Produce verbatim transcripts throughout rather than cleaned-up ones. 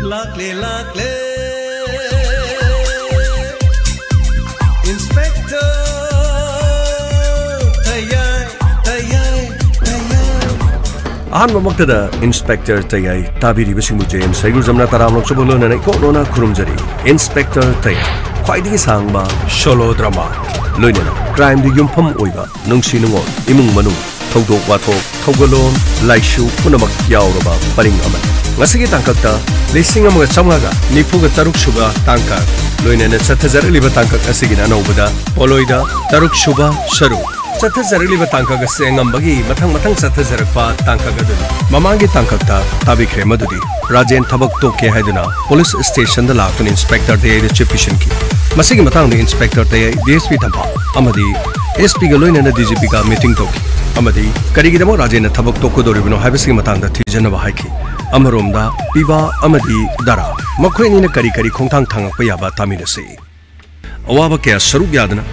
ꯂꯥꯛꯂꯦ, ꯂꯥꯛꯂꯦ꯫ Inspector ꯇꯌꯥꯏ, ꯇꯌꯥꯏ, ꯇꯌꯥꯏ꯫ ꯑꯍꯥꯟꯕꯃꯛꯇꯗ Inspector ꯇꯌꯥꯏ ꯇꯥꯕꯤꯔꯤꯕꯁꯤꯡꯕꯨ J M ꯁꯩꯒꯨꯖꯝꯅ ꯇꯔꯥꯝꯅ ꯑꯣꯛꯆꯕ ꯂꯣꯏꯅꯅ ꯏꯀꯣꯛ ꯅꯣꯟꯅ ꯈꯨꯔꯨꯝꯖꯔꯤ꯫ Inspector ꯇꯌꯥꯏ, ꯈ꯭ꯋꯥꯏꯗꯒꯤ ꯁꯥꯡꯕ solo drama, ꯂꯣꯏꯅꯅ crimeꯗ ꯌꯨꯝꯐꯝ ꯑꯣꯏꯕ ꯅꯨꯡꯁꯤ ꯅꯨꯡꯉꯣꯜ, ꯏꯃꯨꯡ ꯃꯅꯨꯡ, ꯊꯧꯗꯣꯛ ꯋꯥꯊꯣꯛ, ꯊꯧꯒꯜꯂꯣꯟ, ꯂꯥꯏꯁꯨ ꯄꯨꯝꯅꯃꯛ ꯌꯥꯎꯔꯕ ꯄꯔꯤꯡ ꯑꯃꯅꯤ꯫ ꯉꯁꯤꯒꯤ ꯇꯥꯡꯀꯛꯇ ꯂꯤꯁꯤꯡ ꯑꯃꯒ ꯆꯥꯝꯃꯉꯥꯒ ꯅꯤꯐꯨꯒ ꯇꯔꯨꯛ ꯁꯨꯕ ꯇꯥꯡꯀꯛ, ꯂꯣꯏꯅꯅ ꯆꯠꯊꯖꯔꯛꯂꯤꯕ ꯇꯥꯡꯀꯛ ꯑꯁꯤꯒꯤꯅ ꯑꯅꯧꯕꯗ ꯄꯣꯂꯣꯏꯗ ꯇꯔꯨꯛ ꯁꯨꯕ ꯁꯔꯨꯛ꯫ ꯆꯠꯊꯖꯔꯛꯂꯤꯕ ꯇꯥꯡꯀꯛ ꯑꯁꯤ ꯑꯉꯝꯕꯒꯤ ꯃꯊꯪ ꯃꯊꯪ ꯆꯠꯊꯖꯔꯛꯄ ꯇꯥꯡꯀꯛ ꯑꯗꯨꯅꯤ꯫ ꯃꯃꯥꯡꯒꯤ ꯇꯥꯡꯀꯛꯇ ꯇꯥꯕꯤꯈ꯭ꯔꯦ ꯃꯗꯨꯗꯤ ꯔꯥꯖꯦꯟ ꯊꯕꯛ ꯇꯣꯛꯀꯦ ꯍꯥꯏꯗꯨꯅ ꯄꯨꯂꯤꯁ ꯁ꯭ꯇꯦꯁꯟꯗ ꯂꯥꯛꯇꯨꯅ ꯏꯟꯁꯄꯦꯛꯇꯔ ꯇꯌꯥꯏꯗ ꯆꯤꯞ ꯄꯤꯁꯤꯟꯈꯤ꯫ ꯃꯁꯤꯒꯤ ꯃꯇꯥꯡꯗ ꯏꯟꯁꯄꯦꯛꯇꯔ ꯇꯌꯥꯏ ꯗꯤ ꯑꯦꯁ ꯄꯤ ꯇꯝꯐꯥ ꯑꯃꯗꯤ ꯑꯦꯁ ꯄꯤꯒ ꯂꯣꯏꯅꯅ ꯗꯤ ꯖꯤ ꯄꯤꯒ ꯃꯤꯇꯤꯡ ꯇꯧꯈꯤ ꯑꯃꯗꯤ ꯀꯔꯤꯒꯤꯗꯃꯛ ꯔꯥꯖꯦꯟꯅ ꯊꯕꯛ ꯇꯣꯛꯀꯗꯧꯔꯤꯕꯅꯣ ꯍꯥꯏꯕꯁꯤꯒꯤ ꯃꯇꯥꯡꯗ ꯊꯤꯖꯤꯟꯅꯕ ꯍꯥꯏꯈꯤ꯫ ꯑꯃꯔꯣꯝꯗ ꯄꯤꯕꯥ ꯑꯃꯗꯤ ꯗꯥꯔꯥ, ꯃꯈꯣꯏ ꯑꯅꯤꯅ ꯀꯔꯤ ꯀꯔꯤ ꯈꯣꯡꯊꯥꯡ ꯊꯥꯡꯉꯛꯄ ꯌꯥꯕ ꯇꯥꯃꯤꯟꯅꯁꯤ꯫ ꯑꯋꯥꯕ ꯀꯌꯥ ꯁꯔꯨꯛ ꯌꯥꯗꯅ,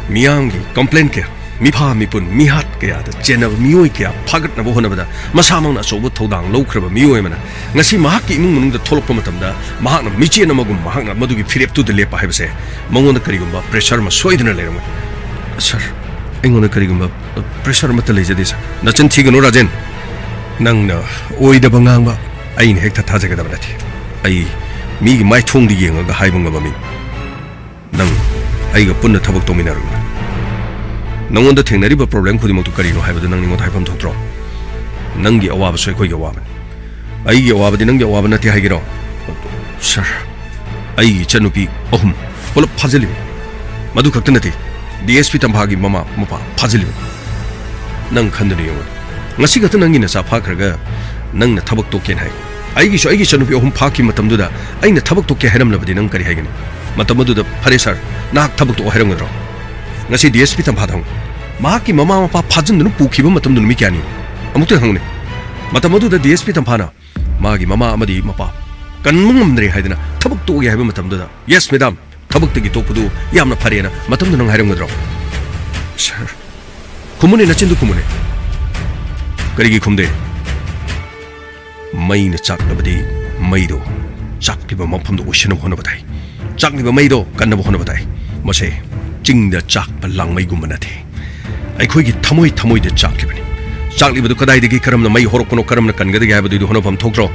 ꯃꯤꯌꯥꯝꯒꯤ ꯀꯝꯄ꯭ꯂꯦꯟ ꯀꯌꯥ, ꯃꯤꯐꯥ ꯃꯤꯄꯨꯟ ꯃꯤꯍꯥꯠ ꯀꯌꯥꯗ ꯆꯦꯟꯅꯕ ꯃꯤꯑꯣꯏ ꯀꯌꯥ ꯐꯥꯒꯠꯅꯕ ꯍꯣꯠꯅꯕꯗ ꯃꯁꯥꯃꯛꯅ ꯑꯆꯧꯕ ꯊꯧꯗꯥꯡ ꯂꯧꯈ꯭ꯔꯕ ꯃꯤꯑꯣꯏ ꯑꯃꯅ ꯉꯁꯤ ꯃꯍꯥꯛꯀꯤ ꯏꯃꯨꯡ ꯃꯅꯨꯡꯗ ꯊꯣꯛꯂꯛꯄ ꯃꯇꯝꯗ ꯃꯍꯥꯛꯅ ꯃꯤꯆꯦꯟ ꯑꯃꯒꯨꯝ ꯃꯍꯥꯛꯅ ꯃꯗꯨꯒꯤ ꯐꯤꯔꯦꯞꯇꯨꯗ ꯂꯦꯞꯄ ꯍꯥꯏꯕꯁꯦ ꯃꯉꯣꯟꯗ ꯀꯔꯤꯒꯨꯝꯕ ꯄ꯭ꯔꯦꯁꯔ ꯑꯃ ꯁꯣꯏꯗꯅ ꯂꯩꯔꯝꯒꯅꯤ꯫ ꯁꯥꯔ, ꯑꯩꯉꯣꯟꯗ ꯀꯔꯤꯒꯨꯝꯕ ꯄ꯭ꯔꯦꯁꯔ ꯑꯃꯠꯇ ꯂꯩꯖꯗꯦ, ꯁꯥꯔ꯫ ꯅꯆꯤꯟ ꯊꯤꯒꯅꯨ, ꯔꯥꯖꯦꯟ꯫ ꯅꯪꯅ ꯑꯣꯏꯗꯕ ꯉꯥꯡꯕ ꯑꯩꯅ ꯍꯦꯛꯇ ꯊꯥꯖꯒꯗꯕ ꯅꯠꯇꯦ꯫ ꯑꯩ ꯃꯤꯒꯤ ꯃꯥꯏꯊꯣꯡꯗ ꯌꯦꯡꯉꯒ ꯍꯥꯏꯕ ꯉꯝꯕ ꯃꯤꯅꯤ꯫ ꯅꯪ ꯑꯩꯒ ꯄꯨꯟꯅ ꯊꯕꯛ ꯇꯧꯃꯤꯟꯅꯔꯨ꯫ ꯅꯪꯉꯣꯟꯗ ꯊꯦꯡꯅꯔꯤꯕ ꯄ꯭ꯔꯣꯕ꯭ꯂꯦꯝ ꯈꯨꯗꯤꯡꯃꯛꯇꯨ ꯀꯔꯤꯅꯣ ꯍꯥꯏꯕꯗꯨ ꯅꯪ ꯑꯩꯉꯣꯟꯗ ꯍꯥꯏꯐꯝ ꯊꯣꯛꯇ꯭ꯔꯣ? ꯅꯪꯒꯤ ꯑꯋꯥꯕꯁꯨ ꯑꯩꯈꯣꯏꯒꯤ ꯑꯋꯥꯕꯅꯤ꯫ ꯑꯩꯒꯤ ꯑꯋꯥꯕꯗꯤ ꯅꯪꯒꯤ ꯑꯋꯥꯕ ꯅꯠꯇꯦ ꯍꯥꯏꯒꯦꯔꯣ? ꯁꯥꯔ, ꯑꯩꯒꯤ ꯏꯆꯟꯅꯨꯄꯤ ꯑꯍꯨꯝ ꯄꯨꯂꯞ ꯐꯥꯖꯤꯜꯂꯤꯕꯅꯤ꯫ ꯃꯗꯨ ꯈꯛꯇ ꯅꯠꯇꯦ, ꯗꯤ ꯑꯦꯁ ꯄꯤ ꯇꯝꯐꯥꯒꯤ ꯃꯃꯥ ꯃꯄꯥ ꯐꯥꯖꯤꯜꯂꯤꯕꯅꯤ꯫ ꯅꯪ ꯈꯟꯗꯨꯅ ꯌꯦꯡꯉꯨ꯫ ꯉꯁꯤ ꯈꯛꯇ ꯅꯪꯒꯤ ꯅꯆꯥ ꯐꯥꯈ꯭ꯔꯒ ꯅꯪꯅ ꯊꯕꯛ ꯇꯣꯛꯀꯦꯅ ꯍꯥꯏ꯫ ꯑꯩꯒꯤꯁꯨ ꯑꯩꯒꯤ ꯏꯆꯟꯅꯨꯄꯤ ꯑꯍꯨꯝ ꯐꯥꯈꯤꯕ ꯃꯇꯝꯗꯨꯗ ꯑꯩꯅ ꯊꯕꯛ ꯇꯣꯛꯀꯦ ꯍꯥꯏꯔꯝꯂꯕꯗꯤ ꯅꯪ ꯀꯔꯤ ꯍꯥꯏꯒꯅꯤ? ꯃꯇꯝ ꯑꯗꯨꯗ, "ꯐꯔꯦ ꯁꯥꯔ, ꯅꯍꯥꯛ ꯊꯕꯛ ꯇꯣꯛꯑꯣ" ꯍꯥꯏꯔꯝꯒꯗ꯭ꯔꯣ? ꯉꯁꯤ ꯗꯤ ꯑꯦꯁ ꯄꯤ ꯇꯝꯐꯥꯗ ꯍꯪꯉꯨ꯫ ꯃꯍꯥꯛꯀꯤ ꯃꯃꯥ ꯃꯄꯥ ꯐꯥꯖꯤꯟꯗꯨꯅ ꯄꯨꯈꯤꯕ ꯃꯇꯝꯗꯨ ꯅꯨꯃꯤꯠ ꯀꯌꯥꯅꯤ? ꯑꯃꯨꯛꯇꯪ ꯍꯪꯉꯨꯅꯦ꯫ ꯃꯇꯝ ꯑꯗꯨꯗ ꯗꯤ ꯑꯦꯁ ꯄꯤ ꯇꯝꯐꯥꯅ ꯃꯥꯒꯤ ꯃꯃꯥ ꯑꯃꯗꯤ ꯃꯄꯥ ꯀꯟꯕ ꯉꯝꯗ꯭ꯔꯦ ꯍꯥꯏꯗꯅ ꯊꯕꯛ ꯇꯣꯛꯑꯒꯦ ꯍꯥꯏꯕ ꯃꯇꯝꯗꯨꯗ, "Yes, madam, ꯊꯕꯛꯇꯒꯤ ꯇꯣꯛꯄꯗꯨ ꯌꯥꯝꯅ ꯐꯔꯦꯅ" ꯃꯇꯝꯗꯨ ꯅꯪ ꯍꯥꯏꯔꯝꯒꯗ꯭ꯔꯣ? ꯁꯥꯔ, ꯈꯨꯝꯃꯨꯅꯦ, ꯅꯆꯤꯟꯗꯨ ꯈꯨꯝꯃꯨꯅꯦ꯫ ꯀꯔꯤꯒꯤ ꯈꯨꯝꯗꯦ? ꯃꯩꯅ ꯆꯥꯛꯂꯕꯗꯤ ꯃꯩꯗꯣ ꯆꯥꯛꯂꯤꯕ ꯃꯐꯝꯗ ꯑꯣꯏꯁꯤꯟꯅꯕ ꯍꯣꯠꯅꯕ ꯇꯥꯏ꯫ ꯆꯥꯛꯂꯤꯕ ꯃꯩꯗꯣ ꯀꯟꯅꯕ ꯍꯣꯠꯅꯕ ꯇꯥꯏ꯫ ꯃꯁꯦ ꯆꯤꯡꯗ ꯆꯥꯛꯄ ꯂꯥꯡꯃꯩꯒꯨꯝꯕ ꯅꯠꯇꯦ꯫ ꯑꯩꯈꯣꯏꯒꯤ ꯊꯃꯣꯏ ꯊꯃꯣꯏꯗ ꯆꯥꯛꯂꯤꯕꯅꯤ꯫ ꯆꯥꯛꯂꯤꯕꯗꯨ ꯀꯗꯥꯏꯗꯒꯤ ꯀꯔꯝꯅ ꯃꯩ ꯍꯧꯔꯛꯄꯅꯣ, ꯀꯔꯝꯅ ꯀꯟꯒꯗꯒꯦ ꯍꯥꯏꯕꯗꯨꯗꯤ ꯍꯣꯠꯅꯐꯝ ꯊꯣꯛꯇ꯭ꯔꯣ?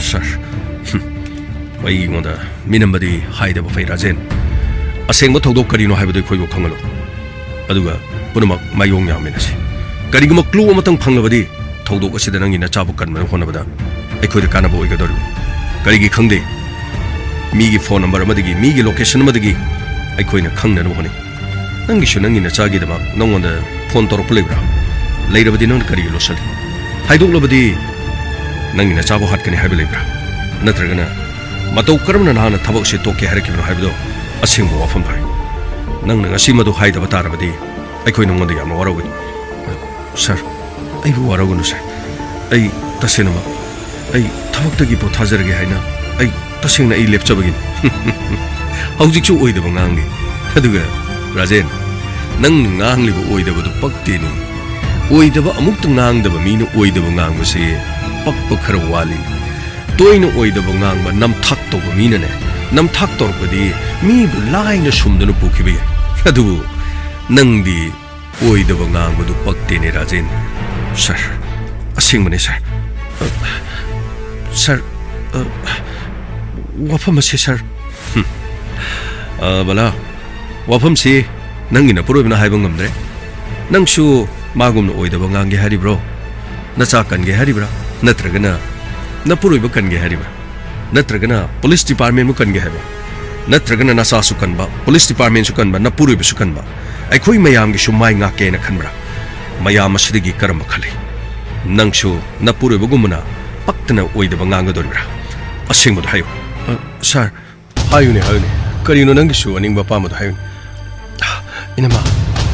ꯁꯥꯔ, ꯍꯝ, ꯑꯩꯉꯣꯟꯗ ꯃꯤꯅꯝꯕꯗꯤ ꯍꯥꯏꯗꯕ ꯐꯩ, ꯔꯥꯖꯦꯟ꯫ ꯑꯁꯦꯡꯕ ꯊꯧꯗꯣꯛ ꯀꯔꯤꯅꯣ ꯍꯥꯏꯕꯗꯨ ꯑꯩꯈꯣꯏꯕꯨ ꯈꯪꯍꯜꯂꯨ꯫ ꯑꯗꯨꯒ ꯄꯨꯝꯅꯃꯛ ꯃꯥꯏꯌꯣꯡ ꯌꯥꯝꯃꯤꯟꯅꯁꯤ꯫ ꯀꯔꯤꯒꯨꯝꯕ clue ꯑꯃꯇꯪ ꯐꯪꯂꯕꯗꯤ ꯊꯧꯗꯣꯛ ꯑꯁꯤꯗ ꯅꯪꯒꯤ ꯅꯆꯥꯕꯨ ꯀꯟꯕꯗ ꯍꯣꯠꯅꯕꯗ ꯑꯩꯈꯣꯏꯗ ꯀꯥꯟꯅꯕ ꯑꯣꯏꯒꯗꯧꯔꯤꯕꯅꯤ꯫ ꯀꯔꯤꯒꯤ ꯈꯪꯗꯦ? ꯃꯤꯒꯤ phone number ꯑꯃꯗꯒꯤ, ꯃꯤꯒꯤ location ꯑꯃꯗꯒꯤ ꯑꯩꯈꯣꯏꯅ ꯈꯪꯅꯅꯕ ꯍꯣꯠꯅꯩ꯫ ꯅꯪꯒꯤꯁꯨ ꯅꯪꯒꯤ ꯅꯆꯥꯒꯤꯗꯃꯛ ꯅꯪꯉꯣꯟꯗ phone ꯇꯧꯔꯛꯄ ꯂꯩꯕ꯭ꯔꯥ? ꯂꯩꯔꯕꯗꯤ ꯅꯪꯅ ꯀꯔꯤꯒꯤ ꯂꯣꯠꯁꯜꯂꯤ? ꯍꯥꯏꯗꯣꯛꯂꯕꯗꯤ ꯅꯪꯒꯤ ꯅꯆꯥꯕꯨ ꯍꯥꯠꯀꯅꯤ ꯍꯥꯏꯕ ꯂꯩꯕ꯭ꯔꯥ? ꯅꯠꯇ꯭ꯔꯒꯅ ꯃꯇꯧ ꯀꯔꯝꯅ ꯅꯍꯥꯛꯅ ꯊꯕꯛ ꯑꯁꯤ ꯇꯣꯛꯀꯦ ꯍꯥꯏꯔꯛꯈꯤꯕꯅꯣ ꯍꯥꯏꯕꯗꯣ ꯑꯁꯦꯡꯕ ꯋꯥꯐꯝꯗꯣ ꯍꯥꯏꯌꯨ꯫ ꯅꯪꯅ ꯉꯁꯤ ꯃꯗꯨ ꯍꯥꯏꯗꯕ ꯇꯥꯔꯕꯗꯤ ꯑꯩꯈꯣꯏ ꯅꯉꯣꯟꯗ ꯌꯥꯝꯅ ꯋꯥꯔꯧꯒꯅꯤ꯫ ꯁꯥꯔ, ꯑꯩꯕꯨ ꯋꯥꯔꯧꯒꯅꯨ ꯁꯥꯔ꯫ ꯑꯩ ꯇꯁꯦꯡꯅꯃꯛ, ꯑꯩ ꯊꯕꯛꯇꯒꯤ ꯄꯣꯊꯥꯖꯔꯒꯦ ꯍꯥꯏꯅ ꯑꯩ ꯇꯁꯦꯡꯅ ꯑꯩ ꯂꯦꯞꯆꯕꯒꯤꯅꯤ꯫ ꯍꯧꯖꯤꯛꯁꯨ ꯑꯣꯏꯗꯕ ꯉꯥꯡꯂꯤ꯫ ꯑꯗꯨꯒ ꯔꯥꯖꯦꯟ, ꯅꯪ ꯉꯥꯡꯂꯤꯕ ꯑꯣꯏꯗꯕꯗꯨ ꯄꯛꯇꯦꯅꯦ꯫ ꯑꯣꯏꯗꯕ ꯑꯃꯨꯛꯇ ꯉꯥꯡꯗꯕ ꯃꯤꯅ ꯑꯣꯏꯗꯕ ꯉꯥꯡꯕꯁꯦ ꯄꯛꯄ ꯈꯔ ꯋꯥꯠꯂꯤ꯫ ꯇꯣꯏꯅ ꯑꯣꯏꯗꯕ ꯉꯥꯡꯕ ꯅꯝꯊꯥꯛ ꯇꯧꯕ ꯃꯤꯅꯅꯦ, ꯅꯝꯊꯥꯛ ꯇꯧꯔꯛꯄꯗꯤ ꯃꯤꯕꯨ ꯂꯥꯏꯅ ꯁꯨꯝꯗꯨꯅ ꯄꯨꯈꯤꯕ ꯌꯥꯏ꯫ ꯑꯗꯨꯕꯨ ꯅꯪꯗꯤ ꯑꯣꯏꯗꯕ ꯉꯥꯡꯕꯗꯨ ꯄꯛꯇꯦꯅꯦ, ꯔꯥꯖꯦꯟ꯫ ꯁꯥꯔ, ꯑꯁꯦꯡꯕꯅꯦ, ꯁꯥꯔ꯫ ꯑ, ꯁꯥꯔ, ꯑ, ꯋꯥꯐꯝ ꯑꯁꯤ, ꯁꯥꯔ꯫ ꯍꯨꯝ꯫ ꯑ, ꯕꯂꯥ, ꯋꯥꯐꯝꯁꯤ ꯅꯪꯒꯤ ꯅꯄꯨꯔꯣꯏꯕꯅ ꯍꯥꯏꯕ ꯉꯝꯗ꯭ꯔꯦ꯫ ꯅꯪꯁꯨ ꯃꯥꯒꯨꯝꯅ ꯑꯣꯏꯗꯕ ꯉꯥꯡꯒꯦ ꯍꯥꯏꯔꯤꯕ꯭ꯔꯣ? ꯅꯆꯥ ꯀꯟꯒꯦ ꯍꯥꯏꯔꯤꯕ꯭ꯔꯥ? ꯅꯠꯇ꯭ꯔꯒꯅ ꯅꯄꯨꯔꯣꯏꯕ ꯀꯟꯒꯦ ꯍꯥꯏꯔꯤꯕ꯭ꯔꯥ? ꯅꯠꯇ꯭ꯔꯒꯅ police departmentꯕꯨ ꯀꯟꯒꯦ ꯍꯥꯏꯕ꯭ꯔꯥ? ꯅꯠꯇ꯭ꯔꯒꯅ ꯅꯆꯥꯁꯨ ꯀꯟꯕ, police departmentꯁꯨ ꯀꯟꯕ, ꯅꯄꯨꯔꯣꯏꯕꯁꯨ ꯀꯟꯕ, ꯑꯩꯈꯣꯏ ꯃꯌꯥꯝꯒꯤꯁꯨ ꯃꯥꯏ ꯉꯥꯛꯀꯦꯅ ꯈꯟꯕ꯭ꯔꯥ? ꯃꯌꯥꯝ ꯑꯁꯤꯗꯒꯤ ꯀꯔꯝꯕ ꯈꯜꯂꯤ? ꯅꯪꯁꯨ ꯅꯄꯨꯔꯣꯏꯕꯒꯨꯝꯕꯅ ꯄꯛꯇꯅ ꯑꯣꯏꯗꯕ ꯉꯥꯡꯒꯗꯣꯔꯤꯕ꯭ꯔꯥ? ꯑꯁꯦꯡꯕꯗꯣ ꯍꯥꯏꯌꯨ꯫ ꯑ, ꯁꯥꯔ꯫ ꯍꯥꯏꯌꯨꯅꯦ, ꯍꯥꯏꯌꯨꯅꯦ꯫ ꯀꯔꯤꯅꯣ ꯅꯪꯒꯤꯁꯨ ꯑꯅꯤꯡꯕ ꯑꯄꯥꯝꯕꯗꯣ ꯍꯥꯏꯌꯨꯅꯦ꯫ ꯏꯅꯝꯃ,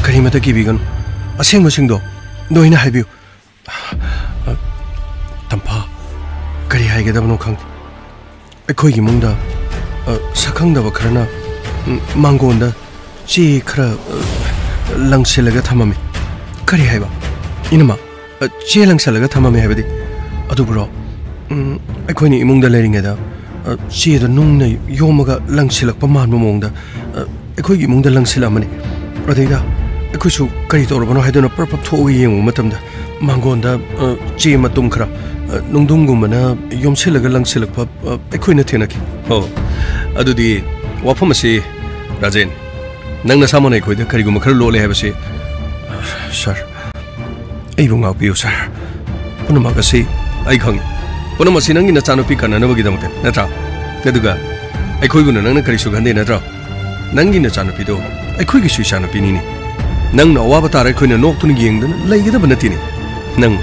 ꯀꯔꯤꯃꯇ ꯀꯤꯕꯤꯒꯅꯨ꯫ ꯑꯁꯦꯡꯕꯁꯤꯡꯗꯣ ꯂꯣꯏꯅ ꯍꯥꯏꯕꯤꯌꯨ꯫ ꯑ, ꯇꯝꯐꯥ, ꯀꯔꯤ ꯍꯥꯏꯒꯗꯕꯅꯣ ꯈꯪꯗꯦ꯫ ꯑꯩꯈꯣꯏꯒꯤ ꯏꯃꯨꯡꯗ, ꯑ, ꯁꯛꯈꯪꯗꯕ ꯈꯔꯅ, ꯎꯝ, ꯃꯥꯡꯒꯣꯟꯗ ꯆꯦ ꯈꯔ, ꯑ, ꯂꯪꯁꯤꯜꯂꯒ ꯊꯝꯃꯝꯃꯤ꯫ ꯀꯔꯤ ꯍꯥꯏꯕ? ꯏꯅꯝꯃ, ꯑ, ꯆꯦ ꯂꯪꯁꯤꯜꯂꯒ ꯊꯝꯃꯝꯃꯤ ꯍꯥꯏꯕꯗꯤ? ꯑꯗꯨꯕꯨꯔꯣ? ꯎꯝ, ꯑꯩꯈꯣꯏꯅ ꯏꯃꯨꯡꯗ ꯂꯩꯔꯤꯉꯩꯗ, ꯑ, ꯆꯦꯗꯣ ꯅꯨꯡꯅ ꯌꯣꯝꯃꯒ ꯂꯪꯁꯤꯜꯂꯛꯄ ꯃꯥꯟꯕ ꯃꯑꯣꯡꯗ, ꯑ, ꯑꯩꯈꯣꯏꯒꯤ ꯏꯃꯨꯡꯗ ꯂꯪꯁꯤꯜꯂꯛꯑꯃꯅꯤ꯫ ꯑꯗꯩꯗ ꯑꯩꯈꯣꯏꯁꯨ ꯀꯔꯤ ꯇꯧꯔꯕꯅꯣ ꯍꯥꯏꯗꯨꯅ ꯄ꯭ꯔꯞ ꯄ꯭ꯔꯞ ꯊꯣꯛꯑꯒ ꯌꯦꯡꯉꯨꯕ ꯃꯇꯝꯗ, ꯃꯥꯡꯒꯣꯟꯗ, ꯑ, ꯆꯦ ꯃꯇꯨꯝ ꯈꯔ, ꯑ, ꯅꯨꯡꯗꯨꯝꯒꯨꯝꯕꯅ ꯌꯣꯝꯁꯤꯜꯂꯒ ꯂꯪꯁꯤꯜꯂꯛꯄ, ꯑ, ꯑꯩꯈꯣꯏꯅ ꯊꯦꯡꯅꯈꯤ꯫ ꯑꯣ, ꯑꯗꯨꯗꯤ ꯋꯥꯐꯝ ꯑꯁꯤ, ꯔꯥꯖꯦꯟ, ꯅꯪ ꯅꯁꯥꯃꯛꯅ ꯑꯩꯈꯣꯏꯗ ꯀꯔꯤꯒꯨꯝꯕ ꯈꯔ ꯂꯣꯠꯂꯦ ꯍꯥꯏꯕꯁꯤ, ꯁꯥꯔ, ꯑꯩꯕꯨ ꯉꯥꯛꯄꯤꯌꯨ, ꯁꯥꯔ꯫ ꯄꯨꯝꯅꯃꯛ ꯑꯁꯤ ꯑꯩ ꯈꯪꯏ꯫ ꯄꯨꯝꯅꯃꯛ ꯑꯁꯤ ꯅꯪꯒꯤ ꯅꯆꯥꯅꯨꯄꯤ ꯀꯟꯅꯅꯕꯒꯤꯗꯃꯛꯇ, ꯅꯠꯇ꯭ꯔꯥ? ꯑꯗꯨꯒ ꯑꯩꯈꯣꯏꯕꯨꯅ ꯅꯪꯅ ꯀꯔꯤꯁꯨ ꯈꯟꯗꯦ, ꯅꯠꯇ꯭ꯔꯥ? ꯅꯪꯒꯤ ꯅꯆꯥꯅꯨꯄꯤꯗꯣ ꯑꯩꯈꯣꯏꯒꯤꯁꯨ ꯏꯆꯥꯅꯨꯄꯤꯅꯤꯅꯦ꯫ ꯅꯪꯅ ꯑꯋꯥꯕ ꯇꯥꯔ ꯑꯩꯈꯣꯏꯅ ꯅꯣꯛꯇꯨꯅ ꯌꯦꯡꯗꯨꯅ ꯂꯩꯒꯗꯕ ꯅꯠꯇꯦꯅꯦ꯫ ꯅꯪ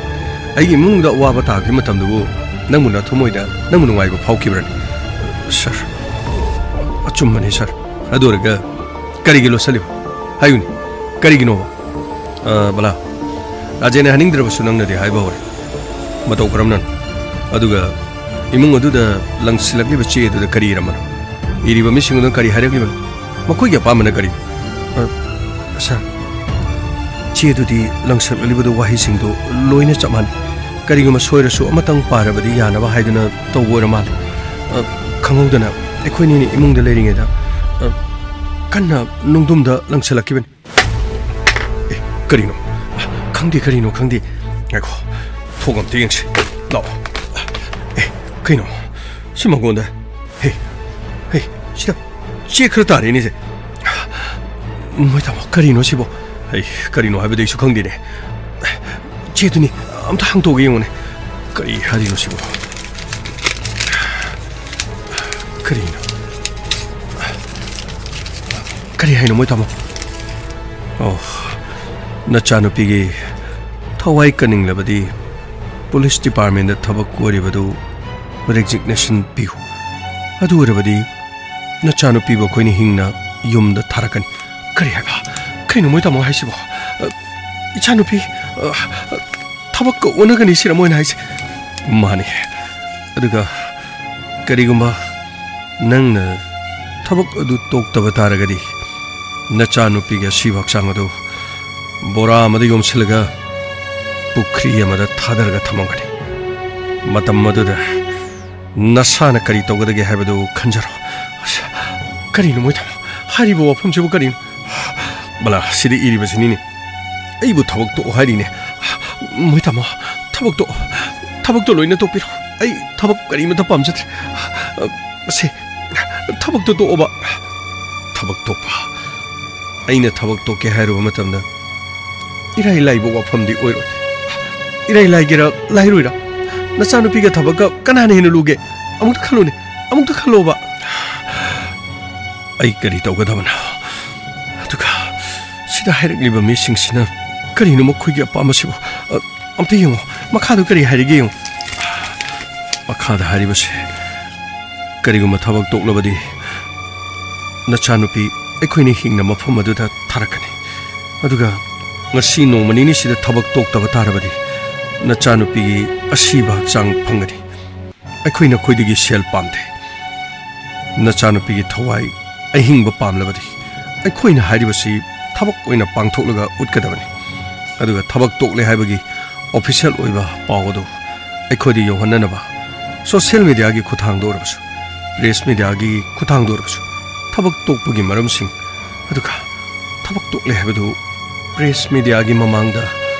ꯑꯩꯒꯤ ꯏꯃꯨꯡꯗ ꯑꯋꯥꯕ ꯇꯥꯈꯤꯕ ꯃꯇꯝꯗꯨꯕꯨ ꯅꯪꯕꯨ ꯅꯊꯃꯣꯏꯗ ꯅꯪꯕꯨ ꯅꯨꯡꯉꯥꯏꯕ ꯐꯥꯎꯈꯤꯕ꯭ꯔꯅꯦ? ꯁꯥꯔ, ꯑꯆꯨꯝꯕꯅꯤ, ꯁꯥꯔ꯫ ꯑꯗꯨ ꯑꯣꯏꯔꯒ ꯀꯔꯤꯒꯤ ꯂꯣꯠꯁꯜꯂꯤꯕ? ꯍꯥꯏꯌꯨꯅꯦ, ꯀꯔꯤꯒꯤꯅꯣꯕ? ꯑ, ꯕꯂꯥ, ꯔꯥꯖꯦꯟꯅ ꯍꯥꯏꯅꯤꯡꯗ꯭ꯔꯕꯁꯨ ꯅꯪꯅꯗꯤ ꯍꯥꯏꯕ ꯍꯧꯔꯦ꯫ ꯃꯇꯧ ꯀꯔꯝꯅꯅꯣ? ꯑꯗꯨꯒ ꯏꯃꯨꯡ ꯑꯗꯨꯗ ꯂꯪꯁꯤꯜꯂꯛꯂꯤꯕ ꯆꯦ ꯑꯗꯨꯗ ꯀꯔꯤ ꯏꯔꯝꯕꯅꯣ? ꯏꯔꯤꯕ ꯃꯤꯁꯤꯡ ꯑꯗꯨꯅ ꯀꯔꯤ ꯍꯥꯏꯔꯛꯂꯤꯕꯅꯣ? ꯃꯈꯣꯏꯒꯤ ꯑꯄꯥꯝꯕꯅ ꯀꯔꯤ? ꯑ, ꯁꯥꯔ, ꯆꯦ ꯑꯗꯨꯗꯤ ꯂꯪꯁꯤꯜꯂꯛꯂꯤꯕꯗꯨ ꯋꯥꯍꯩꯁꯤꯡꯗꯨ ꯂꯣꯏꯅ ꯆꯞ ꯃꯥꯟꯅꯩ꯫ ꯀꯔꯤꯒꯨꯝꯕ ꯁꯣꯏꯔꯁꯨ ꯑꯃꯇꯪ ꯄꯥꯔꯕꯗꯤ ꯌꯥꯅꯕ ꯍꯥꯏꯗꯨꯅ ꯇꯧꯕ ꯑꯣꯏꯔ ꯃꯥꯜꯂꯦ꯫ ꯑ, ꯈꯪꯍꯧꯗꯅ ꯑꯩꯈꯣꯏꯅꯤꯅ ꯏꯃꯨꯡꯗ ꯂꯩꯔꯤꯉꯩꯗ, ꯑ, ꯀꯟꯅ ꯅꯨꯡꯗꯨꯝꯗ ꯂꯪꯁꯤꯜꯂꯛꯈꯤꯕꯅꯤ꯫ ꯑꯦ, ꯀꯔꯤꯅꯣ? ꯈꯪꯗꯦ, ꯀꯔꯤꯅꯣ ꯈꯪꯗꯦ꯫ ꯉꯥꯏꯈꯣ, ꯊꯣꯡ ꯑꯝꯇ ꯌꯦꯡꯁꯤ꯫ ꯂꯥꯛꯑꯣ꯫ ꯑꯦ, ꯀꯩꯅꯣ? ꯁꯤ ꯃꯪꯒꯣꯟꯗ꯫ ꯍꯦ, ꯍꯦ, ꯁꯤꯗ ꯆꯦ ꯈꯔ ꯇꯥꯔꯦꯅꯦ ꯁꯦ꯫ ꯃꯣꯏ ꯇꯥꯃꯣ, ꯀꯔꯤꯅꯣ ꯁꯤꯕꯣ? ꯑꯩ ꯀꯔꯤꯅꯣ ꯍꯥꯏꯕꯗꯤ ꯑꯩꯁꯨ ꯈꯪꯗꯦꯅꯦ꯫ ꯆꯦꯗꯨꯅꯤ, ꯑꯝꯇ ꯍꯥꯡꯇꯣꯛꯑꯒ ꯌꯦꯡꯉꯨꯅꯦ꯫ ꯀꯔꯤ ꯍꯥꯏꯔꯤꯅꯣ ꯁꯤꯕꯣ? ꯀꯔꯤꯅꯣ? ꯀꯔꯤ ꯍꯥꯏꯅꯣ ꯃꯣꯏ ꯇꯥꯃꯣ? ꯑꯣ, ꯅꯆꯥꯅꯨꯄꯤꯒꯤ ꯊꯋꯥꯏ ꯀꯟꯅꯤꯡꯂꯕꯗꯤ ꯄꯨꯂꯤꯁ ꯗꯤꯄꯥꯔꯠꯃꯦꯟꯗ ꯊꯕꯛ ꯀꯣꯏꯔꯤꯕꯗꯨ ꯔꯦꯖꯤꯒꯅꯦꯁꯟ ꯄꯤꯌꯨ꯫ ꯑꯗꯨ ꯑꯣꯏꯔꯕꯗꯤ ꯅꯆꯥꯅꯨꯄꯤꯕꯨ ꯑꯩꯈꯣꯏꯅ ꯍꯤꯡꯅ ꯌꯨꯝꯗ ꯊꯥꯔꯛꯀꯅꯤ꯫ ꯀꯔꯤ ꯍꯥꯏꯕ? ꯀꯩꯅꯣ ꯃꯣꯏ ꯇꯥꯃꯣ ꯍꯥꯏꯁꯤꯕꯣ? ꯑ, ꯏꯆꯥꯅꯨꯄꯤ, ꯑ, ꯊꯕꯛꯀ ꯑꯣꯟꯅꯒꯅꯤ ꯁꯤꯔ ꯃꯣꯏꯅ ꯍꯥꯏꯁꯦ? ꯃꯥꯅꯤ꯫ ꯑꯗꯨꯒ ꯀꯔꯤꯒꯨꯝꯕ ꯅꯪꯅ ꯊꯕꯛ ꯑꯗꯨ ꯇꯣꯛꯇꯕ ꯇꯥꯔꯒꯗꯤ, ꯅꯆꯥꯅꯨꯄꯤꯒꯤ ꯑꯁꯤꯕ ꯍꯛꯆꯥꯡ ꯑꯗꯨ ꯕꯣꯔꯥ ꯑꯃꯗ ꯌꯣꯝꯁꯤꯜꯂꯒ ꯄꯨꯈ꯭ꯔꯤ ꯑꯃꯗ ꯊꯥꯗꯔꯒ ꯊꯝꯃꯝꯒꯅꯤ꯫ ꯃꯇꯝ ꯑꯗꯨꯗ ꯅꯁꯥꯅ ꯀꯔꯤ ꯇꯧꯒꯗꯒꯦ ꯍꯥꯏꯕꯗꯨ ꯈꯟꯖꯔꯣ꯫ ꯑꯁ, ꯀꯔꯤꯅꯣ ꯃꯣꯏ ꯊꯕꯛ ꯍꯥꯏꯔꯤꯕ ꯋꯥꯐꯝꯁꯤꯕꯨ ꯀꯔꯤꯅꯣ? ꯕꯂꯥ, ꯁꯤꯗ ꯏꯔꯤꯕꯁꯤꯅꯤꯅꯦ꯫ ꯑꯩꯕꯨ ꯊꯕꯛ ꯇꯣꯛꯑꯣ ꯍꯥꯏꯔꯤꯅꯦ꯫ ꯃꯣꯏ ꯇꯥꯃꯣ, ꯊꯕꯛ ꯇꯣꯛꯑꯣ꯫ ꯊꯕꯛꯇꯣ ꯂꯣꯏꯅ ꯇꯣꯛꯄꯤꯔꯣ꯫ ꯑꯩ ꯊꯕꯛ ꯀꯔꯤꯃꯇ ꯄꯥꯝꯖꯗ꯭ꯔꯦ꯫ ꯁꯦ, ꯊꯕꯛꯇꯣ ꯇꯣꯛꯑꯣꯕ꯫ ꯊꯕꯛ ꯇꯣꯛꯄ? ꯑꯩꯅ ꯊꯕꯛ ꯇꯣꯛꯀꯦ ꯍꯥꯏꯔꯨꯕ ꯃꯇꯝꯗ ꯏꯔꯥꯏ ꯂꯥꯏꯕ ꯋꯥꯐꯝꯗꯤ ꯑꯣꯏꯔꯣꯏ꯫ ꯏꯔꯥꯏ ꯂꯥꯏꯒꯦꯔꯥ ꯂꯥꯏꯔꯣꯏꯔꯥ? ꯅꯆꯥꯅꯨꯄꯤꯒ ꯊꯕꯛꯀ ꯀꯅꯥꯅ ꯍꯦꯟꯅ ꯂꯨꯒꯦ? ꯑꯃꯨꯛꯇ ꯈꯜꯂꯨꯅꯦ, ꯑꯃꯨꯛꯇ ꯈꯜꯂꯣꯕ꯫ ꯑꯩ ꯀꯔꯤ ꯇꯧꯒꯗꯕꯅꯣ? ꯑꯗꯨꯒ ꯁꯤꯗ ꯍꯥꯏꯔꯛꯂꯤꯕ ꯃꯤꯁꯤꯡꯁꯤꯅ ꯀꯔꯤꯅꯣ ꯃꯈꯣꯏꯒꯤ ꯑꯄꯥꯝꯕꯁꯤꯕꯨ? ꯑ, ꯑꯝꯇ ꯌꯦꯡꯉꯣ, ꯃꯈꯥꯗ ꯀꯔꯤ ꯍꯥꯏꯔꯤꯒꯦ ꯌꯦꯡꯉꯣ꯫ ꯃꯈꯥꯗ ꯍꯥꯏꯔꯤꯕꯁꯦ, ꯀꯔꯤꯒꯨꯝꯕ ꯊꯕꯛ ꯇꯣꯛꯂꯕꯗꯤ ꯅꯆꯥꯅꯨꯄꯤ ꯑꯩꯈꯣꯏꯅ ꯍꯤꯡꯅ ꯃꯐꯝ ꯑꯗꯨꯗ ꯊꯥꯔꯛꯀꯅꯤ꯫ ꯑꯗꯨꯒ ꯉꯁꯤ ꯅꯣꯡꯃ ꯅꯤꯅꯤꯁꯤꯗ ꯊꯕꯛ ꯇꯣꯛꯇꯕ ꯇꯥꯔꯕꯗꯤ ꯅꯆꯥꯅꯨꯄꯤꯒꯤ ꯑꯁꯤꯕ ꯍꯛꯆꯥꯡ ꯐꯪꯒꯅꯤ꯫ ꯑꯩꯈꯣꯏ ꯅꯈꯣꯏꯗꯒꯤ ꯁꯦꯜ ꯄꯥꯝꯗꯦ꯫ ꯅꯆꯥꯅꯨꯄꯤꯒꯤ ꯊꯋꯥꯏ ꯑꯍꯤꯡꯕ ꯄꯥꯝꯂꯕꯗꯤ ꯑꯩꯈꯣꯏꯅ ꯍꯥꯏꯔꯤꯕꯁꯤ ꯊꯕꯛ ꯑꯣꯏꯅ ꯄꯥꯡꯊꯣꯛꯂꯒ ꯎꯠꯀꯗꯕꯅꯤ꯫ ꯑꯗꯨꯒ ꯊꯕꯛ ꯇꯣꯛꯂꯦ ꯍꯥꯏꯕꯒꯤ ꯑꯣꯐꯤꯁꯤꯌꯦꯜ ꯑꯣꯏꯕ ꯄꯥꯎ ꯑꯗꯨ ꯑꯩꯈꯣꯏꯗ ꯌꯧꯍꯟꯅꯅꯕ ꯁꯣꯁꯤꯌꯦꯜ ꯃꯤꯗꯤꯌꯥꯒꯤ ꯈꯨꯠꯊꯥꯡꯗ ꯑꯣꯏꯔꯕꯁꯨ, ꯄ꯭ꯔꯦꯁ ꯃꯤꯗꯤꯌꯥꯒꯤ ꯈꯨꯠꯊꯥꯡꯗ ꯑꯣꯏꯔꯕꯁꯨ ꯊꯕꯛ ꯇꯣꯛꯄꯒꯤ ꯃꯔꯝꯁꯤꯡ, ꯑꯗꯨꯒ ꯊꯕꯛ ꯇꯣꯛꯂꯦ ꯍꯥꯏꯕꯗꯨ ꯄ꯭ꯔꯦꯁ ꯃꯤꯗꯤꯌꯥꯒꯤ ꯃꯃꯥꯡꯗ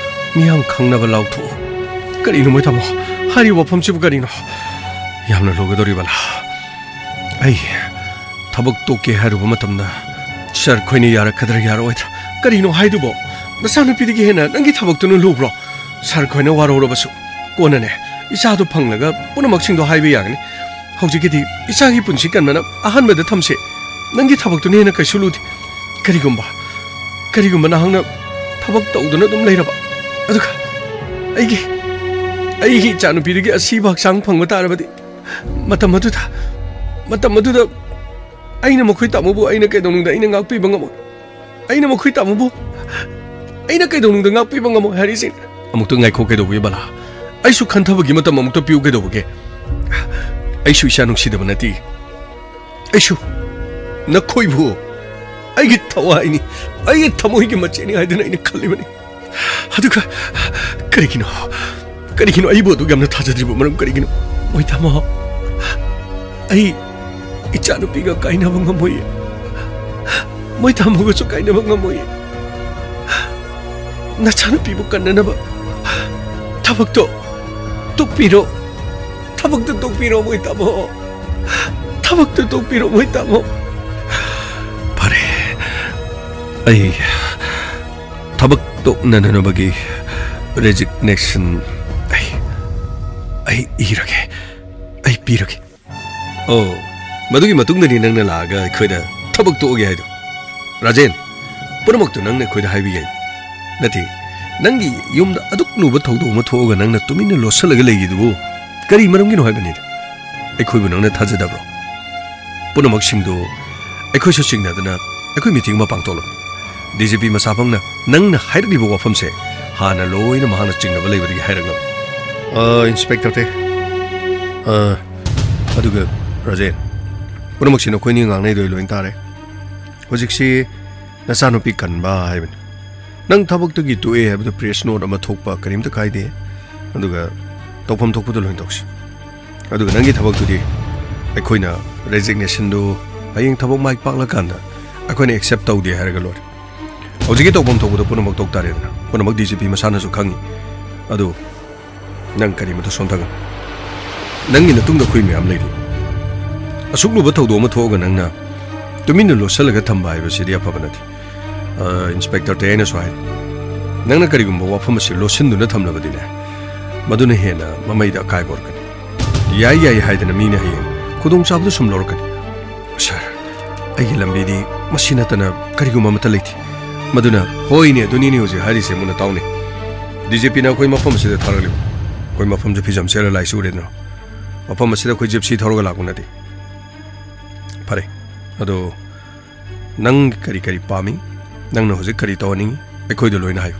ꯃꯤꯌꯥꯝ ꯈꯪꯅꯕ ꯂꯥꯎꯊꯣꯛꯎ꯫ ꯀꯔꯤꯅꯣ ꯃꯣꯏ ꯇꯥꯃꯣ? ꯍꯥꯏꯔꯤꯕ ꯋꯥꯐꯝꯁꯤꯕꯨ ꯀꯔꯤꯅꯣ? ꯌꯥꯝꯅ ꯂꯨꯒꯗꯧꯔꯤꯕ ꯂꯥ꯫ ꯑꯩ ꯊꯕꯛ ꯇꯣꯛꯀꯦ ꯍꯥꯏꯔꯨꯕ ꯃꯇꯝꯗ ꯁꯥꯔ ꯈꯣꯏꯅ ꯌꯥꯔꯛꯀꯗ꯭ꯔꯥ ꯌꯥꯔꯛꯑꯣꯏꯗ꯭ꯔꯥ? ꯀꯔꯤꯅꯣ ꯍꯥꯏꯗꯨꯕꯣ? ꯅꯆꯥꯅꯨꯄꯤꯗꯒꯤ ꯍꯦꯟꯅ ꯅꯪꯒꯤ ꯊꯕꯛꯇꯨꯅ ꯂꯨꯕ꯭ꯔꯣ? ꯁꯥꯔ ꯈꯣꯏꯅ ꯋꯥꯔꯧꯔꯕꯁꯨ ꯀꯣꯟꯅꯅꯦ, ꯏꯆꯥꯗꯣ ꯐꯪꯂꯒ ꯄꯨꯝꯅꯃꯛꯁꯤꯡꯗꯣ ꯍꯥꯏꯕ ꯌꯥꯒꯅꯤ꯫ ꯍꯧꯖꯤꯛꯀꯤꯗꯤ ꯏꯆꯥꯒꯤ ꯄꯨꯟꯁꯤ ꯀꯟꯕꯅ ꯑꯍꯥꯟꯕꯗ ꯊꯝꯁꯦ꯫ ꯅꯪꯒꯤ ꯊꯕꯛꯇꯨꯅ ꯍꯦꯟꯅ ꯀꯩꯁꯨ ꯂꯨꯗꯦ꯫ ꯀꯔꯤꯒꯨꯝꯕ, ꯀꯔꯤꯒꯨꯝꯕ ꯅꯍꯥꯛꯅ ꯊꯕꯛ ꯇꯧꯗꯨꯅ ꯑꯗꯨꯝ ꯂꯩꯔꯕ, ꯑꯗꯨꯒ ꯑꯩꯒꯤ, ꯑꯩꯒꯤ ꯏꯆꯥꯅꯨꯄꯤꯗꯒꯤ ꯑꯁꯤꯕ ꯍꯛꯆꯥꯡ ꯐꯪꯕ ꯇꯥꯔꯕꯗꯤ, ꯃꯇꯝ ꯑꯗꯨꯗ, ꯃꯇꯝ ꯑꯗꯨꯗ ꯑꯩꯅ ꯃꯈꯣꯏ ꯇꯥꯃꯣꯕꯨ ꯑꯩꯅ ꯀꯩꯗꯧꯅꯨꯡꯗ ꯑꯩꯅ ꯉꯥꯛꯄꯤꯕ ꯉꯝꯃꯣꯏ꯫ ꯑꯩꯅ ꯃꯈꯣꯏ ꯇꯥꯃꯣꯕꯨ ꯑꯩꯅ ꯀꯩꯗꯧꯅꯨꯡꯗ ꯉꯥꯛꯄꯤꯕ ꯉꯝꯃꯣꯏ ꯍꯥꯏꯔꯤꯁꯤꯅꯤ꯫ ꯑꯃꯨꯛꯇ ꯉꯥꯏꯈꯣ ꯀꯩꯗꯧꯕꯒꯤ ꯕꯂꯥ? ꯑꯩꯁꯨ ꯈꯟꯊꯕꯒꯤ ꯃꯇꯝ ꯑꯃꯨꯛꯇ ꯄꯤꯌꯨ ꯀꯩꯗꯧꯕꯒꯦ? ꯑꯩꯁꯨ ꯏꯆꯥ ꯅꯨꯡꯁꯤꯗꯕ ꯅꯠꯇꯦ꯫ ꯑꯩꯁꯨ ꯅꯈꯣꯏꯕꯨ ꯑꯩꯒꯤ ꯊꯋꯥꯏꯅꯤ, ꯑꯩꯒꯤ ꯊꯃꯣꯏꯒꯤ ꯃꯆꯦꯠꯅꯤ ꯍꯥꯏꯗꯨꯅ ꯑꯩꯅ ꯈꯜꯂꯤꯕꯅꯤ꯫ ꯑꯗꯨꯒ ꯀꯔꯤꯒꯤꯅꯣ, ꯀꯔꯤꯒꯤꯅꯣ ꯑꯩꯕꯨ ꯑꯗꯨꯛ ꯌꯥꯝꯅ ꯊꯥꯖꯗ꯭ꯔꯤꯕ ꯃꯔꯝ ꯀꯔꯤꯒꯤꯅꯣ? ꯃꯣꯏ ꯇꯥꯃꯣ, ꯑꯩ ꯏꯆꯥꯅꯨꯄꯤꯒ ꯀꯥꯏꯅꯕ ꯉꯝꯃꯣꯏꯌꯦ꯫ ꯃꯣꯏ ꯇꯥꯃꯣꯒꯁꯨ ꯀꯥꯏꯅꯕ ꯉꯝꯃꯣꯏꯌꯦ꯫ ꯅꯆꯥꯅꯨꯄꯤꯕꯨ ꯀꯟꯅꯅꯕ ꯊꯕꯛꯇꯣ ꯇꯣꯛꯄꯤꯔꯣ꯫ ꯊꯕꯛꯇꯣ ꯇꯣꯛꯄꯤꯔꯣ, ꯃꯣꯏ ꯇꯥꯃꯣ꯫ ꯊꯕꯛꯇꯣ ꯇꯣꯛꯄꯤꯔꯣ, ꯃꯣꯏ ꯇꯥꯃꯣ꯫ ꯐꯔꯦ, ꯑꯩ ꯊꯕꯛ ꯇꯣꯛꯅꯅꯕꯒꯤ resignation ꯑꯩ, ꯑꯩ ꯏꯔꯒꯦ꯫ ꯑꯩ ꯄꯤꯔꯒꯦ꯫ ꯑꯣ, ꯃꯗꯨꯒꯤ ꯃꯇꯨꯡꯗꯅꯤ ꯅꯪꯅ ꯂꯥꯛꯑꯒ ꯑꯩꯈꯣꯏꯗ ꯊꯕꯛ ꯇꯣꯛꯑꯒꯦ ꯍꯥꯏꯗꯣ꯫ ꯔꯥꯖꯦꯟ, ꯄꯨꯝꯅꯃꯛꯇꯨ ꯅꯪꯅ ꯑꯩꯈꯣꯏꯗ ꯍꯥꯏꯕꯤꯒꯦ꯫ ꯅꯠꯇꯦ, ꯅꯪꯒꯤ ꯌꯨꯝꯗ ꯑꯗꯨꯛ ꯂꯨꯕ ꯊꯧꯗꯣꯛ ꯑꯃ ꯊꯣꯛꯑꯒ ꯅꯪꯅ ꯇꯨꯃꯤꯟꯅ ꯂꯣꯠꯁꯤꯜꯂꯒ ꯂꯩꯔꯤꯗꯨꯕꯨ ꯀꯔꯤ ꯃꯔꯝꯒꯤꯅꯣ ꯍꯥꯏꯕꯅꯤꯗ? ꯑꯩꯈꯣꯏꯕꯨ ꯅꯪꯅ ꯊꯥꯖꯗꯕ꯭ꯔꯣ? ꯄꯨꯝꯅꯃꯛꯁꯤꯡꯗꯨ ꯑꯩꯈꯣꯏꯁꯨ ꯆꯤꯡꯅꯗꯨꯅ ꯑꯩꯈꯣꯏ ꯃꯤꯇꯤꯡ ꯑꯃ ꯄꯥꯡꯊꯣꯛꯂꯝꯃꯤ꯫ ꯗꯤ ꯖꯤ ꯄꯤ ꯃꯁꯥꯃꯛꯅ ꯅꯪꯅ ꯍꯥꯏꯔꯛꯂꯤꯕ ꯋꯥꯐꯝꯁꯦ ꯍꯥꯟꯅ ꯂꯣꯏꯅ ꯃꯍꯥꯛꯅ ꯆꯤꯡꯅꯕ ꯂꯩꯕꯗꯒꯤ ꯍꯥꯏꯔꯛꯂꯝꯃꯤ꯫ ꯑ, ꯏꯟꯁꯄꯦꯛꯇꯔ ꯇꯦ꯫ ꯑ, ꯑꯗꯨꯒ ꯔꯥꯖꯦꯟ, ꯄꯨꯝꯅꯃꯛꯁꯤ ꯅꯈꯣꯏꯅꯤ ꯉꯥꯡꯅꯩꯗꯣ ꯑꯩ ꯂꯣꯏꯅ ꯇꯥꯔꯦ꯫ ꯍꯧꯖꯤꯛꯁꯤ ꯅꯆꯥꯅꯨꯄꯤ ꯀꯟꯕ ꯍꯥꯏꯕꯅꯤ꯫ ꯅꯪ ꯊꯕꯛꯇꯒꯤ ꯇꯣꯛꯑꯦ ꯍꯥꯏꯕꯗꯨ ꯄ꯭ꯔꯦꯁ ꯅꯣꯠ ꯑꯃ ꯊꯣꯛꯄ ꯀꯔꯤꯝꯇ ꯀꯥꯏꯗꯦ꯫ ꯑꯗꯨꯒ ꯇꯧꯐꯝ ꯊꯣꯛꯄꯗꯣ ꯂꯣꯏꯅ ꯇꯧꯁꯤ꯫ ꯑꯗꯨꯒ ꯅꯪꯒꯤ ꯊꯕꯛꯇꯨꯗꯤ ꯑꯩꯈꯣꯏꯅ resignation ꯗꯨ ꯍꯌꯦꯡ ꯊꯕꯛ ꯃꯥꯏ ꯄꯥꯛꯂꯀꯥꯟꯗ ꯑꯩꯈꯣꯏꯅ accept ꯇꯧꯗꯦ ꯍꯥꯏꯔꯒ ꯂꯣꯏꯔꯦ꯫ ꯍꯧꯖꯤꯛꯀꯤ ꯇꯧꯐꯝ ꯊꯣꯛꯄꯗꯣ ꯄꯨꯝꯅꯃꯛ ꯇꯧ ꯇꯥꯔꯦꯗꯅ, ꯄꯨꯝꯅꯃꯛ ꯗꯤ ꯖꯤ ꯄꯤ ꯃꯁꯥꯅꯁꯨ ꯈꯪꯉꯤ꯫ ꯑꯗꯨ ꯅꯪ ꯀꯔꯤꯃꯇ ꯁꯣꯟꯊꯒꯅꯨ꯫ ꯅꯪꯒꯤ ꯅꯇꯨꯡꯗ ꯑꯩꯈꯣꯏ ꯃꯌꯥꯝ ꯂꯩꯔꯤ꯫ ꯑꯁꯨꯛ ꯂꯨꯕ ꯊꯧꯗꯣꯛ ꯑꯃ ꯊꯣꯛꯑꯒ ꯅꯪꯅ ꯇꯨꯃꯤꯟꯅ ꯂꯣꯠꯁꯤꯜꯂꯒ ꯊꯝꯕ ꯍꯥꯏꯕꯁꯤꯗꯤ ꯑꯐꯕ ꯅꯠꯇꯦ꯫ ꯑ, ꯏꯟꯁꯄꯦꯛꯇꯔ ꯇꯦ, ꯑꯩꯅꯁꯨ ꯍꯥꯏꯔꯤ, ꯅꯪꯅ ꯀꯔꯤꯒꯨꯝꯕ ꯋꯥꯐꯝ ꯑꯁꯤ ꯂꯣꯠꯁꯤꯟꯗꯨꯅ ꯊꯝꯂꯕꯗꯤꯅꯦ, ꯃꯗꯨꯅ ꯍꯦꯟꯅ ꯃꯃꯩꯗ ꯑꯀꯥꯏꯕ ꯑꯣꯏꯔꯛꯀꯅꯤ꯫ ꯌꯥꯏ ꯌꯥꯏ ꯍꯥꯏꯗꯅ ꯃꯤꯅ ꯍꯌꯦꯡ ꯈꯨꯗꯣꯡꯆꯥꯕꯗꯨ ꯁꯨꯝ ꯂꯧꯔꯛꯀꯅꯤ꯫ ꯁꯥꯔ, ꯑꯩꯒꯤ ꯂꯝꯕꯤꯗꯤ ꯃꯁꯤ ꯅꯠꯇꯅ ꯀꯔꯤꯒꯨꯝꯕ ꯑꯃꯠꯇ ꯂꯩꯇꯦ꯫ ꯃꯗꯨꯅ, ꯍꯣꯏꯅꯦ, ꯑꯗꯨꯅꯤꯅꯦ ꯍꯧꯖꯤꯛ ꯍꯥꯏꯔꯤꯁꯦ, ꯃꯨꯟꯅ ꯇꯥꯎꯅꯦ꯫ ꯗꯤ ꯖꯤ ꯄꯤꯅ ꯑꯩꯈꯣꯏ ꯃꯐꯝ ꯑꯁꯤꯗ ꯊꯥꯔꯛꯂꯤꯕ꯫ ꯑꯩꯈꯣꯏ ꯃꯐꯝꯁꯦ ꯐꯤꯖꯝ ꯁꯦꯠꯂ ꯂꯥꯛꯏꯁꯤ ꯎꯔꯦꯗꯅ꯫ ꯃꯐꯝ ꯑꯁꯤꯗ ꯑꯩꯈꯣꯏ ꯖꯤꯞꯁꯤ ꯊꯧꯔꯒ ꯂꯥꯛꯄ ꯅꯠꯇꯦ꯫ ꯐꯔꯦ, ꯑꯗꯣ ꯅꯪ ꯀꯔꯤ ꯀꯔꯤ ꯄꯥꯝꯃꯤ? ꯅꯪꯅ ꯍꯧꯖꯤꯛ ꯀꯔꯤ ꯇꯧꯍꯟꯅꯤꯡꯉꯤ? ꯑꯩꯈꯣꯏꯗ ꯂꯣꯏꯅ ꯍꯥꯏꯌꯨ꯫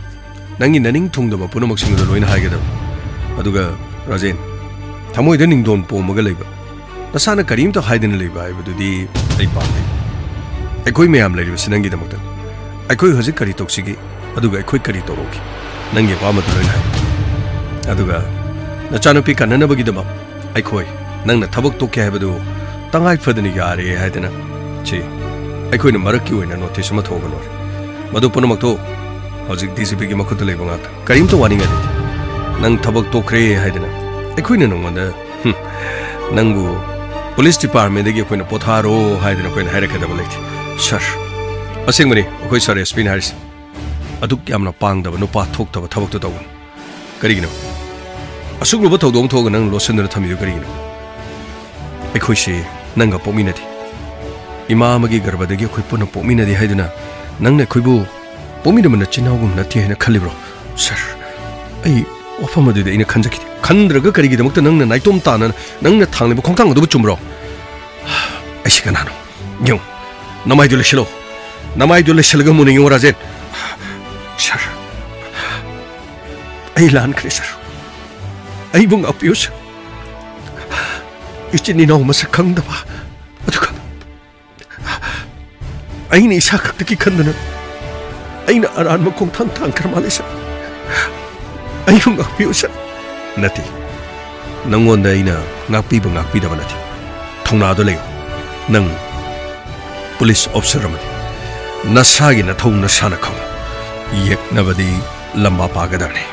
ꯅꯪꯒꯤ ꯅꯅꯤꯡ ꯊꯨꯡꯗꯕ ꯄꯨꯝꯅꯃꯛꯁꯤꯡ ꯑꯗꯨ ꯂꯣꯏꯅ ꯍꯥꯏꯒꯗꯕ꯫ ꯑꯗꯨꯒ ꯔꯥꯖꯦꯟ, ꯊꯃꯣꯏꯗ ꯅꯤꯡꯗꯣꯟ ꯄꯣꯝꯃꯒ ꯂꯩꯕ, ꯅꯁꯥꯅ ꯀꯔꯤꯝꯇ ꯍꯥꯏꯗꯅ ꯂꯩꯕ ꯍꯥꯏꯕꯗꯨꯗꯤ ꯑꯩ ꯄꯥꯝꯗꯦ꯫ ꯑꯩꯈꯣꯏ ꯃꯌꯥꯝ ꯂꯩꯔꯤꯕꯁꯤ ꯅꯪꯒꯤꯗꯃꯛꯇꯅꯤ꯫ ꯑꯩꯈꯣꯏ ꯍꯧꯖꯤꯛ ꯀꯔꯤ ꯇꯧꯁꯤꯒꯦ? ꯑꯗꯨꯒ ꯑꯩꯈꯣꯏ ꯀꯔꯤ ꯇꯧꯔꯛꯎꯒꯦ? ꯅꯪꯒꯤ ꯑꯄꯥꯝꯕꯗꯨ ꯂꯣꯏꯅ ꯍꯥꯏꯌꯨ꯫ ꯑꯗꯨꯒ ꯅꯆꯥꯅꯨꯄꯤ ꯀꯟꯅꯅꯕꯒꯤꯗꯃꯛ ꯑꯩꯈꯣꯏ ꯅꯪꯅ ꯊꯕꯛ ꯇꯣꯛꯀꯦ ꯍꯥꯏꯕꯗꯨ ꯇꯉꯥꯏ ꯐꯗꯅ ꯌꯥꯔꯦ ꯍꯥꯏꯗꯅ, ꯁꯤ ꯑꯩꯈꯣꯏꯅ ꯃꯔꯛꯀꯤ ꯑꯣꯏꯅ ꯅꯣꯇꯤꯁ ꯑꯃ ꯊꯣꯛꯑꯒ ꯂꯣꯏꯔꯦ꯫ ꯃꯗꯨ ꯄꯨꯝꯅꯃꯛꯇꯣ ꯍꯧꯖꯤꯛ ꯗꯤ ꯁꯤ ꯄꯤꯒꯤ ꯃꯈꯨꯠꯇ ꯂꯩꯕ ꯉꯥꯛꯇ꯫ ꯀꯔꯤꯝꯇ ꯋꯥꯅꯤꯡꯉꯥꯏ ꯂꯩꯇꯦ꯫ ꯅꯪ ꯊꯕꯛ ꯇꯣꯛꯈ꯭ꯔꯦ ꯍꯥꯏꯗꯅ ꯑꯩꯈꯣꯏꯅ ꯅꯉꯣꯟꯗ, ꯍꯨꯝ, ꯅꯪꯕꯨ ꯄꯨꯂꯤꯁ ꯗꯤꯄꯥꯔꯠꯃꯦꯟꯗꯒꯤ ꯑꯩꯈꯣꯏꯅ ꯄꯣꯊꯥꯔꯣ ꯍꯥꯏꯗꯅ ꯑꯩꯈꯣꯏꯅ ꯍꯥꯏꯔꯛꯀꯗꯕ ꯂꯩꯇꯦ꯫ ꯁꯥꯔ, ꯑꯁꯦꯡꯕꯅꯤ, ꯑꯩꯈꯣꯏ ꯁꯥꯔ ꯑꯦꯁ ꯄꯤꯅ ꯍꯥꯏꯔꯤꯁꯦ꯫ ꯑꯗꯨꯛ ꯌꯥꯝꯅ ꯄꯥꯡꯗꯕ, ꯅꯨꯄꯥ ꯊꯣꯛꯇꯕ ꯊꯕꯛꯇꯣ ꯇꯧꯒꯅꯨ꯫ ꯀꯔꯤꯒꯤꯅꯣ? ꯑꯁꯨꯛ ꯂꯨꯕ ꯊꯧꯗꯣꯛ ꯑꯃ ꯊꯣꯛꯑꯒ ꯅꯪ ꯂꯣꯠꯁꯤꯟꯗꯨꯅ ꯊꯝꯃꯤꯗꯨ ꯀꯔꯤꯒꯤꯅꯣ? ꯑꯩꯈꯣꯏꯁꯤ ꯅꯪꯒ ꯄꯣꯛꯃꯤꯟꯅꯗꯦ꯫ ꯏꯃꯥ ꯑꯃꯒꯤ ꯒꯔꯚꯗꯒꯤ ꯑꯩꯈꯣꯏ ꯄꯨꯟꯅ ꯄꯣꯛꯃꯤꯟꯅꯗꯦ ꯍꯥꯏꯗꯨꯅ ꯅꯪꯅ ꯑꯩꯈꯣꯏꯕꯨ ꯄꯣꯛꯃꯤꯟꯅꯕ ꯅꯆꯤꯟ ꯏꯅꯥꯎꯒꯨꯝ ꯅꯠꯇꯦ ꯍꯥꯏꯅ ꯈꯜꯂꯤꯕ꯭ꯔꯣ? ꯁꯥꯔ, ꯑꯩ ꯋꯥꯐꯝ ꯑꯗꯨꯗꯤ ꯑꯩꯅ ꯈꯟꯖꯈꯤꯗꯦ꯫ ꯈꯟꯗ꯭ꯔꯒ ꯀꯔꯤꯒꯤꯗꯃꯛꯇ ꯅꯪꯅ ꯅꯥꯏꯇꯣꯝ ꯇꯥꯅ ꯅꯪꯅ ꯊꯥꯡꯂꯤꯕ ꯈꯣꯡꯊꯥꯡ ꯑꯗꯨꯕꯨ ꯆꯨꯝꯕ꯭ꯔꯣ? ꯑꯩꯁꯤ ꯀꯅꯥꯅꯣ? ꯌꯦꯡꯉꯨ, ꯅꯃꯥꯏꯗꯨ ꯂꯩꯁꯤꯜꯂꯣ꯫ ꯅꯃꯥꯏꯗꯨ ꯂꯩꯁꯤꯜꯂꯒ ꯃꯨꯟꯅ ꯌꯦꯡꯉꯨ, ꯔꯥꯖꯦꯟ꯫ ꯁꯥꯔ, ꯑꯩ ꯂꯥꯟꯈ꯭ꯔꯦ, ꯁꯥꯔ꯫ ꯑꯩꯕꯨ ꯉꯥꯛꯄꯤꯌꯨ, ꯁꯥꯔ꯫ ꯏꯆꯤꯟ ꯏꯅꯥꯎ ꯃꯁꯛ ꯈꯪꯗꯕ, ꯑꯗꯨꯒ ꯑꯩꯅ ꯏꯁꯥ ꯈꯛꯇꯒꯤ ꯈꯟꯗꯨꯅ ꯑꯩꯅ ꯑꯔꯥꯟꯕ ꯈꯣꯡꯊꯥꯡ ꯊꯥꯡꯈ꯭ꯔ ꯃꯥꯜꯂꯦ, ꯁꯥꯔ꯫ ꯑꯩꯕꯨ ꯉꯥꯛꯄꯤꯌꯨ, ꯁꯥꯔ꯫ ꯅꯠꯇꯦ, ꯅꯪꯉꯣꯟꯗ ꯑꯩꯅ ꯉꯥꯛꯄꯤꯕ ꯉꯥꯛꯄꯤꯗꯕ ꯅꯠꯇꯦ꯫ ꯊꯧꯅꯥꯗꯣ ꯂꯩꯌꯨ꯫ ꯅꯪ ꯄꯨꯂꯤꯁ ꯑꯣꯐꯤꯁꯔ ꯑꯃꯅꯤ꯫ ꯅꯁꯥꯒꯤ ꯅꯊꯧ ꯅꯁꯥꯅ ꯈꯪꯉꯨ꯫ ꯌꯦꯛꯅꯕꯗꯤ ꯂꯝꯕꯥ ꯄꯥꯒꯗꯕꯅꯤ꯫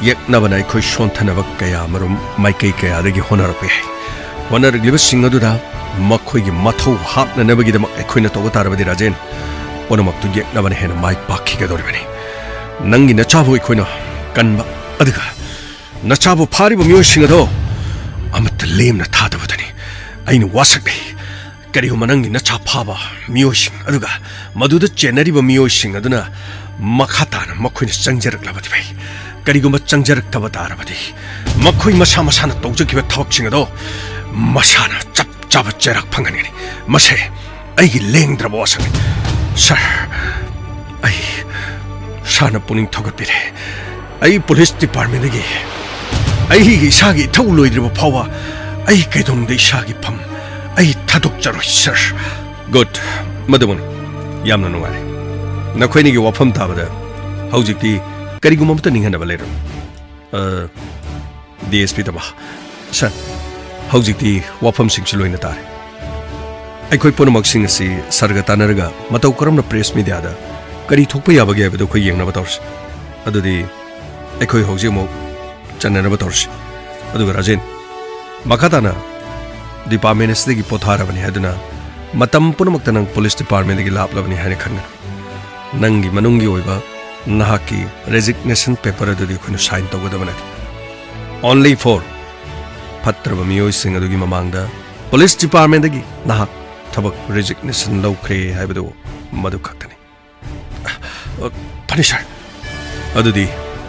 ꯌꯦꯛꯅꯕꯅ ꯑꯩꯈꯣꯏ ꯁꯣꯟꯊꯅꯕ ꯀꯌꯥ ꯑꯃꯔꯣꯝ ꯃꯥꯏꯀꯩ ꯀꯌꯥꯗꯒꯤ ꯍꯣꯠꯅꯔꯛꯄ ꯌꯥꯏ꯫ ꯍꯣꯠꯅꯔꯛꯂꯤꯕꯁꯤꯡ ꯑꯗꯨꯗ ꯃꯈꯣꯏꯒꯤ ꯃꯊꯧ ꯍꯥꯞꯅꯅꯕꯒꯤꯗꯃꯛ ꯑꯩꯈꯣꯏꯅ ꯇꯧꯕ ꯇꯥꯔꯕꯗꯤ, ꯔꯥꯖꯦꯟ, ꯄꯨꯝꯅꯃꯛꯇꯨ ꯌꯦꯛꯅꯕꯅ ꯍꯦꯟꯅ ꯃꯥꯏ ꯄꯥꯛꯈꯤꯒꯗꯧꯔꯤꯕꯅꯤ꯫ ꯅꯪꯒꯤ ꯅꯆꯥꯕꯨ ꯑꯩꯈꯣꯏꯅ ꯀꯟꯕ, ꯑꯗꯨꯒ ꯅꯆꯥꯕꯨ ꯐꯥꯔꯤꯕ ꯃꯤꯑꯣꯏꯁꯤꯡ ꯑꯗꯣ ꯑꯃꯠꯇ ꯂꯦꯝꯅ ꯊꯥꯗꯕꯗꯨꯅꯤ꯫ ꯑꯩꯅ ꯋꯥꯁꯛꯂꯤ꯫ ꯀꯔꯤꯒꯨꯝꯕ ꯅꯪꯒꯤ ꯅꯆꯥ ꯐꯥꯕ ꯃꯤꯑꯣꯏꯁꯤꯡ ꯑꯗꯨꯒ ꯃꯗꯨꯗ ꯆꯦꯟꯅꯔꯤꯕ ꯃꯤꯑꯣꯏꯁꯤꯡ ꯑꯗꯨꯅ ꯃꯈꯥ ꯇꯥꯅ ꯃꯈꯣꯏꯅ ꯆꯪꯖꯔꯛꯂꯕꯗꯤ ꯐꯩ꯫ ꯀꯔꯤꯒꯨꯝꯕ ꯆꯪꯖꯔꯛꯇꯕ ꯇꯥꯔꯕꯗꯤ, ꯃꯈꯣꯏ ꯃꯁꯥ ꯃꯁꯥꯅ ꯇꯧꯖꯈꯤꯕ ꯊꯕꯛꯁꯤꯡ ꯑꯗꯣ ꯃꯁꯥꯅ ꯆꯞ ꯆꯥꯕ ꯆꯩꯔꯥꯛ ꯐꯪꯍꯟꯒꯅꯤ꯫ ꯃꯁꯦ ꯑꯩꯒꯤ ꯂꯦꯡꯗ꯭ꯔꯕ ꯋꯥꯁꯛꯅꯤ꯫ ꯁꯥꯔ, ꯑꯩ ꯁꯥꯔꯅ ꯄꯨꯛꯅꯤꯡ ꯊꯧꯒꯠꯄꯤꯔꯦ꯫ ꯑꯩ ꯄꯨꯂꯤꯁ ꯗꯤꯄꯥꯔꯠꯃꯦꯟꯗꯒꯤ ꯑꯩꯒꯤ ꯏꯁꯥꯒꯤ ꯏꯊꯧ ꯂꯣꯏꯗ꯭ꯔꯤꯕ ꯐꯥꯎꯕ ꯑꯩ ꯀꯩꯗꯧꯅꯨꯡꯗ ꯏꯁꯥꯒꯤ ꯐꯝ ꯑꯩ ꯊꯥꯗꯣꯛꯆꯔꯣꯏ, ꯁꯥꯔ꯫ ꯒꯨꯗ, ꯃꯗꯨꯃꯛꯅꯤ꯫ ꯌꯥꯝꯅ ꯅꯨꯡꯉꯥꯏꯔꯦ꯫ ꯅꯈꯣꯏꯅꯤꯒꯤ ꯋꯥꯐꯝ ꯇꯥꯕꯗ ꯍꯧꯖꯤꯛꯇꯤ ꯀꯔꯤꯒꯨꯝꯕ ꯑꯃꯠꯇ ꯅꯤꯡꯍꯟꯅꯕ ꯂꯩꯔꯣꯏ꯫ ꯑ, ꯗꯤ ꯑꯦꯁ ꯄꯤ ꯇꯃꯥ꯫ ꯁꯥꯔ, ꯍꯧꯖꯤꯛꯇꯤ ꯋꯥꯐꯝꯁꯤꯡꯁꯨ ꯂꯣꯏꯅ ꯇꯥꯔꯦ꯫ ꯑꯩꯈꯣꯏ ꯄꯨꯝꯅꯃꯛꯁꯤꯡ ꯑꯁꯤ ꯁꯔꯒ ꯇꯥꯟꯅꯔꯒ ꯃꯇꯧ ꯀꯔꯝꯅ ꯄ꯭ꯔꯦꯁ ꯃꯤꯗꯤꯌꯥꯗ ꯀꯔꯤ ꯊꯣꯛꯄ ꯌꯥꯕꯒꯦ ꯍꯥꯏꯕꯗꯨ ꯑꯩꯈꯣꯏ ꯌꯦꯡꯅꯕ ꯇꯧꯔꯁꯤ꯫ ꯑꯗꯨꯗꯤ ꯑꯩꯈꯣꯏ ꯍꯧꯖꯤꯛ ꯑꯃꯨꯛ ꯆꯠꯅꯅꯕ ꯇꯧꯔꯁꯤ꯫ ꯑꯗꯨꯒ ꯔꯥꯖꯦꯟ, ꯃꯈꯥ ꯇꯥꯅ ꯗꯤꯄꯥꯔꯠꯃꯦꯟ ꯑꯁꯤꯗꯒꯤ ꯄꯣꯊꯥꯔꯕꯅꯤ ꯍꯥꯏꯗꯨꯅ ꯃꯇꯝ ꯄꯨꯝꯅꯃꯛꯇ ꯅꯪ ꯄꯨꯂꯤꯁ ꯗꯤꯄꯥꯔꯠꯃꯦꯟꯗꯒꯤ ꯂꯥꯞꯂꯕꯅꯤ ꯍꯥꯏꯅ ꯈꯟꯒꯅꯨ꯫ ꯅꯪꯒꯤ ꯃꯅꯨꯡꯒꯤ ꯑꯣꯏꯕ ꯅꯍꯥꯛꯀꯤ ꯔꯦꯖꯤꯒꯅꯦꯁꯟ ꯄꯦꯄꯔ ꯑꯗꯨꯗꯤ ꯑꯩꯈꯣꯏꯅ ꯁꯥꯏꯟ ꯇꯧꯒꯗꯕ ꯅꯠꯇꯦ꯫ Only for ꯐꯠꯇ꯭ꯔꯕ ꯃꯤꯑꯣꯏꯁꯤꯡ ꯑꯗꯨꯒꯤ ꯃꯃꯥꯡꯗ ꯄꯨꯂꯤꯁ ꯗꯤꯄꯥꯔꯠꯃꯦꯟꯗꯒꯤ ꯅꯍꯥꯛ ꯊꯕꯛ ꯔꯦꯖꯤꯒꯅꯦꯁꯟ ꯂꯧꯈ꯭ꯔꯦ ꯍꯥꯏꯕꯗꯨ ꯃꯗꯨ ꯈꯛꯇꯅꯤ꯫ ꯑ, ꯐꯅꯤ ꯁꯥꯔ꯫ ꯑꯗꯨꯗꯤ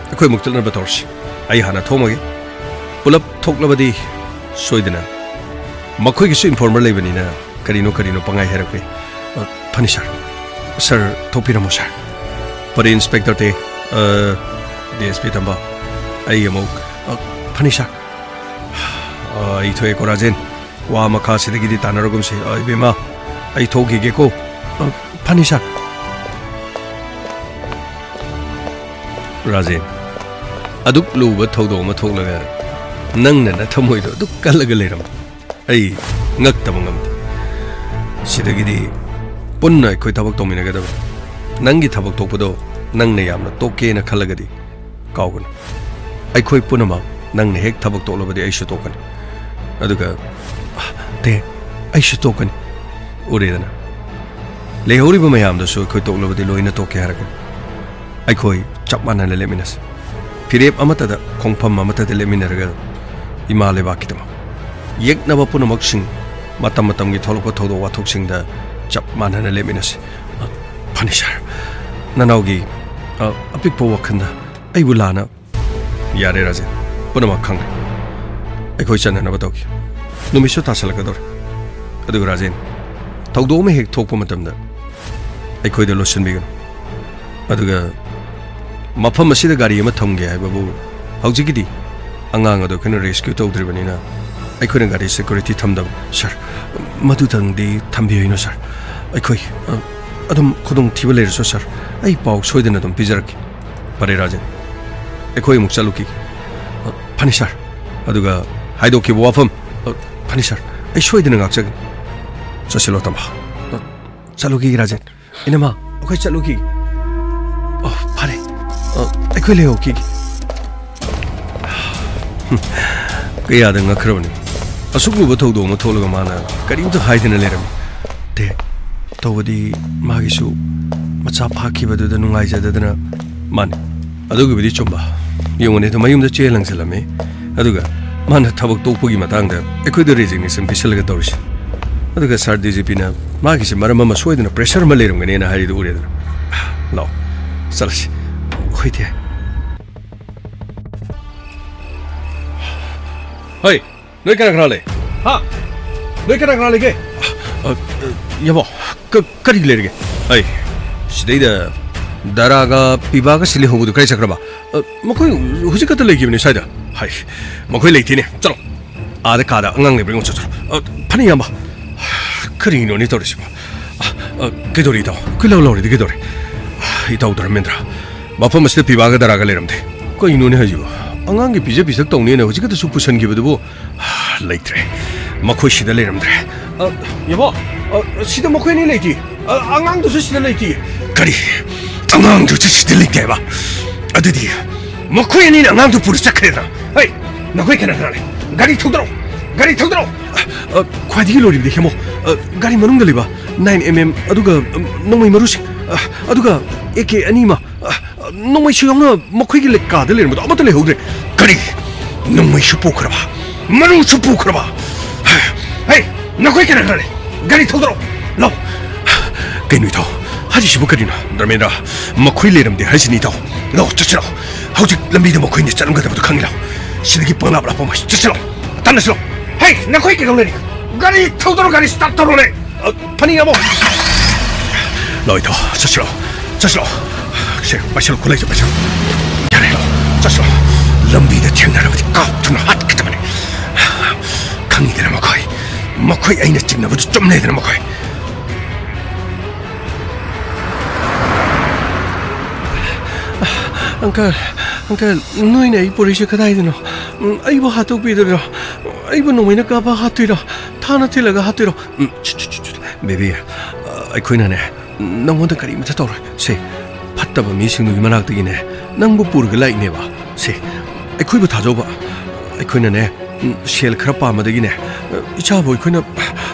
ꯑꯩꯈꯣꯏ ꯑꯃꯨꯛ ꯆꯠꯅꯕ ꯇꯧꯔꯁꯤ꯫ ꯑꯩ ꯍꯥꯟꯅ ꯊꯣꯛꯑꯝꯃꯒꯦ꯫ ꯄꯨꯂꯞ ꯊꯣꯛꯂꯕꯗꯤ ꯁꯣꯏꯗꯅ ꯃꯈꯣꯏꯒꯤꯁꯨ ꯏꯟꯐꯣꯔꯃꯔ ꯂꯩꯕꯅꯤꯅ ꯀꯔꯤꯅꯣ ꯀꯔꯤꯅꯣ ꯄꯪꯍꯥꯏ ꯍꯥꯏꯔꯛꯄ ꯌꯥꯏ꯫ ꯑ, ꯐꯅꯤ ꯁꯥꯔ꯫ ꯁꯥꯔ, ꯊꯣꯛꯄꯤꯔꯝꯃꯣ ꯁꯥꯔ꯫ ꯐꯔꯦ ꯏꯟꯁꯄꯦꯛꯇꯔ ꯇꯦ, ꯑ, ꯗꯤ ꯑꯦꯁ ꯄꯤ ꯇꯝꯕ, ꯑꯩ ꯑꯃꯨꯛ, ꯑ, ꯐꯅꯤ ꯁꯥꯔ꯫ ꯑ, ꯑꯩ ꯊꯣꯛꯑꯦꯀꯣ ꯔꯥꯖꯦꯟ꯫ ꯋꯥ ꯃꯈꯥ ꯁꯤꯗꯒꯤꯗꯤ ꯇꯥꯟꯅꯔꯒꯨꯝꯁꯤ꯫ ꯑ, ꯏꯕꯦꯝꯃ, ꯑꯩ ꯊꯣꯛꯈꯤꯒꯦꯀꯣ꯫ ꯑ, ꯐꯅꯤ ꯁꯥꯔ꯫ ꯔꯥꯖꯦꯟ, ꯑꯗꯨꯛ ꯂꯨꯕ ꯊꯧꯗꯣꯛ ꯑꯃ ꯊꯣꯛꯂꯒ ꯅꯪꯅ ꯅꯊꯃꯣꯏꯗꯣ ꯑꯗꯨꯛ ꯀꯜꯂꯒ ꯂꯩꯔꯝꯕ ꯑꯩ ꯉꯛꯇꯕ ꯉꯝꯗꯦ꯫ ꯁꯤꯗꯒꯤꯗꯤ ꯄꯨꯟꯅ ꯑꯩꯈꯣꯏ ꯊꯕꯛ ꯇꯧꯃꯤꯟꯅꯒꯗꯕꯅꯤ꯫ ꯅꯪꯒꯤ ꯊꯕꯛ ꯇꯣꯛꯄꯗꯣ ꯅꯪꯅ ꯌꯥꯝꯅ ꯇꯣꯛꯀꯦꯅ ꯈꯜꯂꯒꯗꯤ ꯀꯥꯎꯒꯅꯨ꯫ ꯑꯩꯈꯣꯏ ꯄꯨꯝꯅꯃꯛ, ꯅꯪꯅ ꯍꯦꯛ ꯊꯕꯛ ꯇꯣꯛꯂꯕꯗꯤ ꯑꯩꯁꯨ ꯇꯣꯛꯀꯅꯤ꯫ ꯑꯗꯨꯒ, ꯇꯦ, ꯑꯩꯁꯨ ꯇꯣꯛꯀꯅꯤ꯫ ꯎꯔꯦꯗꯅ, ꯂꯩꯍꯧꯔꯤꯕ ꯃꯌꯥꯝꯗꯨꯁꯨ ꯑꯩꯈꯣꯏ ꯇꯣꯛꯂꯕꯗꯤ ꯂꯣꯏꯅ ꯇꯣꯛꯀꯦ ꯍꯥꯏꯔꯛꯀꯅꯤ꯫ ꯑꯩꯈꯣꯏ ꯆꯞ ꯃꯥꯟꯅꯅ ꯂꯦꯞꯃꯤꯟꯅꯁꯤ꯫ ꯐꯤꯔꯦꯞ ꯑꯃꯠꯇꯗ, ꯈꯣꯡꯐꯝ ꯑꯃꯠꯇꯗ ꯂꯦꯞꯃꯤꯟꯅꯔꯒ ꯏꯃꯥ ꯂꯩꯕꯥꯛꯀꯤꯗꯃꯛ ꯌꯦꯛꯅꯕ ꯄꯨꯝꯅꯃꯛꯁꯤꯡ ꯃꯇꯝ ꯃꯇꯝꯒꯤ ꯊꯣꯛꯂꯛꯄ ꯊꯧꯗꯣꯛ ꯋꯥꯊꯣꯛꯁꯤꯡꯗ ꯆꯞ ꯃꯥꯟꯅꯅ ꯂꯦꯞꯃꯤꯟꯅꯁꯤ꯫ ꯑ, ꯐꯅꯤ ꯁꯥꯔ꯫ ꯅꯅꯥꯎꯒꯤ, ꯑ, ꯑꯄꯤꯛꯄ ꯋꯥꯈꯜꯗ ꯑꯩꯕꯨ ꯂꯥꯟꯅ ꯌꯥꯔꯦ ꯔꯥꯖꯦꯟ, ꯄꯨꯝꯅꯃꯛ ꯈꯪꯂꯦ꯫ ꯑꯩꯈꯣꯏ ꯆꯠꯅꯅꯕ ꯇꯧꯈꯤ꯫ ꯅꯨꯃꯤꯠꯁꯨ ꯇꯥꯁꯜꯂꯛꯀꯗꯧꯔꯦ꯫ ꯑꯗꯨꯒ ꯔꯥꯖꯦꯟ, ꯊꯧꯗꯣꯛ ꯑꯃ ꯍꯦꯛ ꯊꯣꯛꯄ ꯃꯇꯝꯗ ꯑꯩꯈꯣꯏꯗ ꯂꯣꯠꯁꯤꯟꯕꯤꯒꯅꯨ꯫ ꯑꯗꯨꯒ ꯃꯐꯝ ꯑꯁꯤꯗ ꯒꯥꯔꯤ ꯑꯃ ꯊꯝꯒꯦ ꯍꯥꯏꯕꯕꯨ ꯍꯧꯖꯤꯛꯀꯤꯗꯤ ꯑꯉꯥꯡ ꯑꯗꯨ ꯑꯩꯈꯣꯏꯅ ꯔꯦꯁꯀ꯭ꯌꯨ ꯇꯧꯗ꯭ꯔꯤꯕꯅꯤꯅ ꯑꯩꯈꯣꯏꯅ ꯒꯥꯔꯤ ꯁꯦꯀ꯭ꯌꯨꯔꯤꯇꯤ ꯊꯝꯗꯕ꯫ ꯁꯥꯔ, ꯃꯗꯨꯗꯪꯗꯤ ꯊꯝꯕꯤꯌꯨꯅꯨ ꯁꯥꯔ꯫ ꯑꯩꯈꯣꯏ, ꯑ, ꯑꯗꯨꯝ ꯈꯨꯗꯣꯡꯊꯤꯕ ꯂꯩꯔꯁꯨ ꯁꯥꯔ, ꯑꯩ ꯄꯥꯎ ꯁꯣꯏꯗꯅ ꯑꯗꯨꯝ ꯄꯤꯖꯔꯛꯀꯦ꯫ ꯐꯔꯦ ꯔꯥꯖꯦꯟ, ꯑꯩꯈꯣꯏ ꯑꯃꯨꯛ ꯆꯠꯂꯨꯈꯤꯒꯦ꯫ ꯑ, ꯐꯅꯤ ꯁꯥꯔ꯫ ꯑꯗꯨꯒ ꯍꯥꯏꯗꯣꯛꯈꯤꯕ ꯋꯥꯐꯝ ꯑ, ꯐꯅꯤ ꯁꯥꯔ, ꯑꯩ ꯁꯣꯏꯗꯅ ꯉꯥꯛꯆꯒꯅꯤ꯫ ꯆꯠꯁꯤꯜꯂꯣ, ꯇꯝꯕ꯫ ꯑ, ꯆꯠꯂꯨꯈꯤꯒꯦ, ꯔꯥꯖꯦꯟ꯫ ꯏꯅꯝꯃ, ꯑꯩꯈꯣꯏ ꯆꯠꯂꯨꯈꯤꯒꯦ꯫ ꯑ, ꯐꯔꯦ꯫ ꯑ, ꯑꯩꯈꯣꯏ ꯂꯩꯍꯧꯈꯤꯒꯦ꯫ ꯀꯌꯥꯗ ꯉꯛꯈ꯭ꯔꯕꯅꯤ꯫ ꯑꯁꯨꯛ ꯂꯨꯕ ꯊꯧꯗꯣꯛ ꯑꯃ ꯊꯣꯛꯂꯒ ꯃꯥꯅ ꯀꯔꯤꯝꯇ ꯍꯥꯏꯗꯅ ꯂꯩꯔꯝꯃꯤ꯫ ꯇꯦ, ꯇꯧꯕꯗꯤ ꯃꯥꯒꯤꯁꯨ ꯃꯆꯥ ꯐꯥꯈꯤꯕꯗꯨꯗ ꯅꯨꯡꯉꯥꯏꯖꯗꯗꯅ꯫ ꯃꯥꯅꯤ, ꯑꯗꯨꯒꯤꯕꯨꯗꯤ ꯆꯨꯝꯕ꯫ ꯌꯦꯡꯉꯨꯅꯦ, ꯑꯗꯨ ꯃꯌꯨꯝꯗ ꯆꯦ ꯂꯪꯁꯤꯜꯂꯝꯃꯤ꯫ ꯑꯗꯨꯒ ꯃꯥꯅ ꯊꯕꯛ ꯇꯣꯛꯄꯒꯤ ꯃꯇꯥꯡꯗ ꯑꯩꯈꯣꯏꯗ ꯔꯤꯖꯤꯒꯅꯦꯁꯟ ꯄꯤꯁꯜꯂꯒ ꯇꯧꯔꯤꯁꯦ꯫ ꯑꯗꯨꯒ ꯁꯥꯔ ꯗꯤ ꯖꯤ ꯄꯤꯅ ꯃꯥꯒꯤꯁꯦ ꯃꯔꯝ ꯑꯃ ꯁꯣꯏꯗꯅ ꯄ꯭ꯔꯦꯁꯔ ꯑꯃ ꯂꯩꯔꯝꯒꯅꯦꯅ ꯍꯥꯏꯔꯤꯗꯨ ꯎꯔꯦꯗꯅ꯫ ꯂꯥꯛꯑꯣ, ꯆꯠꯂꯁꯤ꯫ ꯍꯣꯏ, ꯇꯦ꯫ ꯍꯣꯏ, ꯅꯣꯏ ꯀꯅꯥ ꯀꯅꯥ ꯂꯩ? ꯍꯥ? ꯅꯣꯏ ꯀꯅꯥ ꯀꯅꯥ ꯂꯩꯒꯦ? ꯑ, ꯑ, ꯌꯥꯕꯣ, ꯀ-, ꯀꯔꯤ ꯂꯩꯔꯒꯦ? ꯑꯩ, ꯁꯤꯗꯩꯗ ꯗꯥꯔꯥꯒ ꯄꯤꯕꯥꯒ ꯁꯤꯂꯤ ꯍꯧꯕꯗꯨ ꯀꯥꯏ ꯆꯠꯈ꯭ꯔꯕ? ꯑ, ꯃꯈꯣꯏ ꯍꯧꯖꯤꯛ ꯈꯛꯇ ꯂꯩꯈꯤꯕꯅꯤ ꯁ꯭ꯋꯥꯏꯗ꯫ ꯍꯥꯏ, ꯃꯈꯣꯏ ꯂꯩꯇꯦꯅꯦ꯫ ꯆꯠꯂꯣ꯫ ꯑꯥꯗ ꯀꯥꯗ ꯑꯉꯥꯡ ꯂꯩꯕ꯭ꯔꯥ ꯌꯦꯡꯉꯣ ꯆꯠꯆꯔꯣ꯫ ꯑ, ꯐꯅꯤ, ꯏꯌꯥꯝꯕ꯫ ꯀꯔꯤꯅꯣꯅꯦ ꯇꯧꯔꯤꯁꯤꯕꯣ? ꯑ, ꯑ, ꯀꯩꯗꯧꯔꯤ ꯏꯇꯥꯎ? ꯀꯣꯏꯂꯥꯎ ꯂꯥꯎꯔꯤꯗꯤ ꯀꯩꯗꯧꯔꯤ? ꯏꯇꯥꯎ ꯙꯔꯃꯦꯟꯗ꯭ꯔ, ꯃꯐꯝ ꯑꯁꯤꯗ ꯄꯤꯕꯥꯒ ꯗꯥꯔꯥꯒ ꯂꯩꯔꯝꯗꯦ꯫ ꯀꯩꯅꯣꯅꯦ ꯍꯥꯏꯁꯤꯕꯣ? ꯑꯉꯥꯡꯒꯤ ꯄꯤꯖ ꯄꯤꯊꯛ ꯇꯧꯅꯦꯅ ꯍꯧꯖꯤꯛ ꯈꯛꯇꯁꯨ ꯄꯨꯁꯟꯈꯤꯕꯗꯨꯕꯨ? ꯂꯩꯇ꯭ꯔꯦ꯫ ꯃꯈꯣꯏ ꯁꯤꯗ ꯂꯩꯔꯝꯗ꯭ꯔꯦ꯫ ꯑ, ꯌꯥꯕꯣ, ꯑ, ꯁꯤꯗ ꯃꯈꯣꯏ ꯑꯅꯤ ꯂꯩꯇꯦ꯫ ꯑ, ꯑꯉꯥꯡꯗꯨꯁꯨ ꯁꯤꯗ ꯂꯩꯇꯦ꯫ ꯀꯔꯤ? ꯑꯉꯥꯡꯗꯨꯁꯨ ꯁꯤꯗ ꯂꯩꯇꯦ ꯍꯥꯏꯕ? ꯑꯗꯨꯗꯤ ꯃꯈꯣꯏ ꯑꯅꯤꯅ ꯑꯉꯥꯡꯗꯨ ꯄꯨꯔ ꯆꯠꯈ꯭ꯔꯦꯗꯅ꯫ ꯍꯩ, ꯅꯈꯣꯏ ꯀꯅꯥ ꯀꯅꯥ ꯂꯩ? ꯒꯥꯔꯤ ꯊꯧꯗꯔꯛꯑꯣ! ꯒꯥꯔꯤ ꯊꯧꯗꯔꯛꯑꯣ! ꯑ, ꯑ, ꯈ꯭ꯋꯥꯏꯗꯒꯤ ꯂꯣꯏꯔꯤꯕꯗꯤ ꯍꯦꯃꯣ, ꯑ, ꯒꯥꯔꯤ ꯃꯅꯨꯡꯗ ꯂꯩꯕ ꯅꯥꯏꯟ ꯑꯦꯝ ꯑꯦꯝ, ꯑꯗꯨꯒ, ꯑꯝ, ꯅꯣꯡꯃꯩ ꯃꯔꯨꯁꯤꯡ, ꯑ, ꯑꯗꯨꯒ ꯑꯦ ꯀꯦ ꯑꯅꯤ ꯑꯃ, ꯑ, ꯅꯣꯡꯃꯩꯁꯨ ꯌꯥꯎꯅ ꯃꯈꯣꯏꯒꯤ ꯂꯩ-, ꯀꯥꯗ ꯂꯩꯔꯝꯕꯗꯣ ꯑꯃꯠꯇ ꯂꯩꯍꯧꯗ꯭ꯔꯦ꯫ ꯀꯔꯤ? ꯅꯣꯡꯃꯩꯁꯨ ꯄꯨꯈ꯭ꯔꯕ? ꯃꯔꯨꯁꯨ ꯄꯨꯈ꯭ꯔꯕ? ꯍꯩ, ꯅꯈꯣꯏ ꯀꯅꯥ ꯀꯅꯥ ꯂꯩ? ꯒꯥꯔꯤ ꯊꯧꯗꯔꯛꯑꯣ! ꯂꯥꯎ! ꯀꯩꯅꯣ ꯏꯇꯥꯎ? ꯍꯥꯏꯔꯤꯁꯤꯕꯨ ꯀꯔꯤꯅꯣ? ꯙꯔꯃꯦꯟꯗ꯭ꯔ, ꯃꯈꯣꯏ ꯂꯩꯔꯝꯗꯦ ꯍꯥꯏꯁꯤꯅꯤ ꯏꯇꯥꯎ꯫ ꯂꯥꯎ, ꯆꯠꯁꯤ ꯂꯥꯎ꯫ ꯍꯧꯖꯤꯛ ꯂꯝꯕꯤꯗ ꯃꯈꯣꯏꯅ ꯆꯠꯂꯝꯒꯗꯕꯗꯨ ꯈꯪꯉꯤ ꯂꯥꯎ꯫ ꯁꯤꯗꯒꯤ ꯄꯪꯂꯥꯞ ꯂꯥꯞꯄꯝꯃꯣꯏ꯫ ꯆꯠꯁꯤ ꯂꯥꯎ꯫ ꯇꯥꯟꯅꯁꯤ ꯂꯥꯎ꯫ ꯍꯩ, ꯅꯈꯣꯏ ꯀꯩꯗꯧ ꯂꯩꯔꯤ? ꯒꯥꯔꯤ ꯊꯧꯗꯔꯣ, ꯒꯥꯔꯤ ꯁ꯭ꯇꯥꯔꯠ ꯇꯧꯔꯣꯅꯦ꯫ ꯑ, ꯐꯅꯤ ꯌꯥꯝꯕꯣ꯫ ꯂꯥꯛꯑꯣ ꯏꯇꯥꯎ, ꯆꯠꯁꯤꯔꯣ, ꯆꯠꯁꯤꯔꯣ꯫ ꯁꯦ, ꯄꯥꯏꯁꯜꯂꯣ, ꯈꯨꯠꯂꯥꯏꯁꯦ ꯄꯥꯏꯁꯜꯂꯣ꯫ ꯌꯥꯔꯦ, ꯂꯥꯛꯑꯣ, ꯆꯠꯁꯤꯔꯣ꯫ ꯂꯝꯕꯤꯗ ꯊꯦꯡꯅꯔꯕꯗꯤ ꯀꯥꯞꯇꯨꯅ ꯍꯥꯠꯀꯗꯕꯅꯤ꯫ ꯈꯪꯉꯤꯗꯅ ꯃꯈꯣꯏ, ꯃꯈꯣꯏ ꯑꯩꯅ ꯆꯤꯡꯅꯕꯗꯨ ꯆꯨꯝꯂꯦꯗꯅ ꯃꯈꯣꯏ꯫ ꯑꯪꯀꯜ, ꯑꯪꯀꯜ, ꯅꯣꯏꯅ ꯑꯩ ꯄꯨꯔꯛꯏꯁꯦ ꯀꯗꯥꯏꯗꯅꯣ? ꯎꯝ, ꯑꯩꯕꯨ ꯍꯥꯠꯇꯣꯛꯄꯤꯗꯣꯏꯔꯣ? ꯑꯩꯕꯨ ꯅꯣꯡꯃꯩꯅ ꯀꯥꯞꯄ ꯍꯥꯠꯇꯣꯏꯔꯣ? ꯊꯥꯅ ꯊꯤꯜꯂꯒ ꯍꯥꯠꯇꯣꯏꯔꯣ? ꯎꯝ, ꯁꯨꯠ, ꯁꯨꯠ, ꯁꯨꯠ, ꯁꯨꯠ꯫ ꯕꯦꯕꯤ, ꯑ, ꯑꯩꯈꯣꯏꯅꯅꯦ, ꯅꯪꯉꯣꯟꯗ ꯀꯔꯤꯃꯇ ꯇꯧꯔꯣꯏ꯫ ꯁꯦ, ꯐꯠꯇꯕ ꯃꯤꯁꯤꯡꯗꯨꯒꯤ ꯃꯅꯥꯛꯇꯒꯤꯅꯦ, ꯅꯪꯕꯨ ꯄꯨꯔꯒ ꯂꯥꯛꯏꯅꯦꯕ꯫ ꯁꯦ, ꯑꯩꯈꯣꯏꯕꯨ ꯊꯥꯖꯧꯕ꯫ ꯑꯩꯈꯣꯏꯅꯅꯦ, ꯎꯝ, ꯁꯦꯜ ꯈꯔ ꯄꯥꯝꯕꯗꯒꯤꯅꯦ, ꯑ, ꯏꯆꯥꯕꯨ ꯑꯩꯈꯣꯏꯅ,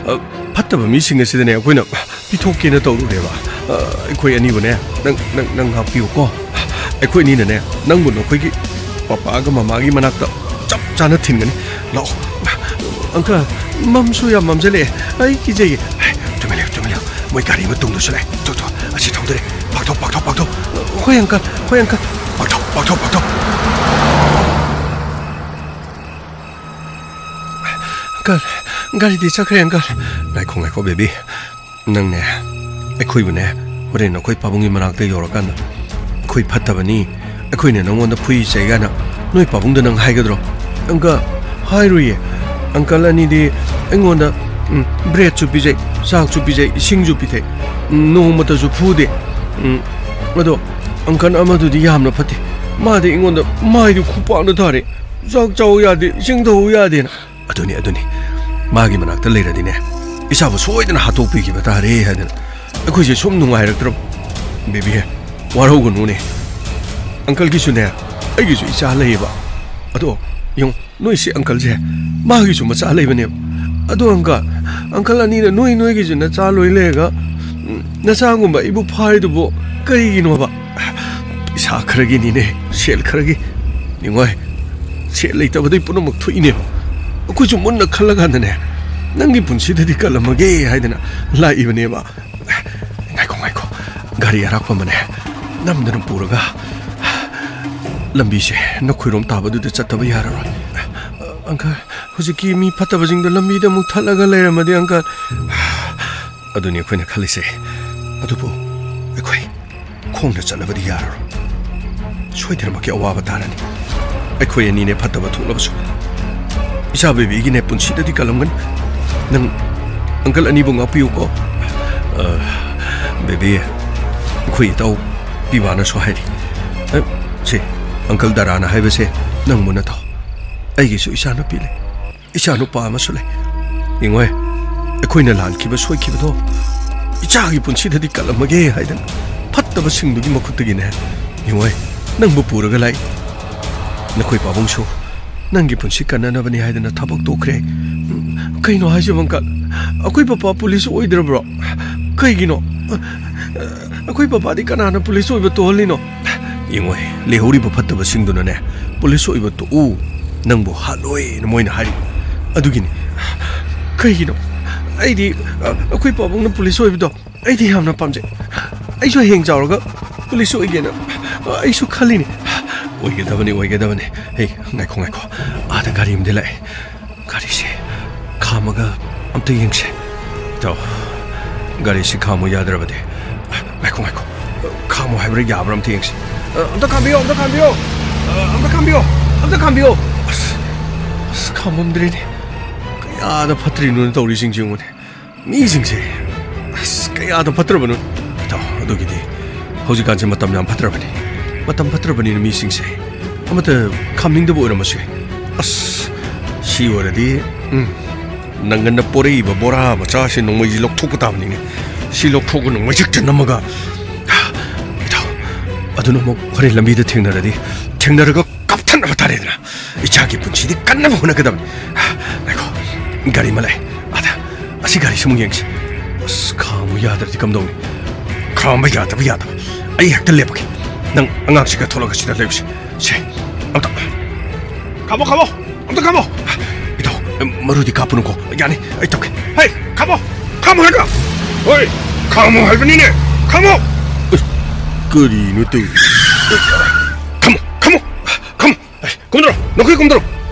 ꯑ, ꯐꯠꯇꯕ ꯃꯤꯁꯤꯡ ꯑꯁꯤꯗꯅꯦ ꯑꯩꯈꯣꯏꯅ ꯄꯤꯊꯣꯛꯀꯦꯅ ꯇꯧꯔꯨꯔꯦꯕ꯫ ꯑ, ꯑꯩꯈꯣꯏ ꯑꯅꯤꯕꯨꯅꯦ, ꯅꯪ, ꯅꯪ, ꯅꯪ ꯉꯥꯛꯄꯤꯌꯨꯀꯣ꯫ ꯑꯩꯈꯣꯏ ꯑꯅꯤꯅꯅꯦ, ꯅꯪꯕꯨ ꯅꯈꯣꯏꯒꯤ ꯄꯄꯥꯒ ꯃꯃꯥꯒꯤ ꯃꯅꯥꯛꯇ ꯆꯞ ꯆꯥꯅ ꯊꯤꯟꯒꯅꯤ꯫ ꯂꯥꯛꯑꯣ꯫ ꯑꯪꯀꯜ, ꯃꯝꯁꯨ ꯌꯥꯝ ꯃꯝꯖꯜꯂꯛꯑꯦ꯫ ꯑꯩ ꯀꯤꯖꯩꯌꯦ꯫ ꯍꯦ, ꯇꯨꯃꯤꯟ ꯂꯩꯌꯨ, ꯇꯨꯃꯤꯟ ꯂꯩꯌꯨ꯫ ꯃꯣꯏ ꯒꯥꯔꯤ ꯑꯃ ꯇꯨꯡꯗꯁꯨ ꯂꯩ꯫ ꯊꯣ, ꯊꯣ, ꯑꯁꯤ ꯊꯧꯗꯔꯦ꯫ ꯄꯥꯛꯊꯣꯛ, ꯄꯥꯛꯊꯣꯛ, ꯄꯥꯛꯊꯣꯛ꯫ ꯍꯣꯏ, ꯑꯪꯀꯜ, ꯍꯣꯏ, ꯑꯪꯀꯜ꯫ ꯄꯥꯛꯊꯣꯛ, ꯄꯥꯛꯊꯣꯛ, ꯄꯥꯛꯊꯣꯛ꯫ ꯑꯪꯀꯜ, ꯒꯥꯔꯤꯗꯤ ꯆꯠꯈ꯭ꯔꯦ, ꯑꯪꯀꯜ꯫ ꯉꯥꯏꯈꯣ, ꯉꯥꯏꯈꯣ, ꯕꯦꯕꯤ꯫ ꯅꯪꯅꯦ, ꯑꯩꯈꯣꯏꯕꯨꯅꯦ, ꯍꯣꯔꯦꯟ ꯑꯩꯈꯣꯏ ꯄꯥꯕꯨꯡꯒꯤ ꯃꯅꯥꯛꯇ ꯌꯧꯔꯀꯥꯟꯗ, "ꯑꯩꯈꯣꯏ ꯐꯠꯇꯕꯅꯤ, ꯑꯩꯈꯣꯏꯅ ꯅꯪꯉꯣꯟꯗ ꯐꯨꯏ ꯆꯩ" ꯀꯥꯏꯅ ꯅꯣꯏ ꯄꯥꯕꯨꯡꯗ ꯅꯪ ꯍꯥꯏꯒꯗ꯭ꯔꯣ? ꯑꯪꯀꯜ, ꯍꯥꯏꯔꯣꯏꯌꯦ꯫ ꯑꯪꯀꯜ ꯑꯅꯤꯗꯤ ꯑꯩꯉꯣꯟꯗ, ꯎꯝ, ꯕ꯭ꯔꯦꯗꯁꯨ ꯄꯤꯖꯩ, ꯆꯥꯛꯁꯨ ꯄꯤꯖꯩ, ꯏꯁꯤꯡꯁꯨ ꯄꯤꯊꯛ, ꯎꯝ, ꯅꯣꯡꯃꯇꯁꯨ ꯐꯨꯗꯦ꯫ ꯎꯝ, ꯑꯗꯣ ꯑꯪꯀꯜ ꯑꯃꯗꯨꯗꯤ ꯌꯥꯝꯅ ꯐꯠꯇꯦ꯫ ꯃꯥꯗꯤ ꯑꯩꯉꯣꯟꯗ ꯃꯥꯏꯗꯨ ꯈꯨꯄꯥꯛꯅ ꯊꯥꯔꯦ꯫ "ꯆꯥꯛ ꯆꯥꯎ ꯌꯥꯗꯦ, ꯏꯁꯤꯡ ꯊꯛꯎ ꯌꯥꯗꯦꯅ"꯫ ꯑꯗꯨꯅꯤ, ꯑꯗꯨꯅꯤ꯫ ꯃꯥꯒꯤ ꯃꯅꯥꯛꯇ ꯂꯩꯔꯗꯤꯅꯦ, ꯏꯆꯥꯕꯨ ꯁꯣꯏꯗꯅ ꯍꯥꯠꯇꯣꯛꯄꯤꯈꯤꯕ ꯇꯥꯔꯦ ꯍꯥꯏꯗꯅ ꯑꯩꯈꯣꯏꯁꯦ ꯁꯨꯝ ꯅꯨꯡꯉꯥꯏꯔꯛꯇ꯭ꯔꯕ꯫ ꯕꯦꯕꯤ, ꯋꯥꯔꯧꯒꯅꯨꯅꯦ꯫ ꯑꯪꯀꯜꯒꯤꯁꯨꯅꯦ, ꯑꯩꯒꯤꯁꯨ ꯏꯆꯥ ꯂꯩꯌꯦꯕ꯫ ꯑꯗꯣ ꯌꯦꯡꯉꯨ, ꯅꯣꯏꯁꯤ ꯑꯪꯀꯜꯁꯦ, ꯃꯥꯒꯤꯁꯨ ꯃꯆꯥ ꯂꯩꯕꯅꯦꯕ꯫ ꯑꯗꯣ ꯑꯪꯀꯜ, ꯑꯪꯀꯜ ꯑꯅꯤꯅ ꯅꯣꯏ ꯅꯣꯏꯒꯤꯁꯨ ꯅꯆꯥ ꯂꯣꯏ ꯂꯩꯔꯒ, ꯎꯝ, ꯅꯆꯥꯒꯨꯝꯕ ꯑꯩꯕꯨ ꯐꯥꯔꯤꯗꯨꯕꯨ ꯀꯔꯤꯒꯤꯅꯣꯕ? ꯄꯩꯁꯥ ꯈꯔꯒꯤꯅꯤꯅꯦ, ꯁꯦꯜ ꯈꯔꯒꯤ꯫ ꯅꯤꯡꯉꯣꯏ, ꯁꯦꯜ ꯂꯩꯇꯕꯗꯩ ꯄꯨꯝꯅꯃꯛ ꯊꯣꯛꯏꯅꯦꯕ꯫ ꯑꯩꯈꯣꯏꯁꯨ ꯃꯨꯟꯅ ꯈꯜꯂꯀꯥꯟꯗꯅꯦ, ꯅꯪꯒꯤ ꯄꯨꯟꯁꯤꯗꯗꯤ ꯀꯜꯂꯝꯃꯒꯦ ꯍꯥꯏꯗꯅ ꯂꯥꯛꯏꯕꯅꯦꯕ꯫ ꯉꯥꯏꯈꯣ, ꯉꯥꯏꯈꯣ, ꯒꯥꯔꯤ ꯑꯔꯥꯛꯄ ꯑꯃꯅꯦ ꯅꯝꯗꯅ ꯄꯨꯔꯒ ꯂꯝꯕꯤꯁꯦ ꯅꯈꯣꯏꯔꯣꯝ ꯇꯥꯕꯗꯨꯗ ꯆꯠꯇꯕ ꯌꯥꯔꯔꯣꯏ꯫ ꯑꯪꯀꯜ, ꯍꯧꯖꯤꯛꯀꯤ ꯃꯤ ꯐꯠꯇꯕꯁꯤꯡꯗꯣ ꯂꯝꯕꯤꯗ ꯑꯃꯨꯛ ꯊꯠꯂꯒ ꯂꯩꯔꯝꯃꯗꯤ, ꯑꯪꯀꯜ꯫ ꯑꯗꯨꯅꯤ ꯑꯩꯈꯣꯏꯅ ꯈꯜꯂꯤꯁꯦ꯫ ꯑꯗꯨꯕꯨ ꯑꯩꯈꯣꯏ ꯈꯣꯡꯅ ꯆꯠꯂꯕꯗꯤ ꯌꯥꯔꯔꯣꯏ꯫ ꯁꯣꯏꯗꯅꯃꯛꯀꯤ ꯑꯋꯥꯕ ꯇꯥꯔꯅꯤ꯫ ꯑꯩꯈꯣꯏ ꯑꯅꯤꯅꯦ ꯐꯠꯇꯕ ꯊꯣꯛꯂꯕꯁꯨ, ꯏꯆꯥ ꯕꯦꯕꯤꯒꯤꯅꯦ ꯄꯨꯟꯁꯤꯗꯗꯤ ꯀꯜꯂꯝꯒꯅꯤ꯫ ꯅꯪ ꯑꯪꯀꯜ ꯑꯅꯤꯕꯨ ꯉꯥꯛꯄꯤꯌꯨꯀꯣ꯫ ꯑ, ꯕꯦꯕꯤ, ꯑꯩꯈꯣꯏ ꯏꯇꯥꯎ ꯄꯤꯕꯥꯅꯁꯨ ꯍꯥꯏꯔꯤ꯫ ꯑ, ꯁꯦ, ꯑꯪꯀꯜ ꯗꯔꯥꯅ ꯍꯥꯏꯕꯁꯦ ꯅꯪ ꯃꯨꯟꯅ ꯇꯥꯎ꯫ ꯑꯩꯒꯤꯁꯨ ꯏꯆꯥꯅꯨꯄꯤ ꯂꯩ꯫ ꯏꯆꯥ ꯅꯨꯄꯥ ꯑꯃꯁꯨ ꯂꯩ꯫ ꯌꯦꯡꯉꯣꯍꯦ, ꯑꯩꯈꯣꯏꯅ ꯂꯥꯟꯈꯤꯕ ꯁꯣꯏꯈꯤꯕꯗꯣ ꯏꯆꯥꯒꯤ ꯄꯨꯟꯁꯤꯗꯗꯤ ꯀꯜꯂꯝꯃꯒꯦ ꯍꯥꯏꯗꯅ ꯐꯠꯇꯕꯁꯤꯡꯗꯨꯒꯤ ꯃꯈꯨꯠꯇꯒꯤꯅꯦ꯫ ꯌꯦꯡꯉꯣꯍꯦ, ꯅꯪꯕꯨ ꯄꯨꯔꯒ ꯂꯥꯛꯏ꯫ ꯅꯈꯣꯏ ꯄꯥꯕꯨꯡꯁꯨ ꯅꯪꯒꯤ ꯄꯨꯟꯁꯤ ꯀꯟꯅꯅꯕꯅꯤ ꯍꯥꯏꯗꯅ ꯊꯕꯛ ꯇꯣꯛꯈ꯭ꯔꯦ꯫ ꯎꯝ, ꯀꯩꯅꯣ ꯍꯥꯏꯁꯤꯕꯣ, uncle? ꯑꯩꯈꯣꯏ ꯄꯄꯥ ꯄꯨꯂꯤꯁ ꯑꯣꯏꯗ꯭ꯔꯕ꯭ꯔꯣ? ꯀꯩꯒꯤꯅꯣ? ꯑꯩꯈꯣꯏ ꯄꯄꯥꯗꯤ ꯀꯅꯥꯅ ꯄꯨꯂꯤꯁ ꯑꯣꯏꯕ ꯇꯣꯛꯍꯜꯂꯤꯅꯣ? ꯌꯦꯡꯉꯣꯍꯦ, ꯂꯩꯍꯧꯔꯤꯕ ꯐꯠꯇꯕꯁꯤꯡꯗꯨꯅꯅꯦ, ꯄꯨꯂꯤꯁ ꯑꯣꯏꯕ ꯇꯣꯛꯎ, ꯅꯪꯕꯨ ꯍꯥꯠꯂꯣꯏꯅ ꯃꯣꯏꯅ ꯍꯥꯏꯔꯤ꯫ ꯑꯗꯨꯒꯤꯅꯤ꯫ ꯀꯩꯒꯤꯅꯣ? ꯑꯩꯗꯤ, ꯑ, ꯑꯩꯈꯣꯏ ꯄꯥꯕꯨꯡꯅ ꯄꯨꯂꯤꯁ ꯑꯣꯏꯕꯗꯣ ꯑꯩꯗꯤ ꯌꯥꯝꯅ ꯄꯥꯝꯖꯩ꯫ ꯑꯩꯁꯨ ꯍꯌꯦꯡ ꯆꯥꯎꯔꯒ ꯄꯨꯂꯤꯁ ꯑꯣꯏꯒꯦꯅ, ꯑ, ꯑꯩꯁꯨ ꯈꯜꯂꯤꯅꯤ꯫ ꯑꯣꯏꯒꯗꯕꯅꯤ, ꯑꯣꯏꯒꯗꯕꯅꯤ꯫ ꯍꯦ, ꯉꯥꯏꯈꯣ, ꯉꯥꯏꯈꯣ꯫ ꯑꯥꯗ ꯒꯥꯔꯤ ꯑꯃꯗꯤ ꯂꯥꯛꯑꯦ꯫ ꯒꯥꯔꯤꯁꯦ ꯈꯥꯝꯃꯒ ꯑꯝꯇ ꯌꯦꯡꯁꯦ꯫ ꯏꯇꯥꯎ, ꯒꯥꯔꯤꯁꯤ ꯈꯥꯝꯃꯨ ꯌꯥꯗ꯭ꯔꯕꯗꯤ꯫ ꯉꯥꯏꯈꯣ, ꯉꯥꯏꯈꯣ꯫ ꯈꯥꯝꯃꯨ ꯍꯥꯏꯕ꯭ꯔꯥ ꯌꯥꯕ꯭ꯔꯥ ꯑꯝꯇ ꯌꯦꯡꯁꯤ꯫ ꯑ, ꯑꯝꯇ ꯈꯥꯝꯕꯤꯌꯣ, ꯑꯝꯇ ꯈꯥꯝꯕꯤꯌꯣ꯫ ꯑ, ꯑꯝꯇ ꯈꯥꯝꯕꯤꯌꯣ, ꯑꯝꯇ ꯈꯥꯝꯕꯤꯌꯣ꯫ ꯑꯁ, ꯑꯁ, ꯈꯥꯝꯃꯝꯗ꯭ꯔꯦꯅꯦ꯫ ꯀꯌꯥꯗ ꯐꯠꯇ꯭ꯔꯤꯅꯣ ꯇꯧꯔꯤꯁꯤꯡꯁꯦ ꯌꯦꯡꯉꯨꯅꯦ꯫ ꯃꯤꯁꯤꯡꯁꯦ, ꯑꯁ, ꯀꯌꯥꯗ ꯐꯠꯇ꯭ꯔꯕꯅꯣ꯫ ꯏꯇꯥꯎ, ꯑꯗꯨꯒꯤꯗꯤ ꯍꯧꯖꯤꯛꯀꯥꯟꯁꯦ ꯃꯇꯝ ꯌꯥꯝ ꯐꯠꯇ꯭ꯔꯕꯅꯤ꯫ ꯃꯇꯝ ꯐꯠꯇ꯭ꯔꯕꯅꯤꯅ ꯃꯤꯁꯤꯡꯁꯦ ꯑꯃꯠꯇ ꯈꯥꯝꯅꯤꯡꯗꯕ ꯑꯣꯏꯔꯝꯃꯁꯨ ꯌꯥꯏ꯫ ꯑꯁ, ꯁꯤ ꯑꯣꯏꯔꯗꯤ, ꯎꯝ, ꯅꯪꯒꯟꯗ ꯄꯣꯔꯛꯏꯕ ꯕꯣꯔꯥ ꯃꯆꯥꯁꯤ ꯅꯣꯡꯃꯩꯁꯤ ꯂꯧꯊꯣꯛꯄ ꯇꯥꯕꯅꯤꯅꯦ꯫ ꯁꯤ ꯂꯧꯊꯣꯛꯑꯒ ꯅꯣꯡꯃꯩꯁꯦ ꯍꯦꯛꯇ ꯅꯝꯃꯒ, ꯏꯇꯥꯎ, ꯑꯗꯨꯅ ꯑꯃꯨꯛ ꯍꯣꯔꯦꯟ ꯂꯝꯕꯤꯗ ꯊꯦꯡꯅꯔꯗꯤ, ꯊꯦꯡꯅꯔꯒ ꯀꯥꯞꯊꯠꯅꯕ ꯇꯥꯔꯦꯗꯅ꯫ ꯏꯆꯥꯒꯤ ꯄꯨꯟꯁꯤꯗꯤ ꯀꯟꯅꯕ ꯍꯣꯠꯅꯒꯗꯕꯅꯤ꯫ ꯉꯥꯏꯈꯣ, ꯒꯥꯔꯤ ꯑꯃ ꯂꯥꯛꯑꯦ꯫ ꯑꯗ, ꯑꯁꯤ ꯒꯥꯔꯤꯁꯤ ꯑꯃꯨꯛ ꯌꯦꯡꯁꯤ꯫ ꯑꯁ, ꯈꯥꯝꯃꯨ ꯌꯥꯗ꯭ꯔꯗꯤ ꯀꯝꯗꯧꯅꯤ? ꯈꯥꯝꯕ ꯌꯥꯗꯕ, ꯌꯥꯗꯕ꯫ ꯑꯩ ꯍꯦꯛꯇ ꯂꯦꯞꯄꯒꯦ꯫ ꯅꯪ ꯑꯉꯥꯡꯁꯤꯒ ꯊꯣꯛꯂꯒ ꯁꯤꯗ ꯂꯩꯔꯨꯁꯤ꯫ ꯁꯦ, ꯑꯝꯇ꯫ ꯈꯥꯝꯃꯣ, ꯈꯥꯝꯃꯣ꯫ ꯑꯝꯇ ꯈꯥꯝꯃꯣ꯫ ꯏꯇꯥꯎ, ꯃꯔꯨꯗꯤ ꯀꯥꯞꯄꯅꯨꯀꯣ꯫ ꯌꯥꯅꯤ, ꯑꯩ ꯇꯧꯒꯦ꯫ ꯍꯦ, ꯈꯥꯝꯃꯣ꯫ ꯈꯥꯝꯃꯣ ꯍꯥꯏꯔꯒ꯫ ꯍꯣꯏ, ꯈꯥꯝꯃꯣ ꯍꯥꯏꯕꯅꯤꯅꯦ꯫ ꯈꯥꯝꯃꯣ꯫ ꯑꯁ, ꯀꯔꯤꯅꯣ ꯇꯧꯔꯤ? ꯈꯥꯝꯃꯣ, ꯈꯥꯝꯃꯣ, ꯈꯥꯝꯃꯣ꯫ ꯑꯩ, ꯀꯨꯝꯗ꯭ꯔꯣ, ꯅꯈꯣꯏ ꯀꯨꯝꯗ꯭ꯔꯣ꯫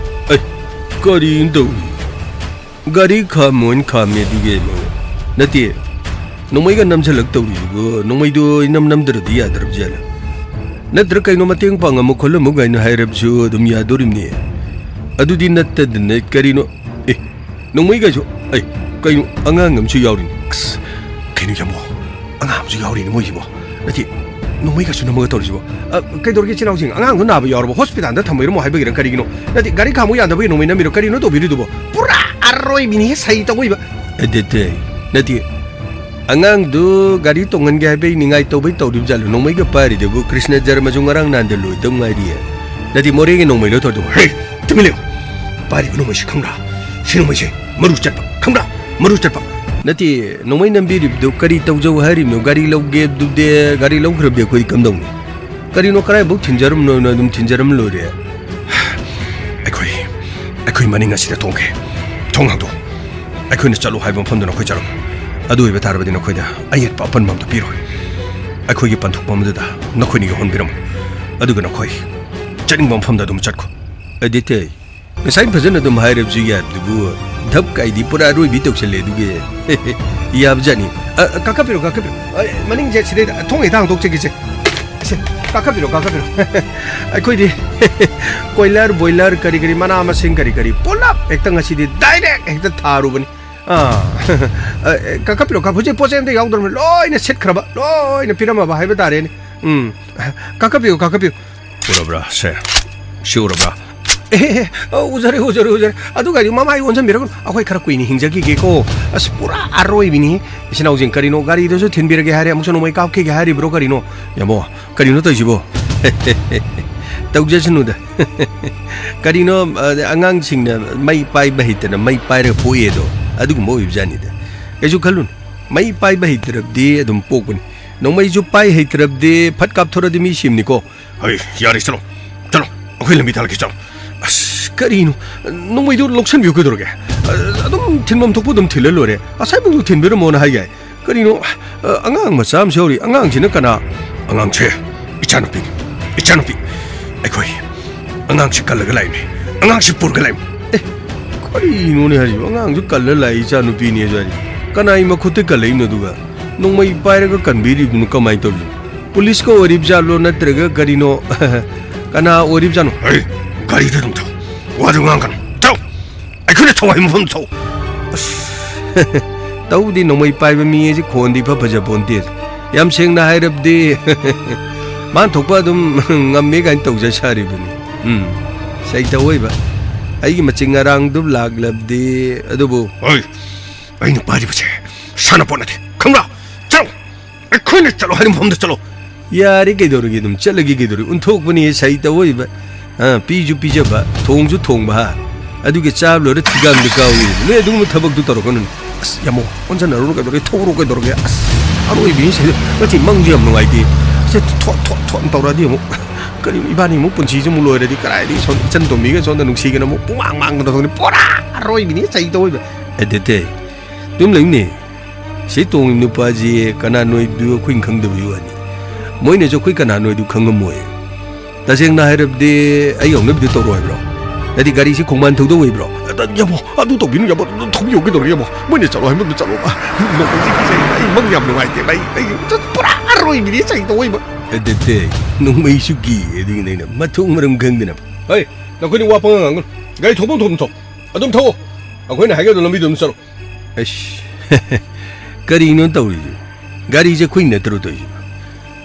ꯑꯩ, ꯀꯔꯤꯅꯣ ꯇꯧꯔꯤ? ꯒꯥꯔꯤ ꯈꯥꯝꯃꯣꯅ ꯈꯥꯝꯃꯦ, ꯑꯗꯨꯒꯤ ꯑꯩ ꯃꯉꯣꯟ-, ꯅꯠꯇꯦ, ꯅꯣꯡꯃꯩꯒ ꯅꯝꯁꯤꯜꯂꯛ ꯇꯧꯔꯤꯗꯨꯕꯨ, ꯅꯣꯡꯃꯩꯗꯣ ꯏꯅꯝ ꯅꯝꯗ꯭ꯔꯗꯤ ꯌꯥꯗ꯭ꯔꯕ ꯖꯥꯠꯂ? ꯅꯠꯇ꯭ꯔ ꯀꯩꯅꯣ ꯃꯇꯦꯡ ꯄꯥꯡꯉꯝꯃꯨ ꯈꯣꯠꯂꯝꯃꯨ ꯀꯥꯏꯅ ꯍꯥꯏꯔꯕꯁꯨ ꯑꯗꯨꯝ ꯌꯥꯗꯣꯔꯤꯕꯅꯤ꯫ ꯑꯗꯨꯗꯤ ꯅꯠꯇꯗꯅ ꯀꯔꯤꯅꯣ? ꯑꯦ, ꯅꯣꯡꯃꯩꯒꯁꯨ, ꯑꯩ, ꯀꯩꯅꯣ ꯑꯉꯥꯡ ꯑꯃꯁꯨ ꯌꯥꯎꯔꯤꯅꯤ꯫ ꯑꯁ, ꯀꯩꯅꯣ ꯌꯥꯝꯕꯣ, ꯑꯉꯥꯡ ꯑꯃꯁꯨ ꯌꯥꯎꯔꯤꯅꯤ ꯃꯣꯏꯁꯤꯕꯣ꯫ ꯅꯠꯇꯦ, ꯅꯣꯡꯃꯩꯒꯁꯨ ꯅꯝꯃꯒ ꯇꯧꯔꯤꯁꯤꯕꯣ? ꯑ, ꯀꯩꯗꯧꯔꯒꯦ, ꯏꯆꯤꯟ ꯏꯅꯥꯎꯁꯤꯡ? ꯑꯉꯥꯡꯗꯣ ꯅꯥꯕ ꯌꯥꯎꯔꯕꯣ? ꯍꯣꯁꯄꯤꯇꯥꯜꯗ ꯊꯝꯕꯤꯔꯝꯃꯣ ꯍꯥꯏꯕꯒꯤꯔ ꯀꯔꯤꯒꯤꯅꯣ? ꯅꯠꯇꯦ, ꯒꯥꯔꯤ ꯈꯥꯝꯃꯨ ꯌꯥꯗꯕꯒꯤ ꯅꯣꯡꯃꯩ ꯅꯝꯃꯤꯔꯣ? ꯀꯔꯤꯅꯣ ꯇꯧꯕꯤꯔꯤꯗꯨꯕꯣ? ꯄꯨꯔꯥ ꯑꯔꯣꯏꯕꯤꯅꯤꯍꯦ, ꯁꯩ ꯇꯧꯕ꯫ ꯑꯗꯨꯗꯤ, ꯅꯠꯇꯦ, ꯑꯉꯥꯡꯗꯨ ꯒꯥꯔꯤ ꯇꯣꯡꯍꯟꯒꯦ ꯍꯥꯏꯕꯩ ꯅꯤꯡꯉꯥꯏ ꯇꯧꯕꯩ ꯇꯧꯔꯤꯕ ꯖꯥꯠꯂꯣ? ꯅꯣꯡꯃꯩꯒ ꯄꯥꯏꯔꯤꯗꯨꯕꯨ ꯀ꯭ꯔꯤꯁꯅ ꯖꯔꯃꯁꯨ ꯉꯔꯥꯡ ꯅꯍꯥꯟꯗ ꯂꯣꯏꯗꯧ ꯉꯥꯏꯔꯤꯌꯦ꯫ ꯅꯠꯇꯦ, ꯃꯣꯔꯦꯒꯤ ꯅꯣꯡꯃꯩ ꯂꯣꯏ ꯇꯧꯔꯤꯗꯨꯕꯨ꯫ ꯍꯦ, ꯇꯨꯃꯤꯟ ꯂꯩꯌꯨ꯫ ꯄꯥꯏꯔꯤꯕ ꯅꯣꯡꯃꯩꯁꯤ ꯈꯪꯕ꯭ꯔꯥ? ꯁꯤ ꯅꯣꯡꯃꯩꯁꯦ ꯃꯔꯨ ꯆꯠꯄ, ꯈꯪꯕ꯭ꯔꯥ? ꯃꯔꯨ ꯆꯠꯄ꯫ ꯅꯠꯇꯦ, ꯅꯣꯡꯃꯩ ꯅꯝꯕꯤꯔꯤꯕꯗꯨ ꯀꯔꯤ ꯇꯧꯖꯧ ꯍꯥꯏꯔꯤꯕꯅꯣ? ꯒꯥꯔꯤ ꯂꯧꯒꯦ ꯑꯗꯨꯗꯤ, ꯒꯥꯔꯤ ꯂꯧꯈ꯭ꯔꯕꯗꯤ ꯑꯩꯈꯣꯏꯗꯤ ꯀꯝꯗꯧꯅꯤ? ꯀꯔꯤꯅꯣ, ꯀꯗꯥꯏꯐꯥꯎ ꯊꯤꯟꯖꯔꯝꯅꯣꯅ ꯑꯗꯨꯝ ꯊꯤꯟꯖꯔꯝ ꯂꯣꯏꯔꯦ꯫ ꯑꯩꯈꯣꯏ, ꯑꯩꯈꯣꯏ ꯃꯅꯤꯡ ꯑꯁꯤꯗ ꯇꯣꯡꯒꯦ꯫ ꯊꯣꯡ ꯍꯥꯡꯗꯣꯛꯎ꯫ ꯑꯩꯈꯣꯏꯅ ꯆꯠꯂꯨ ꯍꯥꯏꯕ ꯃꯐꯝꯗꯨ ꯅꯈꯣꯏ ꯆꯠꯂꯨ꯫ ꯑꯗꯨ ꯑꯣꯏꯕ ꯇꯥꯔꯕꯗꯤ ꯅꯈꯣꯏꯗ ꯑꯌꯦꯠꯄ ꯑꯄꯟꯕ ꯑꯝꯇ ꯄꯤꯔꯣꯏ꯫ ꯑꯩꯈꯣꯏꯒꯤ ꯄꯟꯊꯨꯡꯐꯝ ꯑꯗꯨꯗ ꯅꯈꯣꯏꯅ ꯌꯧꯍꯟꯕꯤꯔꯝꯃꯨ꯫ ꯑꯗꯨꯒ ꯅꯈꯣꯏ ꯆꯠꯅꯤꯡꯕ ꯃꯐꯝꯗ ꯑꯗꯨꯝ ꯆꯠꯈꯣ꯫ ꯑꯗꯤꯇꯦ, ꯉꯁꯥꯏ ꯐꯖꯅ ꯑꯗꯨꯝ ꯍꯥꯏꯔꯕꯁꯨ ꯌꯥꯕꯗꯨꯕꯨ, ꯙꯞ ꯀꯥꯏꯗꯤ ꯄꯨꯔꯥ ꯑꯔꯣꯏꯕꯤ ꯇꯧꯁꯜꯂꯦ ꯑꯗꯨꯒꯤ꯫ ꯌꯥꯕꯖꯥꯠꯅꯤ꯫ ꯑ, ꯑ, ꯀꯥꯈꯠꯄꯤꯔꯣ, ꯀꯥꯈꯠꯄꯤꯔꯣ꯫ ꯑ, ꯃꯅꯤꯡꯁꯦ ꯁꯤꯗꯩꯗ ꯊꯣꯡ ꯍꯦꯛꯇ ꯍꯥꯡꯗꯣꯛꯆꯈꯤꯁꯦ꯫ ꯁꯦ, ꯀꯥꯈꯠꯄꯤꯔꯣ, ꯀꯥꯈꯠꯄꯤꯔꯣ꯫ ꯑꯩꯈꯣꯏꯗꯤ ꯀꯣꯏꯂꯔ, ꯕꯣꯏꯂꯔ, ꯀꯔꯤ ꯀꯔꯤ, ꯃꯅꯥ ꯃꯁꯤꯡ ꯀꯔꯤ ꯀꯔꯤ, ꯄꯨꯂꯞ ꯍꯦꯛꯇ ꯉꯁꯤꯗꯤ ꯗꯥꯏꯔꯦꯛ ꯍꯦꯛꯇ ꯊꯥꯔꯨꯕꯅꯤ꯫ ꯑꯥ, ꯑ, ꯑ, ꯀꯥꯈꯠꯄꯤꯔꯣ, ꯀꯥꯈꯠ-, ꯍꯧꯖꯤꯛ ꯄꯣꯠ ꯆꯩ ꯑꯝꯇ ꯌꯥꯎꯗ꯭ꯔꯕꯅꯤ, ꯂꯣꯏꯅ ꯁꯤꯠꯈ꯭ꯔꯕ, ꯂꯣꯏꯅ ꯄꯤꯔꯝꯃꯕ ꯍꯥꯏꯕ ꯇꯥꯔꯦꯅꯦ꯫ ꯎꯝ, ꯀꯥꯈꯠꯄꯤꯌꯨ, ꯀꯥꯈꯠꯄꯤꯌꯨ꯫ ꯎꯔꯕ꯭ꯔꯥ ꯁꯦ? ꯁꯤ ꯎꯔꯕ꯭ꯔꯥ? ꯑꯦ, ꯑꯦ, ꯑꯦ, ꯑ, ꯎꯖꯔꯦ, ꯎꯖꯔꯦ, ꯎꯖꯔꯦ꯫ ꯑꯗꯨꯒ ꯍꯥꯏꯗꯤ ꯃꯃꯥꯏ ꯑꯣꯟꯁꯤꯟꯕꯤꯔꯒꯅꯨ, ꯑꯩꯈꯣꯏ ꯈꯔ ꯀꯨꯏꯅ ꯍꯤꯡꯖꯈꯤꯒꯦꯀꯣ꯫ ꯑꯁ, ꯄꯨꯔꯥ ꯑꯔꯣꯏꯕꯤꯅꯤ꯫ ꯏꯆꯤꯟ ꯏꯅꯥꯎꯁꯤꯡ, ꯀꯔꯤꯅꯣ, ꯒꯥꯔꯤꯗꯨꯁꯨ ꯊꯤꯟꯕꯤꯔꯒꯦ ꯍꯥꯏꯔꯦ, ꯑꯃꯨꯛꯁꯨ ꯅꯣꯡꯃꯩ ꯀꯥꯞꯈꯤꯒꯦ ꯍꯥꯏꯔꯤꯕ꯭ꯔꯣ ꯀꯔꯤꯅꯣ? ꯌꯥꯝꯕꯣ, ꯀꯔꯤꯅꯣ ꯇꯧꯔꯤꯁꯤꯕꯣ? ꯇꯧꯖꯁꯅꯨꯗ꯫ ꯀꯔꯤꯅꯣ, ꯑ, ꯑꯉꯥꯡꯁꯤꯡꯅ ꯃꯩ ꯄꯥꯏꯕ ꯍꯩꯇꯅ ꯃꯩ ꯄꯥꯏꯔꯒ ꯄꯣꯛꯑꯦꯗꯣ, ꯑꯗꯨꯒꯨꯝꯕ ꯑꯣꯏꯕꯖꯥꯠꯅꯤꯗ꯫ ꯀꯩꯁꯨ ꯈꯜꯂꯨꯅꯨ, ꯃꯩ ꯄꯥꯏꯕ ꯍꯩꯇ꯭ꯔꯕꯗꯤ ꯑꯗꯨꯝ ꯄꯣꯛꯄꯅꯤ꯫ ꯅꯣꯡꯃꯩꯁꯨ ꯄꯥꯏ ꯍꯩꯇ꯭ꯔꯕꯗꯤ ꯐꯠ ꯀꯥꯞꯊꯣꯔꯗꯤ ꯃꯤ ꯁꯤꯕꯅꯤꯀꯣ꯫ ꯍꯩ, ꯌꯥꯔꯦ, ꯆꯠꯂꯣ, ꯆꯠꯂꯣ, ꯑꯩꯈꯣꯏ ꯂꯝꯕꯤ ꯊꯥꯜꯂꯛꯀꯦ, ꯆꯠꯂꯣ꯫ ꯑꯁ, ꯀꯔꯤꯅꯣ? ꯅꯣꯡꯃꯩꯗꯨ ꯂꯧꯁꯟꯕꯤꯌꯨ ꯀꯩꯗꯧꯔꯒꯦ? ꯑ, ꯑꯗꯨꯝ ꯊꯤꯟꯐꯝ ꯊꯣꯛꯄ ꯑꯗꯨꯝ ꯊꯤꯜꯂ ꯂꯣꯏꯔꯦ꯫ ꯉꯁꯥꯏꯐꯥꯎꯗ ꯊꯤꯟꯕꯤꯔꯝꯃꯣꯅ ꯍꯥꯏ ꯌꯥꯏ꯫ ꯀꯔꯤꯅꯣ? ꯑ, ꯑꯉꯥꯡ ꯃꯆꯥ ꯑꯃꯁꯨ ꯌꯥꯎꯔꯤ꯫ ꯑꯉꯥꯡꯁꯤꯅ ꯀꯅꯥ? ꯑꯉꯥꯡꯁꯦ ꯏꯆꯥꯅꯨꯄꯤꯅꯤ, ꯏꯆꯥꯅꯨꯄꯤ꯫ ꯑꯩꯈꯣꯏ ꯑꯉꯥꯡꯁꯤ ꯀꯜꯂꯒ ꯂꯥꯛꯏꯅꯦ, ꯑꯉꯥꯡꯁꯤ ꯄꯨꯔꯒ ꯂꯥꯛꯏꯅꯦ꯫ ꯑꯦ, ꯀꯔꯤꯅꯣꯅꯦ ꯍꯥꯏꯁꯤꯕꯣ? ꯑꯉꯥꯡꯁꯨ ꯀꯜꯂ ꯂꯥꯛꯏ, ꯏꯆꯥꯅꯨꯄꯤꯅꯦ ꯍꯥꯏꯁꯤꯕꯣ? ꯀꯅꯥꯏ ꯃꯈꯨꯠꯇ ꯀꯜꯂꯛꯏꯅꯣ? ꯑꯗꯨꯒ ꯅꯣꯡꯃꯩ ꯄꯥꯏꯔꯒ ꯀꯟꯕꯤꯔꯤꯕꯅꯣ ꯀꯃꯥꯏꯅ ꯇꯧꯔꯤꯅꯣ? ꯄꯨꯂꯤꯁꯀ ꯑꯣꯏꯔꯤꯕꯖꯥꯠꯂꯣ, ꯅꯠꯇ꯭ꯔꯒ ꯀꯔꯤꯅꯣ? ꯀꯅꯥ ꯑꯣꯏꯔꯤꯕꯖꯥꯠꯅꯣ? ꯍꯩ, ꯒꯥꯔꯤꯗ ꯑꯗꯨꯝ ꯊꯧ꯫ ꯋꯥꯗꯨ ꯉꯥꯡꯒꯅꯨ꯫ ꯊꯧ꯫ ꯑꯩꯈꯣꯏꯅ ꯊꯧ ꯍꯥꯏꯕ ꯃꯐꯝꯗ ꯊꯧ꯫ ꯑꯁ, ꯇꯧꯕꯗꯤ ꯅꯣꯡꯃꯩ ꯄꯥꯏꯕ ꯃꯤ ꯍꯥꯏꯁꯤ ꯈꯣꯟꯗꯤ ꯏꯐ ꯐꯖ ꯄꯣꯟꯇꯦ꯫ ꯌꯥꯝ ꯁꯦꯡꯅ ꯍꯥꯏꯔꯕꯗꯤ, ꯃꯥꯅ ꯊꯣꯛꯄ ꯑꯗꯨꯝ ꯉꯝꯃꯦ ꯀꯥꯏꯅ ꯇꯧꯖ ꯁꯥꯔꯤꯕꯅꯤ꯫ ꯎꯝ, ꯁꯩꯇ ꯑꯣꯏꯕ꯫ ꯑꯩꯒꯤ ꯃꯆꯤꯡ ꯑꯔꯥꯡꯗꯨ ꯂꯥꯛꯂꯕꯗꯤ, ꯑꯗꯨꯕꯨ ꯍꯣꯏ, ꯑꯩꯅ ꯄꯥꯏꯔꯤꯕꯁꯦ ꯁꯥꯟꯅꯄꯣꯠ ꯅꯠꯇꯦ, ꯈꯪꯕ꯭ꯔꯥ? ꯆꯠꯂꯣ! ꯑꯩꯈꯣꯏꯅ ꯆꯠꯂꯣ ꯍꯥꯏꯕ ꯃꯐꯝꯗ ꯆꯠꯂꯣ꯫ ꯌꯥꯔꯦ, ꯀꯩꯗꯧꯔꯒꯦ? ꯑꯗꯨꯝ ꯆꯠꯂꯒꯦ, ꯀꯩꯗꯧꯔꯒꯦ? ꯎꯟꯊꯣꯛꯄꯅꯤ ꯁꯩꯇ ꯑꯣꯏꯕ꯫ ꯑ, ꯄꯤꯁꯨ ꯄꯤꯖꯕ, ꯊꯣꯡꯁꯨ ꯊꯣꯡꯕ, ꯍꯥ? ꯑꯗꯨꯒ ꯆꯥꯕ ꯂꯣꯏꯔ ꯊꯤꯒꯥꯝꯗ ꯀꯥꯎꯏ꯫ ꯅꯣꯏ ꯑꯗꯨꯒꯨꯝꯕ ꯊꯕꯛꯇꯨ ꯇꯧꯔꯛꯀꯅꯨ꯫ ꯑꯁ, ꯌꯥꯝꯃꯣ, ꯑꯣꯟꯁꯤꯟꯅꯔꯨꯔꯣ, ꯀꯩꯗꯧꯔꯒꯦ? ꯊꯧꯔꯣ, ꯀꯩꯗꯧꯔꯒꯦ? ꯑꯁ, ꯑꯔꯣꯏꯕꯤꯅꯤ ꯁꯤꯗ꯫ ꯃꯁꯤ ꯃꯪꯁꯨ ꯌꯥꯝ ꯅꯨꯡꯉꯥꯏꯇꯦ꯫ ꯁꯦ, ꯊꯣꯠ, ꯊꯣꯠ, ꯊꯣꯠ ꯇꯧꯔꯛꯑꯗꯤ ꯑꯃꯨꯛ꯫ ꯀꯔꯤꯅꯣ, ꯏꯕꯥꯅꯤ ꯑꯃꯨꯛ ꯄꯨꯟꯁꯤꯁꯦ ꯑꯃꯨꯛ ꯂꯣꯏꯔꯗꯤ ꯀꯗꯥꯏꯗꯒꯤ ꯁꯣꯝ ꯏꯆꯟ ꯇꯣꯝꯕꯤꯒ ꯁꯣꯝꯗ ꯅꯨꯡꯁꯤꯒꯅ ꯑꯃꯨꯛ ꯄꯨꯡꯃꯥꯡ ꯃꯥꯡꯗꯅ ꯇꯧꯗꯣꯏꯅꯤ꯫ ꯄꯨꯔꯥ ꯑꯔꯣꯏꯕꯤꯅꯤ ꯁꯩꯇ ꯑꯣꯏꯕ꯫ ꯑꯗꯨꯗꯤ ꯑꯗꯨꯝ ꯂꯩꯅꯦ꯫ ꯁꯤ ꯇꯣꯡꯉꯤꯕ ꯅꯨꯄꯥꯁꯤ ꯀꯅꯥꯅꯣ ꯍꯥꯏꯕꯗꯨ ꯑꯩꯈꯣꯏꯅ ꯈꯪꯗꯕꯒꯤ ꯋꯥꯅꯤ꯫ ꯃꯣꯏꯅꯁꯨ ꯑꯩꯈꯣꯏ ꯀꯅꯥꯅꯣ ꯍꯥꯏꯗꯨ ꯈꯪꯉꯝꯃꯣꯏ꯫ ꯇꯁꯦꯡꯅ ꯍꯥꯏꯔꯕꯗꯤ ꯑꯩ ꯍꯧꯅꯕꯤꯗꯨ ꯇꯧꯔꯣ ꯍꯥꯏꯕ꯭ꯔꯣ? ꯅꯠꯇꯦ, ꯒꯥꯔꯤꯁꯤ ꯈꯣꯡꯕꯥꯟ ꯊꯧꯗꯧ ꯑꯣꯏꯕ꯭ꯔꯣ? ꯑꯗ, ꯌꯥꯝꯕꯣ, ꯑꯗꯨ ꯇꯧꯕꯤꯅꯨ, ꯌꯥꯝꯕꯣ, ꯑꯗꯨ ꯊꯧꯕꯤꯌꯣ, ꯀꯩꯗꯧꯔꯒꯦ, ꯌꯥꯝꯕꯣ? ꯃꯣꯏꯅ ꯆꯠꯂꯣ ꯍꯥꯏꯕ ꯃꯇꯝꯗ ꯆꯠꯂꯣꯕ꯫ ꯅꯣꯡꯃꯩꯁꯤ ꯀꯤꯖꯩ, ꯑꯩ ꯃꯪ ꯌꯥꯝ ꯅꯨꯡꯉꯥꯏꯇꯦ, ꯑꯩ, ꯑꯩ ꯄꯨꯔꯥ ꯑꯔꯣꯏꯕꯤꯅꯤ ꯁꯩꯇ ꯑꯣꯏꯕ꯫ ꯑꯗꯨꯗꯤ ꯅꯣꯡꯃꯩꯁꯨ ꯀꯤ, ꯑꯗꯨꯒꯤꯅꯦ ꯑꯩꯅ ꯃꯊꯣꯡ ꯃꯔꯝ ꯈꯪꯗꯅ꯫ ꯍꯣꯏ, ꯅꯈꯣꯏꯅꯤ ꯋꯥ ꯄꯉꯥꯡ ꯉꯥꯡꯒꯅꯨ꯫ ꯒꯥꯔꯤ ꯊꯧꯐꯝ ꯊꯣꯛꯐꯝ ꯊꯧ꯫ ꯑꯗꯨꯝ ꯊꯧꯑꯣ꯫ ꯑꯩꯈꯣꯏꯅ ꯍꯥꯏꯒꯗꯕ ꯂꯝꯕꯤꯗꯣ ꯑꯗꯨꯝ ꯆꯠꯂꯣ꯫ ꯑꯩꯁ, ꯀꯔꯤꯅꯣ ꯇꯧꯔꯤꯁꯦ? ꯒꯥꯔꯤꯁꯦ ꯑꯩꯈꯣꯏ ꯅꯠꯇ꯭ꯔꯣ ꯇꯧꯔꯤꯁꯦ?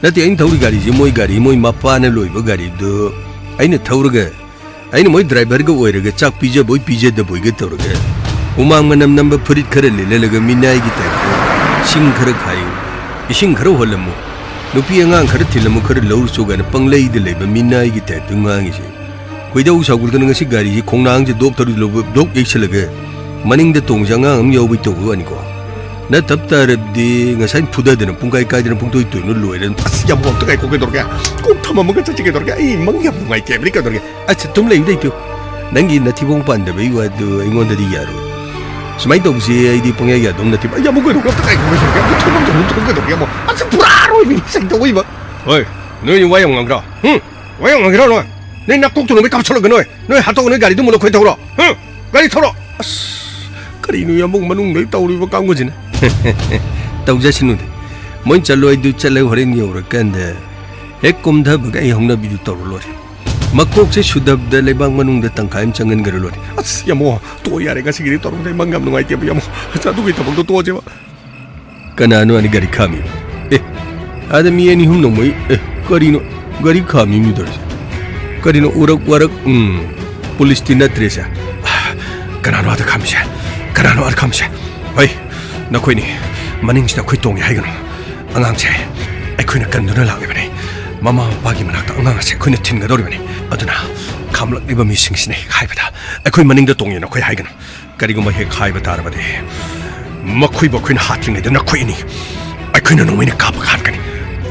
ꯅꯠꯇꯦ, ꯑꯩꯅ ꯊꯧꯔꯤ ꯒꯥꯔꯤꯁꯦ ꯃꯣꯏ ꯒꯥꯔꯤ, ꯃꯣꯏ ꯃꯄꯥꯅ ꯂꯣꯏꯕ ꯒꯥꯔꯤꯗꯨ ꯑꯩꯅ ꯊꯧꯔꯒ, ꯑꯩꯅ ꯃꯣꯏ ꯗ꯭ꯔꯥꯏꯚꯔꯒ ꯑꯣꯏꯔꯒ ꯆꯥꯛ ꯄꯤꯖꯕꯣꯏ ꯄꯤꯖꯗꯕꯣꯏꯒ ꯇꯧꯔꯒ, ꯍꯨꯃꯥꯡ ꯃꯅꯝ ꯅꯝꯕ ꯐꯨꯔꯤꯠ ꯈꯔ ꯂꯤꯠꯍꯜꯂꯒ ꯃꯤꯅꯥꯏꯒꯤ ꯇꯥꯏꯞꯇ ꯏꯁꯤꯡ ꯈꯔ ꯈꯥꯏꯌꯨ, ꯏꯁꯤꯡ ꯈꯔ ꯍꯣꯜꯂꯝꯃꯨ, ꯅꯨꯄꯤ ꯑꯉꯥꯡ ꯈꯔ ꯊꯤꯜꯂꯝꯃꯨ, ꯈꯔ ꯂꯧꯔꯨ ꯆꯣ ꯀꯥꯏꯅ ꯄꯪꯂꯩꯗ ꯂꯩꯕ ꯃꯤꯅꯥꯏꯒꯤ ꯇꯥꯏꯞꯇ ꯉꯥꯡꯉꯤꯁꯦ꯫ ꯈꯣꯏꯗꯧ ꯁꯥꯎꯒꯠꯇꯅ ꯉꯁꯤ ꯒꯥꯔꯤꯁꯤ ꯈꯣꯡꯅꯥꯡꯁꯦ ꯗꯣꯞ ꯊꯧꯔꯤ ꯂꯧꯕ ꯗꯣꯞ ꯌꯩꯁꯜꯂꯒ ꯃꯅꯤꯡꯗ ꯇꯣꯡꯖ ꯑꯉꯥꯡ ꯑꯃ ꯌꯥꯎꯕꯩ ꯇꯧꯕ ꯋꯥꯅꯤꯀꯣ꯫ ꯅꯠꯇꯕ ꯇꯥꯔꯕꯗꯤ ꯉꯁꯥꯏ ꯐꯨꯗꯗꯅ ꯄꯨꯡꯀꯥꯏ ꯀꯥꯏꯗꯅ ꯄꯨꯡꯇꯣꯏ ꯇꯣꯏꯅ ꯂꯣꯏꯔꯦ꯫ ꯑꯁ, ꯌꯥꯝ ꯑꯝꯇ ꯉꯥꯏꯈꯣ, ꯀꯩꯗꯧꯔꯒꯦ? ꯀꯣꯛ ꯊꯝꯃꯝꯃꯒ ꯆꯠꯁꯤ, ꯀꯩꯗꯧꯔꯒꯦ? ꯑꯩ ꯃꯪ ꯌꯥꯝ ꯅꯨꯡꯉꯥꯏꯇꯦ ꯍꯥꯏꯕꯅꯤ, ꯀꯩꯗꯧꯔꯒꯦ? ꯑꯁ, ꯑꯗꯨꯝ ꯂꯩꯌꯨ, ꯂꯩꯇꯨ꯫ ꯅꯪꯒꯤ ꯅꯊꯤꯕꯣꯡ ꯄꯥꯟꯗꯕꯩ ꯋꯥꯗꯨ ꯑꯩꯉꯣꯟꯗꯗꯤ ꯌꯥꯔꯣꯏ꯫ ꯁꯨꯃꯥꯏꯅ ꯇꯧꯕꯁꯦ ꯑꯩꯗꯤ ꯄꯪꯌꯥ ꯌꯥꯗꯧ ꯅꯠꯇꯦꯕ꯫ ꯑꯩ ꯑꯃꯨꯛ ꯀꯩꯗꯧꯔꯒꯦ? ꯑꯝꯇ ꯉꯥꯏꯈꯣ, ꯀꯩꯗꯧꯔꯒꯦ? ꯑꯝꯇ ꯊꯣꯡ ꯑꯝꯇ ꯍꯥꯡꯗꯣꯛꯑꯣ, ꯀꯩꯗꯧꯔꯒꯦ? ꯑꯃꯨꯛ ꯑꯁ, ꯄꯨꯔꯥ ꯑꯔꯣꯏꯕꯤꯅꯤ ꯁꯩꯇ ꯑꯣꯏꯕ꯫ ꯍꯣꯏ, ꯅꯣꯏ ꯋꯥ ꯌꯥꯝ ꯉꯥꯡꯈ꯭ꯔꯣ꯫ ꯍꯨꯝ? ꯋꯥ ꯌꯥꯝ ꯉꯥꯡꯈ꯭ꯔꯣ ꯅꯣꯏ꯫ ꯅꯣꯏ ꯅꯀꯣꯛꯇꯨ ꯅꯣꯡꯃꯩ ꯀꯥꯞꯁꯜꯂꯒ ꯅꯣꯏ, ꯅꯣꯏ ꯍꯥꯠꯇꯣꯛꯑ ꯅꯣꯏ ꯒꯥꯔꯤꯗꯨ ꯃꯨꯜꯂ ꯈꯣꯏ ꯊꯧꯔꯣ꯫ ꯍꯨꯝ? ꯒꯥꯔꯤ ꯊꯧꯔꯣ꯫ ꯑꯁ, ꯀꯔꯤꯅꯣ ꯌꯥꯝꯕꯨꯡ ꯃꯅꯨꯡꯗꯩ ꯇꯧꯔꯤꯕ ꯀꯥꯡꯕꯨꯁꯤꯅ? ꯇꯧꯖꯁꯅꯨꯗ꯫ ꯃꯣꯏ ꯆꯠꯂꯣꯏꯗꯨ ꯆꯠꯂꯒ ꯍꯣꯔꯦꯟ ꯌꯧꯔꯀꯥꯟꯗ ꯍꯦꯛ ꯀꯨꯝꯊꯕꯒ ꯑꯩ ꯍꯧꯅꯕꯤꯗꯨ ꯇꯧꯔ ꯂꯣꯏꯔꯦ꯫ ꯃꯀꯣꯛꯁꯦ ꯁꯨꯗꯕꯗ ꯂꯩꯕꯥꯛ ꯃꯅꯨꯡꯗ ꯇꯪꯈꯥꯏ ꯑꯃ ꯆꯪꯍꯟꯈ꯭ꯔ ꯂꯣꯏꯔꯦ꯫ ꯑꯁ, ꯌꯥꯝꯕꯨꯡ, ꯇꯣꯛꯑꯣ ꯌꯥꯔꯦ, ꯉꯁꯤꯒꯤꯗꯤ ꯇꯧꯔꯨꯁꯦ, ꯑꯩ ꯃꯪ ꯌꯥꯝ ꯅꯨꯡꯉꯥꯏꯇꯦꯕ, ꯌꯥꯝꯕꯨꯡ꯫ ꯑꯁ, ꯑꯗꯨꯒꯤ ꯊꯕꯛꯇꯣ ꯇꯣꯛꯑꯁꯦꯕ꯫ ꯀꯅꯥꯅꯣ ꯑꯅꯤ ꯒꯥꯔꯤ ꯈꯥꯝꯃꯤꯕ? ꯑꯦ, ꯑꯥꯗ ꯃꯤ ꯑꯅꯤ ꯑꯍꯨꯝ ꯅꯣꯡꯃꯩ, ꯑꯦ, ꯀꯔꯤꯅꯣ? ꯒꯥꯔꯤ ꯈꯥꯝꯃꯤ ꯃꯤ ꯇꯧꯔꯤꯁꯦ꯫ ꯀꯔꯤꯅꯣ? ꯎꯔꯛ ꯋꯥꯔꯛ, ꯎꯝ, ꯄꯨꯂꯤꯁꯇꯤ ꯅꯠꯇ꯭ꯔꯦꯁꯦ꯫ ꯀꯅꯥꯅꯣ ꯑꯥꯗ ꯈꯥꯝꯃꯤꯁꯦ? ꯀꯅꯥꯅꯣ ꯑꯥꯗ ꯈꯥꯝꯃꯤꯁꯦ? ꯍꯩ, ꯅꯈꯣꯏꯅꯤ, ꯃꯅꯤꯡꯁꯤꯗ ꯑꯩꯈꯣꯏ ꯇꯣꯡꯉꯦ ꯍꯥꯏꯒꯅꯨ꯫ ꯑꯉꯥꯡꯁꯦ ꯑꯩꯈꯣꯏꯅ ꯀꯟꯗꯨꯅ ꯂꯥꯛꯂꯤꯕꯅꯤ꯫ ꯃꯃꯥ ꯃꯄꯥꯒꯤ ꯃꯅꯥꯛꯇ ꯑꯉꯥꯡ ꯑꯁꯦ ꯑꯩꯈꯣꯏꯅ ꯊꯤꯟꯒꯗꯧꯔꯤꯕꯅꯤ꯫ ꯑꯗꯨꯅ ꯈꯥꯝꯂꯛꯂꯤꯕ ꯃꯤꯁꯤꯡꯁꯤꯅ ꯍꯦꯛ ꯍꯥꯏꯕꯗ, "ꯑꯩꯈꯣꯏ ꯃꯅꯤꯡꯗ ꯇꯣꯡꯉꯦ" ꯅꯈꯣꯏ ꯍꯥꯏꯒꯅꯨ꯫ ꯀꯔꯤꯒꯨꯝꯕ ꯍꯦꯛ ꯍꯥꯏꯕ ꯇꯥꯔꯕꯗꯤ, ꯃꯈꯣꯏꯕꯨ ꯑꯩꯈꯣꯏꯅ ꯍꯥꯠꯇ꯭ꯔꯤꯉꯩꯗ ꯅꯈꯣꯏ ꯑꯅꯤ, ꯑꯩꯈꯣꯏꯅ ꯅꯣꯡꯃꯩꯅ ꯀꯥꯞꯄꯒ ꯍꯥꯠꯀꯅꯤ꯫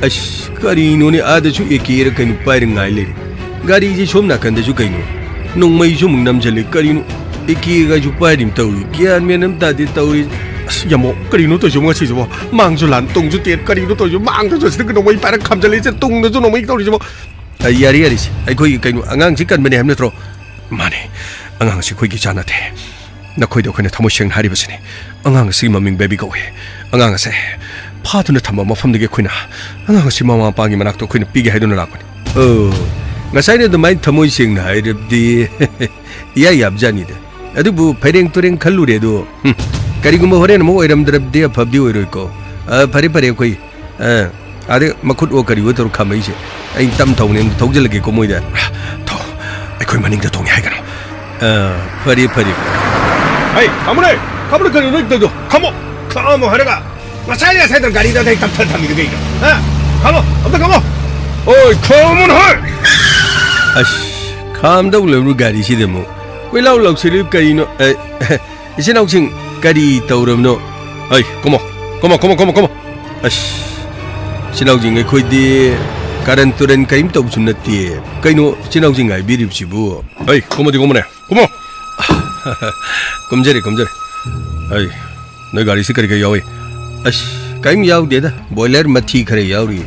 ꯑꯁ, ꯀꯔꯤꯅꯣꯅꯦ, ꯑꯥꯗꯁꯨ ꯑꯦ ꯀꯦꯔ ꯀꯩꯅꯣ ꯄꯥꯏꯔ ꯉꯥꯏ ꯂꯩꯔꯦ꯫ ꯒꯥꯔꯤꯁꯦ ꯁꯣꯝ ꯅꯥꯀꯟꯗꯁꯨ ꯀꯩꯅꯣ, ꯅꯣꯡꯃꯩꯁꯨ ꯑꯃꯨꯛ ꯅꯝꯁꯤꯜꯂꯦ꯫ ꯀꯔꯤꯅꯣ, ꯑꯦ ꯀꯦꯒꯁꯨ ꯄꯥꯏꯔꯤꯝ ꯇꯧꯔꯤ꯫ ꯒ꯭ꯌꯥꯟ ꯃꯦꯟ ꯑꯃ ꯇꯥꯗꯦ ꯇꯧꯔꯤ꯫ ꯑꯁ, ꯌꯥꯝꯃꯣ, ꯀꯔꯤꯅꯣ ꯇꯧꯔꯤꯁꯤꯕꯣ ꯉꯁꯤꯁꯤꯕꯣ? ꯃꯥꯡꯁꯨ ꯂꯥꯟ, ꯇꯨꯡꯁꯨ ꯇꯦꯟ, ꯀꯔꯤꯅꯣ ꯇꯧꯔꯤꯁꯤꯕꯣ? ꯃꯥꯡꯗꯁꯨ ꯑꯁꯤꯗ ꯅꯣꯡꯃꯩ ꯄꯥꯏꯔ ꯈꯥꯝꯖꯜꯂꯛꯏꯁꯦ, ꯇꯨꯡꯗꯁꯨ ꯅꯣꯡꯃꯩ ꯇꯧꯔꯤꯁꯤꯕꯣ? ꯑ, ꯌꯥꯔꯦ, ꯌꯥꯔꯦꯁꯦ, ꯑꯩꯈꯣꯏꯒꯤ ꯀꯩꯅꯣ, ꯑꯉꯥꯡꯁꯤ ꯀꯟꯕꯅꯦ ꯍꯥꯏꯕ ꯅꯠꯇ꯭ꯔꯣ? ꯃꯥꯅꯦ, ꯑꯉꯥꯡꯁꯤ ꯑꯩꯈꯣꯏꯒꯤ ꯏꯆꯥ ꯅꯠꯇꯦ꯫ ꯅꯈꯣꯏꯗ ꯑꯩꯈꯣꯏꯅ ꯊꯃꯣꯏ ꯁꯦꯡꯅ ꯍꯥꯏꯔꯤꯕꯁꯤꯅꯤ꯫ ꯑꯉꯥꯡ ꯑꯁꯤꯒꯤ ꯃꯃꯤꯡ ꯕꯦꯕꯤ ꯀꯧꯏ꯫ ꯑꯉꯥꯡ ꯑꯁꯦ ꯐꯥꯗꯨꯅ ꯊꯝꯕ ꯃꯐꯝꯗꯒꯤ ꯑꯩꯈꯣꯏꯅ ꯑꯉꯥꯡ ꯑꯁꯤ ꯃꯃꯥ ꯃꯄꯥꯒꯤ ꯃꯅꯥꯛꯇ ꯑꯩꯈꯣꯏꯅ ꯄꯤꯒꯦ ꯍꯥꯏꯗꯨꯅ ꯂꯥꯛꯄꯅꯤ꯫ ꯑꯣ, ꯉꯁꯥꯏꯅ ꯑꯗꯨꯃꯥꯏꯅ ꯊꯃꯣꯏ ꯁꯦꯡꯅ ꯍꯥꯏꯔꯕꯗꯤ ꯏꯌꯥ ꯌꯥꯕꯖꯥꯠꯅꯤꯗ꯫ ꯑꯗꯨꯕꯨ ꯐꯩꯔꯦꯡ ꯇꯨꯔꯦꯡ ꯈꯜꯂꯨꯔꯦ ꯑꯗꯣ, ꯍꯨꯝ, ꯀꯔꯤꯒꯨꯝꯕ ꯍꯣꯔꯦꯟ ꯑꯃꯨꯛ ꯑꯣꯏꯔꯝꯗ꯭ꯔꯕꯗꯤ ꯑꯐꯕꯗꯤ ꯑꯣꯏꯔꯣꯏꯀꯣ꯫ ꯑ, ꯐꯔꯦ, ꯐꯔꯦ, ꯑꯩꯈꯣꯏ ꯑ, ꯑꯥꯗ ꯃꯈꯨꯠ ꯑꯣ ꯀꯔꯤ ꯑꯣ ꯇꯧꯔ ꯈꯥꯝꯃꯛꯏꯁꯦ? ꯑꯩ ꯇꯝ ꯊꯧꯕꯅꯦ, ꯑꯝꯇ ꯊꯧꯖꯤꯜꯂꯒꯦꯀꯣ ꯃꯣꯏꯗ꯫ ꯊꯧ, ꯑꯩꯈꯣꯏ ꯃꯅꯤꯡꯗ ꯇꯣꯡꯉꯦ ꯍꯥꯏꯒꯅꯨ꯫ ꯑ, ꯐꯔꯦ, ꯐꯔꯦ꯫ ꯍꯩ, ꯈꯥꯝꯃꯨꯅꯦ! ꯈꯥꯝꯃꯨꯅꯦ, ꯀꯔꯤꯅꯣ ꯅꯣꯏ ꯇꯧꯔꯤꯗꯣ? ꯈꯥꯝꯃꯣ! ꯈꯥꯝꯃꯣ ꯍꯥꯏꯔꯒ ꯉꯁꯥꯏ, ꯉꯁꯥꯏꯗ ꯒꯥꯔꯤꯗ ꯑꯗꯩ ꯇꯞꯊ ꯊꯝꯃꯤꯗꯣ ꯀꯩꯒꯤꯅꯣ? ꯍꯥ? ꯈꯥꯝꯃꯣ! ꯑꯝꯇ ꯈꯥꯝꯃꯣ! ꯑꯣꯏ, ꯈꯥꯝꯃꯨꯅꯦ ꯍꯣꯏ! ꯑꯁ, ꯈꯥꯝꯗꯧ ꯂꯩꯕ꯭ꯔꯣ ꯒꯥꯔꯤꯁꯤꯗ ꯑꯃꯨꯛ? ꯀꯣꯏꯂꯥꯎ ꯂꯥꯎꯁꯤꯜꯂꯤ ꯀꯔꯤꯅꯣ? ꯑꯦ, ꯏꯆꯤꯟ ꯏꯅꯥꯎꯁꯤꯡ ꯀꯔꯤ ꯇꯧꯔꯕꯅꯣ? ꯑꯩ, ꯀꯨꯝꯃꯣ, ꯀꯨꯝꯃꯣ, ꯀꯨꯝꯃꯣ, ꯀꯨꯝꯃꯣ, ꯀꯨꯝꯃꯣ꯫ ꯑꯁ, ꯏꯆꯤꯟ ꯏꯅꯥꯎꯁꯤꯡ, ꯑꯩꯈꯣꯏꯗꯤ ꯀꯥꯔꯟ ꯇꯨꯔꯟ ꯀꯔꯤꯝ ꯇꯧꯕꯁꯨ ꯅꯠꯇꯦ꯫ ꯀꯩꯅꯣ ꯏꯆꯤꯟ ꯏꯅꯥꯎꯁꯤꯡ ꯍꯥꯏꯕꯤꯔꯤꯕꯁꯤꯕꯨ? ꯑꯩ, ꯀꯨꯝꯃꯣꯗꯤ ꯀꯨꯝꯃꯣꯅꯦ, ꯀꯨꯝꯃꯣ꯫ ꯀꯨꯝꯖꯔꯤ, ꯀꯨꯝꯖꯔꯤ꯫ ꯑꯩ, ꯅꯣꯏ ꯒꯥꯔꯤꯁꯤ ꯀꯔꯤ ꯀꯔꯤ ꯌꯥꯎꯏ? ꯑꯁ, ꯀꯔꯤꯝ ꯌꯥꯎꯗꯦꯗ, ꯕꯣꯏꯂꯔ ꯃꯊꯤ ꯈꯔ ꯌꯥꯎꯔꯤ꯫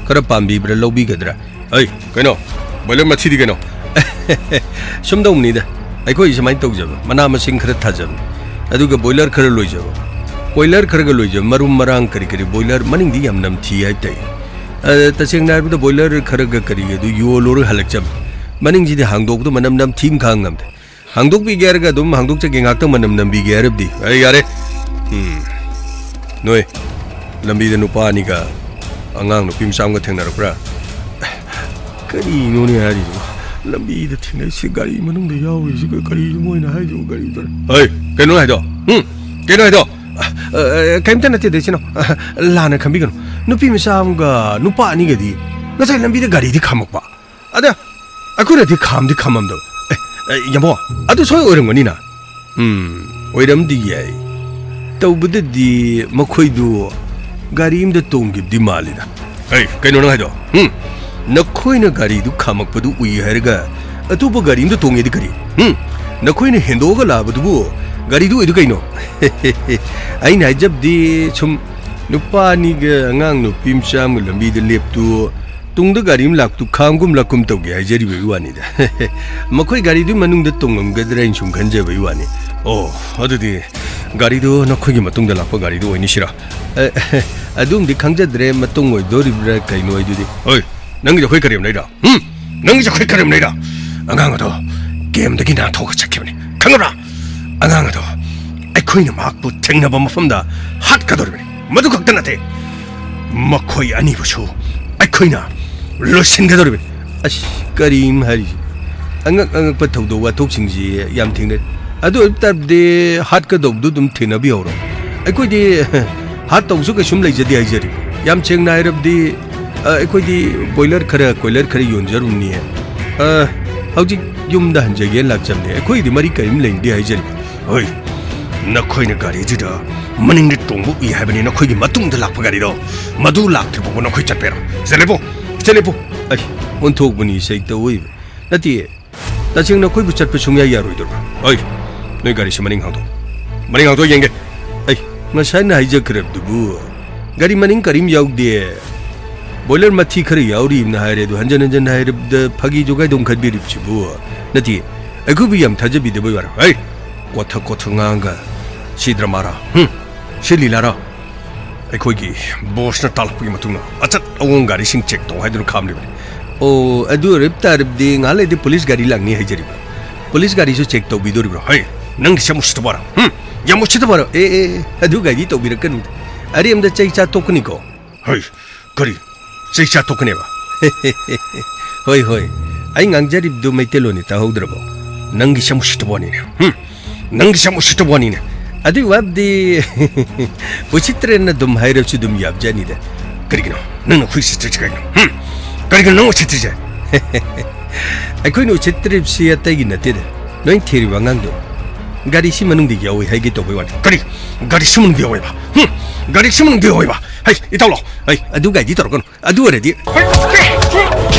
ꯈꯔ ꯄꯥꯝꯕꯤꯕ꯭ꯔꯥ, ꯂꯧꯕꯤꯒꯗ꯭ꯔꯥ? ꯑꯩ, ꯀꯩꯅꯣ? ꯕꯣꯏꯂꯔ ꯃꯊꯤꯗꯤ ꯀꯩꯅꯣ? ꯁꯨꯝ ꯇꯧꯕꯅꯤꯗ, ꯑꯩꯈꯣꯏ ꯁꯨꯃꯥꯏꯅ ꯇꯧꯖꯕ, ꯃꯅꯥ ꯃꯁꯤꯡ ꯈꯔ ꯊꯥꯖꯕꯅꯤ, ꯑꯗꯨꯒ ꯕꯣꯏꯂꯔ ꯈꯔ ꯂꯣꯏꯖꯕ, ꯀꯣꯏꯂꯔ ꯈꯔꯒ ꯂꯣꯏꯖꯕ, ꯃꯔꯨꯝ ꯃꯔꯥꯡ ꯀꯔꯤ ꯀꯔꯤ, ꯕꯣꯏꯂꯔ ꯃꯅꯤꯡꯗꯤ ꯌꯥꯝ ꯅꯝꯊꯤ ꯍꯥꯏꯇꯥꯏ꯫ ꯑ, ꯇꯁꯦꯡꯅ ꯍꯥꯏꯔꯕꯗ ꯕꯣꯏꯂꯔ ꯈꯔꯒ ꯀꯔꯤꯒ ꯑꯗꯨ ꯌꯣꯜꯂꯨꯔꯒ ꯍꯜꯂꯛꯆꯕ, ꯃꯅꯤꯡꯁꯤꯗꯤ ꯍꯥꯡꯗꯣꯛꯄꯗ ꯃꯅꯝ ꯅꯝꯊꯤ ꯑꯃ ꯈꯥꯡ ꯉꯝꯗꯦ꯫ ꯍꯥꯡꯗꯣꯛꯄꯤꯒꯦ ꯍꯥꯏꯔꯒ ꯑꯗꯨꯝ ꯍꯥꯡꯗꯣꯛꯆꯒꯦ, ꯉꯥꯛꯇꯪ ꯃꯅꯝ ꯅꯝꯕꯤꯒꯦ ꯍꯥꯏꯔꯕꯗꯤ? ꯑꯩ ꯌꯥꯔꯦ꯫ ꯎꯝ꯫ ꯅꯣꯏ ꯂꯝꯕꯤꯗ ꯅꯨꯄꯥ ꯑꯅꯤꯒ ꯑꯉꯥꯡ ꯅꯨꯄꯤ ꯃꯆꯥ ꯑꯃꯒ ꯊꯦꯡꯅꯔꯛꯄ꯭ꯔꯥ? ꯀꯔꯤꯅꯣꯅꯦ ꯍꯥꯏꯔꯤꯁꯤꯕꯣ? ꯂꯝꯕꯤꯗ ꯊꯦꯡꯅꯩꯁꯤ ꯒꯥꯔꯤ ꯃꯅꯨꯡꯗ ꯌꯥꯎꯔꯤꯁꯤꯒ ꯀꯔꯤꯅꯣ ꯃꯣꯏꯅ ꯍꯥꯏꯁꯤꯕꯣ? ꯒꯥꯔꯤ ꯆꯠ-, ꯍꯩ, ꯀꯩꯅꯣ ꯍꯥꯏꯗꯣ? ꯎꯝ? ꯀꯩꯅꯣ ꯍꯥꯏꯗꯣ? ꯑ, ꯑ, ꯀꯩꯝꯇ ꯅꯠꯇꯦꯗ, ꯏꯆꯤꯟ ꯏꯅꯥꯎ꯫ ꯑ, ꯂꯥꯟꯅ ꯈꯟꯕꯤꯒꯅꯨ꯫ ꯅꯨꯄꯤ ꯃꯆꯥ ꯑꯃꯒ ꯅꯨꯄꯥ ꯑꯅꯤꯒꯗꯤ ꯉꯁꯥꯏ ꯂꯝꯕꯤꯗ ꯒꯥꯔꯤꯗꯤ ꯈꯥꯝꯃꯛꯄ꯫ ꯑꯗ ꯑꯩꯈꯣꯏꯅꯗꯤ ꯈꯥꯝꯗꯤ ꯈꯥꯝꯃꯝꯗꯕ꯫ ꯑꯦ, ꯑꯦ, ꯌꯥꯝꯕꯣ, ꯑꯗꯨ ꯁꯣꯏ ꯑꯣꯏꯔꯝꯒꯅꯤꯅ꯫ ꯎꯝ, ꯑꯣꯏꯔꯝꯗꯤ ꯌꯥꯏ꯫ ꯇꯧꯕꯗꯗꯤ ꯃꯈꯣꯏꯗꯨ ꯒꯥꯔꯤ ꯑꯃꯗ ꯇꯣꯡꯈꯤꯕꯗꯤ ꯃꯥꯜꯂꯤꯗ꯫ ꯑꯩ, ꯀꯩꯅꯣ ꯅꯪ ꯍꯥꯏꯗꯣ? ꯎꯝ? ꯅꯈꯣꯏꯅ ꯒꯥꯔꯤꯗꯨ ꯈꯥꯝꯃꯛꯄꯗꯨ ꯎꯏ ꯍꯥꯏꯔꯒ ꯑꯇꯣꯞꯄ ꯒꯥꯔꯤ ꯑꯃꯗ ꯇꯣꯡꯉꯦꯗꯤ ꯀꯔꯤ? ꯎꯝ? ꯅꯈꯣꯏꯅ ꯍꯦꯟꯗꯣꯛꯑꯒ ꯂꯥꯛꯑꯕꯗꯨꯕꯨ ꯒꯥꯔꯤꯗꯨ ꯑꯣꯏꯗꯨ ꯀꯩꯅꯣ? ꯑꯩꯅ ꯍꯥꯏꯖꯕꯗꯤ ꯁꯨꯝ ꯅꯨꯄꯥ ꯑꯅꯤꯒ ꯑꯉꯥꯡ ꯅꯨꯄꯤ ꯃꯆꯥ ꯑꯃꯒ ꯂꯝꯕꯤꯗ ꯂꯦꯞꯇꯨ ꯇꯨꯡꯗ ꯒꯥꯔꯤ ꯑꯃ ꯂꯥꯛꯇꯨ ꯈꯥꯝꯒꯨꯝ ꯂꯥꯛꯀꯨꯝ ꯇꯧꯒꯦ ꯍꯥꯏꯖꯔꯤꯕꯒꯤ ꯋꯥꯅꯤꯗ꯫ ꯃꯈꯣꯏ ꯒꯥꯔꯤꯗꯨꯒꯤ ꯃꯅꯨꯡꯗ ꯇꯣꯡꯉꯝꯒꯗ꯭ꯔꯥ ꯍꯥꯏꯅ ꯁꯨꯝ ꯈꯟꯖꯕꯒꯤ ꯋꯥꯅꯤ꯫ ꯑꯣ, ꯑꯗꯨꯗꯤ ꯒꯥꯔꯤꯗꯨ ꯅꯈꯣꯏꯒꯤ ꯃꯇꯨꯡꯗ ꯂꯥꯛꯄ ꯒꯥꯔꯤꯗꯨ ꯑꯣꯏꯅꯤ ꯁꯤꯔꯥ? ꯑꯦ, ꯑꯗꯨꯝꯗꯤ ꯈꯪꯖꯗ꯭ꯔꯦ, ꯃꯇꯨꯡ ꯑꯣꯏꯗꯣꯔꯤꯕ꯭ꯔꯥ ꯀꯩꯅꯣ ꯍꯥꯏꯗꯨꯗꯤ꯫ ꯍꯣꯏ, ꯅꯪꯒꯤꯁꯦ ꯑꯩꯈꯣꯏ ꯀꯔꯦꯝꯅꯩꯔꯥ? ꯎꯝ? ꯅꯪꯒꯤꯁꯦ ꯑꯩꯈꯣꯏ ꯀꯔꯦꯝꯅꯩꯔꯥ? ꯑꯉꯥꯡ ꯑꯗꯣ ꯒꯦꯝꯗꯒꯤ ꯅꯥꯟꯊꯣꯛꯑꯒ ꯆꯠꯈꯤꯕꯅꯤ, ꯈꯪꯉꯕ꯭ꯔꯥ? ꯑꯉꯥꯡ ꯑꯗꯣ ꯑꯩꯈꯣꯏꯅ ꯃꯍꯥꯛꯄꯨ ꯊꯦꯡꯅꯕ ꯃꯐꯝꯗ ꯍꯥꯠꯀꯗꯧꯔꯤꯕꯅꯤ꯫ ꯃꯗꯨ ꯈꯛꯇ ꯅꯠꯇꯦ, ꯃꯈꯣꯏ ꯑꯅꯤꯕꯨꯁꯨ ꯑꯩꯈꯣꯏꯅ ꯂꯣꯏꯁꯤꯟꯒꯗꯧꯔꯤꯕꯅꯤ꯫ ꯑꯁ, ꯀꯔꯤꯅꯣ ꯍꯥꯏꯔꯤꯁꯤ? ꯑꯉꯛ ꯑꯉꯛꯄ ꯊꯧꯗꯣꯛ ꯋꯥꯊꯣꯛꯁꯤꯡꯁꯤ ꯌꯥꯝ ꯊꯦꯡꯅꯩ꯫ ꯑꯗꯨ ꯑꯣꯏꯕ ꯇꯥꯔꯗꯤ ꯍꯥꯠꯀꯗꯧꯕꯗꯨ ꯑꯗꯨꯝ ꯊꯦꯡꯅꯕꯤꯍꯧꯔꯣ꯫ ꯑꯩꯈꯣꯏꯗꯤ ꯍꯥꯠꯇꯧꯕꯁꯨ ꯀꯩꯁꯨꯝ ꯂꯩꯖꯗꯦ ꯍꯥꯏꯖꯔꯤ꯫ ꯌꯥꯝ ꯁꯦꯡꯅ ꯍꯥꯏꯔꯕꯗꯤ, ꯑ, ꯑꯩꯈꯣꯏꯗꯤ ꯕꯣꯏꯂꯔ ꯈꯔ, ꯀꯣꯏꯂꯔ ꯈꯔ ꯌꯣꯟꯖꯔꯨꯝꯅꯤ꯫ ꯑ, ꯍꯧꯖꯤꯛ ꯌꯨꯝꯗ ꯍꯟꯖꯒꯦꯅ ꯂꯥꯛꯆꯕꯅꯦ꯫ ꯑꯩꯈꯣꯏꯗꯤ ꯃꯔꯤ ꯀꯔꯤꯝ ꯂꯩꯅꯗꯦ ꯍꯥꯏꯖꯔꯤ꯫ ꯍꯣꯏ, ꯅꯈꯣꯏꯅ ꯒꯥꯔꯤꯗꯨꯗ ꯃꯅꯤꯡꯗ ꯇꯣꯡꯕ ꯎꯏ ꯍꯥꯏꯕꯅꯤ, ꯅꯈꯣꯏꯒꯤ ꯃꯇꯨꯡꯗ ꯂꯥꯛꯄ ꯒꯥꯔꯤꯗꯣ꯫ ꯃꯗꯨ ꯂꯥꯛꯇ꯭ꯔꯤ ꯐꯥꯎꯕ ꯅꯈꯣꯏ ꯆꯠꯄ ꯌꯥꯔꯣꯏ꯫ ꯆꯠꯂꯦꯄꯣ, ꯆꯠꯂꯦꯄꯣ꯫ ꯑꯩ ꯑꯣꯟꯊꯣꯛꯄꯅꯤ ꯏꯁꯩ ꯇꯧꯏ꯫ ꯅꯠꯇꯦ, ꯇꯁꯦꯡꯅ ꯑꯩꯈꯣꯏꯕꯨ ꯆꯠꯄ ꯁꯨꯡꯌꯥ ꯌꯥꯔꯣꯏꯗꯧꯔꯤꯕ꯭ꯔꯥ? ꯑꯩ, ꯅꯣꯏ ꯒꯥꯔꯤꯁꯤ ꯃꯅꯤꯡ ꯍꯥꯡꯗꯣꯛ꯫ ꯃꯅꯤꯡ ꯍꯥꯡꯗꯣꯛ ꯌꯦꯡꯒꯦ꯫ ꯑꯩ, ꯉꯁꯥꯏꯅ ꯍꯥꯏꯖꯈ꯭ꯔꯕꯗꯨꯕꯨ ꯒꯥꯔꯤ ꯃꯅꯤꯡ ꯀꯔꯤꯝ ꯌꯥꯎꯗꯦ꯫ ꯕꯣꯏꯂꯔ ꯃꯊꯤ ꯈꯔ ꯌꯥꯎꯔꯤꯕꯅ ꯍꯥꯏꯔꯦ, ꯑꯗꯨ ꯍꯟꯖꯟ ꯍꯟꯖꯟ ꯍꯥꯏꯔꯕꯗ ꯐꯥꯒꯤ ꯖꯣꯒꯥꯏꯗꯧ ꯈꯟꯕꯤꯔꯤꯕꯁꯤꯕꯨ? ꯅꯠꯇꯦ, ꯑꯩꯈꯣꯏꯕꯨ ꯌꯥꯝ ꯊꯥꯖꯕꯤꯗꯕꯩ ꯋꯥꯔꯣ꯫ ꯍꯩ! ꯀꯣꯊ ꯀꯣꯊ ꯉꯥꯡꯒ ꯁꯤ ꯗ꯭ꯔꯃꯥꯔꯥ? ꯍꯨꯝ? ꯁꯤ ꯂꯤꯂꯥꯔꯥ? ꯑꯩꯈꯣꯏꯒꯤ ꯕꯣꯁꯅ ꯇꯥꯜꯂꯛꯄꯒꯤ ꯃꯇꯨꯡꯗ ꯑꯆꯠ ꯑꯋꯣꯡ ꯒꯥꯔꯤꯁꯤꯡ ꯆꯦꯛ ꯇꯧ ꯍꯥꯏꯗꯨꯅ ꯈꯥꯝꯂꯤꯕꯅꯤ꯫ ꯑꯣ, ꯑꯗꯨ ꯑꯣꯏꯔꯕ ꯇꯥꯔꯕꯗꯤ ꯉꯥꯏꯍꯥꯛ ꯂꯩꯔꯗꯤ ꯄꯨꯂꯤꯁ ꯒꯥꯔꯤ ꯂꯥꯛꯅꯤ ꯍꯥꯏꯖꯔꯤꯕ꯫ ꯄꯨꯂꯤꯁ ꯒꯥꯔꯤꯁꯨ ꯆꯦꯛ ꯇꯧꯕꯤꯗꯧꯔꯤꯕ꯭ꯔꯣ? ꯍꯩ! ꯅꯪꯒꯤꯁꯦ ꯌꯥꯝ ꯎꯁꯤꯠꯇꯕ ꯋꯥꯔꯣ? ꯍꯨꯝ? ꯌꯥꯝ ꯎꯁꯤꯠꯇꯕ ꯋꯥꯔꯣ? ꯑꯦ, ꯑꯦ, ꯑꯦ, ꯑꯗꯨ ꯒꯥꯔꯤ ꯇꯧꯕꯤꯔꯛꯀꯅꯨꯗ꯫ ꯑꯔꯦꯝꯕꯗ ꯆꯩ ꯆꯥ ꯇꯣꯛꯀꯅꯤꯀꯣ꯫ ꯍꯩ! ꯀꯔꯤ? ꯆꯩ ꯆꯥꯊꯣꯛꯀꯅꯦꯕ? ꯍꯣꯏ, ꯍꯣꯏ꯫ ꯑꯩ ꯉꯥꯡꯖꯔꯤꯕꯗꯨ ꯃꯩꯇꯩꯂꯣꯟꯅꯤ, ꯇꯥꯍꯧꯗ꯭ꯔꯕꯣ? ꯅꯪꯒꯤ ꯁꯝ ꯎꯁꯤꯠꯇꯕ ꯋꯥꯅꯤꯅꯦ꯫ ꯍꯨꯝ? ꯅꯪꯒꯤ ꯁꯝ ꯎꯁꯤꯠꯇꯕ ꯋꯥꯅꯤꯅꯦ꯫ ꯑꯗꯨꯏ ꯋꯥꯕꯨꯗꯤ ꯎꯁꯤꯠꯇ꯭ꯔꯦꯅ ꯑꯗꯨꯝ ꯍꯥꯏꯔꯁꯨ ꯑꯗꯨꯝ ꯌꯥꯕꯖꯥꯠꯅꯤꯗ꯫ ꯀꯔꯤꯒꯤꯅꯣ? ꯅꯪꯅ ꯑꯩꯈꯣꯏ ꯎꯁꯤꯠꯇ꯭ꯔꯤꯁꯦ ꯀꯔꯤꯒꯤꯅꯣ? ꯍꯨꯝ? ꯀꯔꯤꯒꯤꯅꯣ ꯅꯪ ꯎꯁꯤꯠꯇ꯭ꯔꯤꯁꯦ? ꯑꯩꯈꯣꯏꯅ ꯎꯁꯤꯠꯇ꯭ꯔꯤꯕꯁꯤ ꯑꯇꯩꯒꯤ ꯅꯠꯇꯦꯗ꯫ ꯅꯣꯏ ꯊꯤꯔꯤꯕ ꯑꯉꯥꯡꯗꯣ ꯒꯥꯔꯤꯁꯤ ꯃꯅꯨꯡꯗ ꯌꯥꯎꯏ ꯍꯥꯏꯒꯦ ꯇꯧꯕꯩ ꯋꯥꯅꯤ꯫ ꯀꯔꯤ? ꯒꯥꯔꯤꯁꯤ ꯃꯅꯨꯡꯗ ꯌꯥꯎꯋꯦꯕ? ꯍꯨꯝ? ꯒꯥꯔꯤꯁꯤ ꯃꯅꯨꯡꯗ ꯌꯥꯎꯋꯦꯕ? ꯍꯩ, ꯏꯇꯥꯎ ꯂꯥꯎ꯫ ꯍꯩ, ꯑꯗꯨ ꯒꯥꯔꯤꯗꯤ ꯇꯧꯔꯛꯀꯅꯨ꯫ ꯑꯗꯨ ꯑꯣꯏꯔꯗꯤ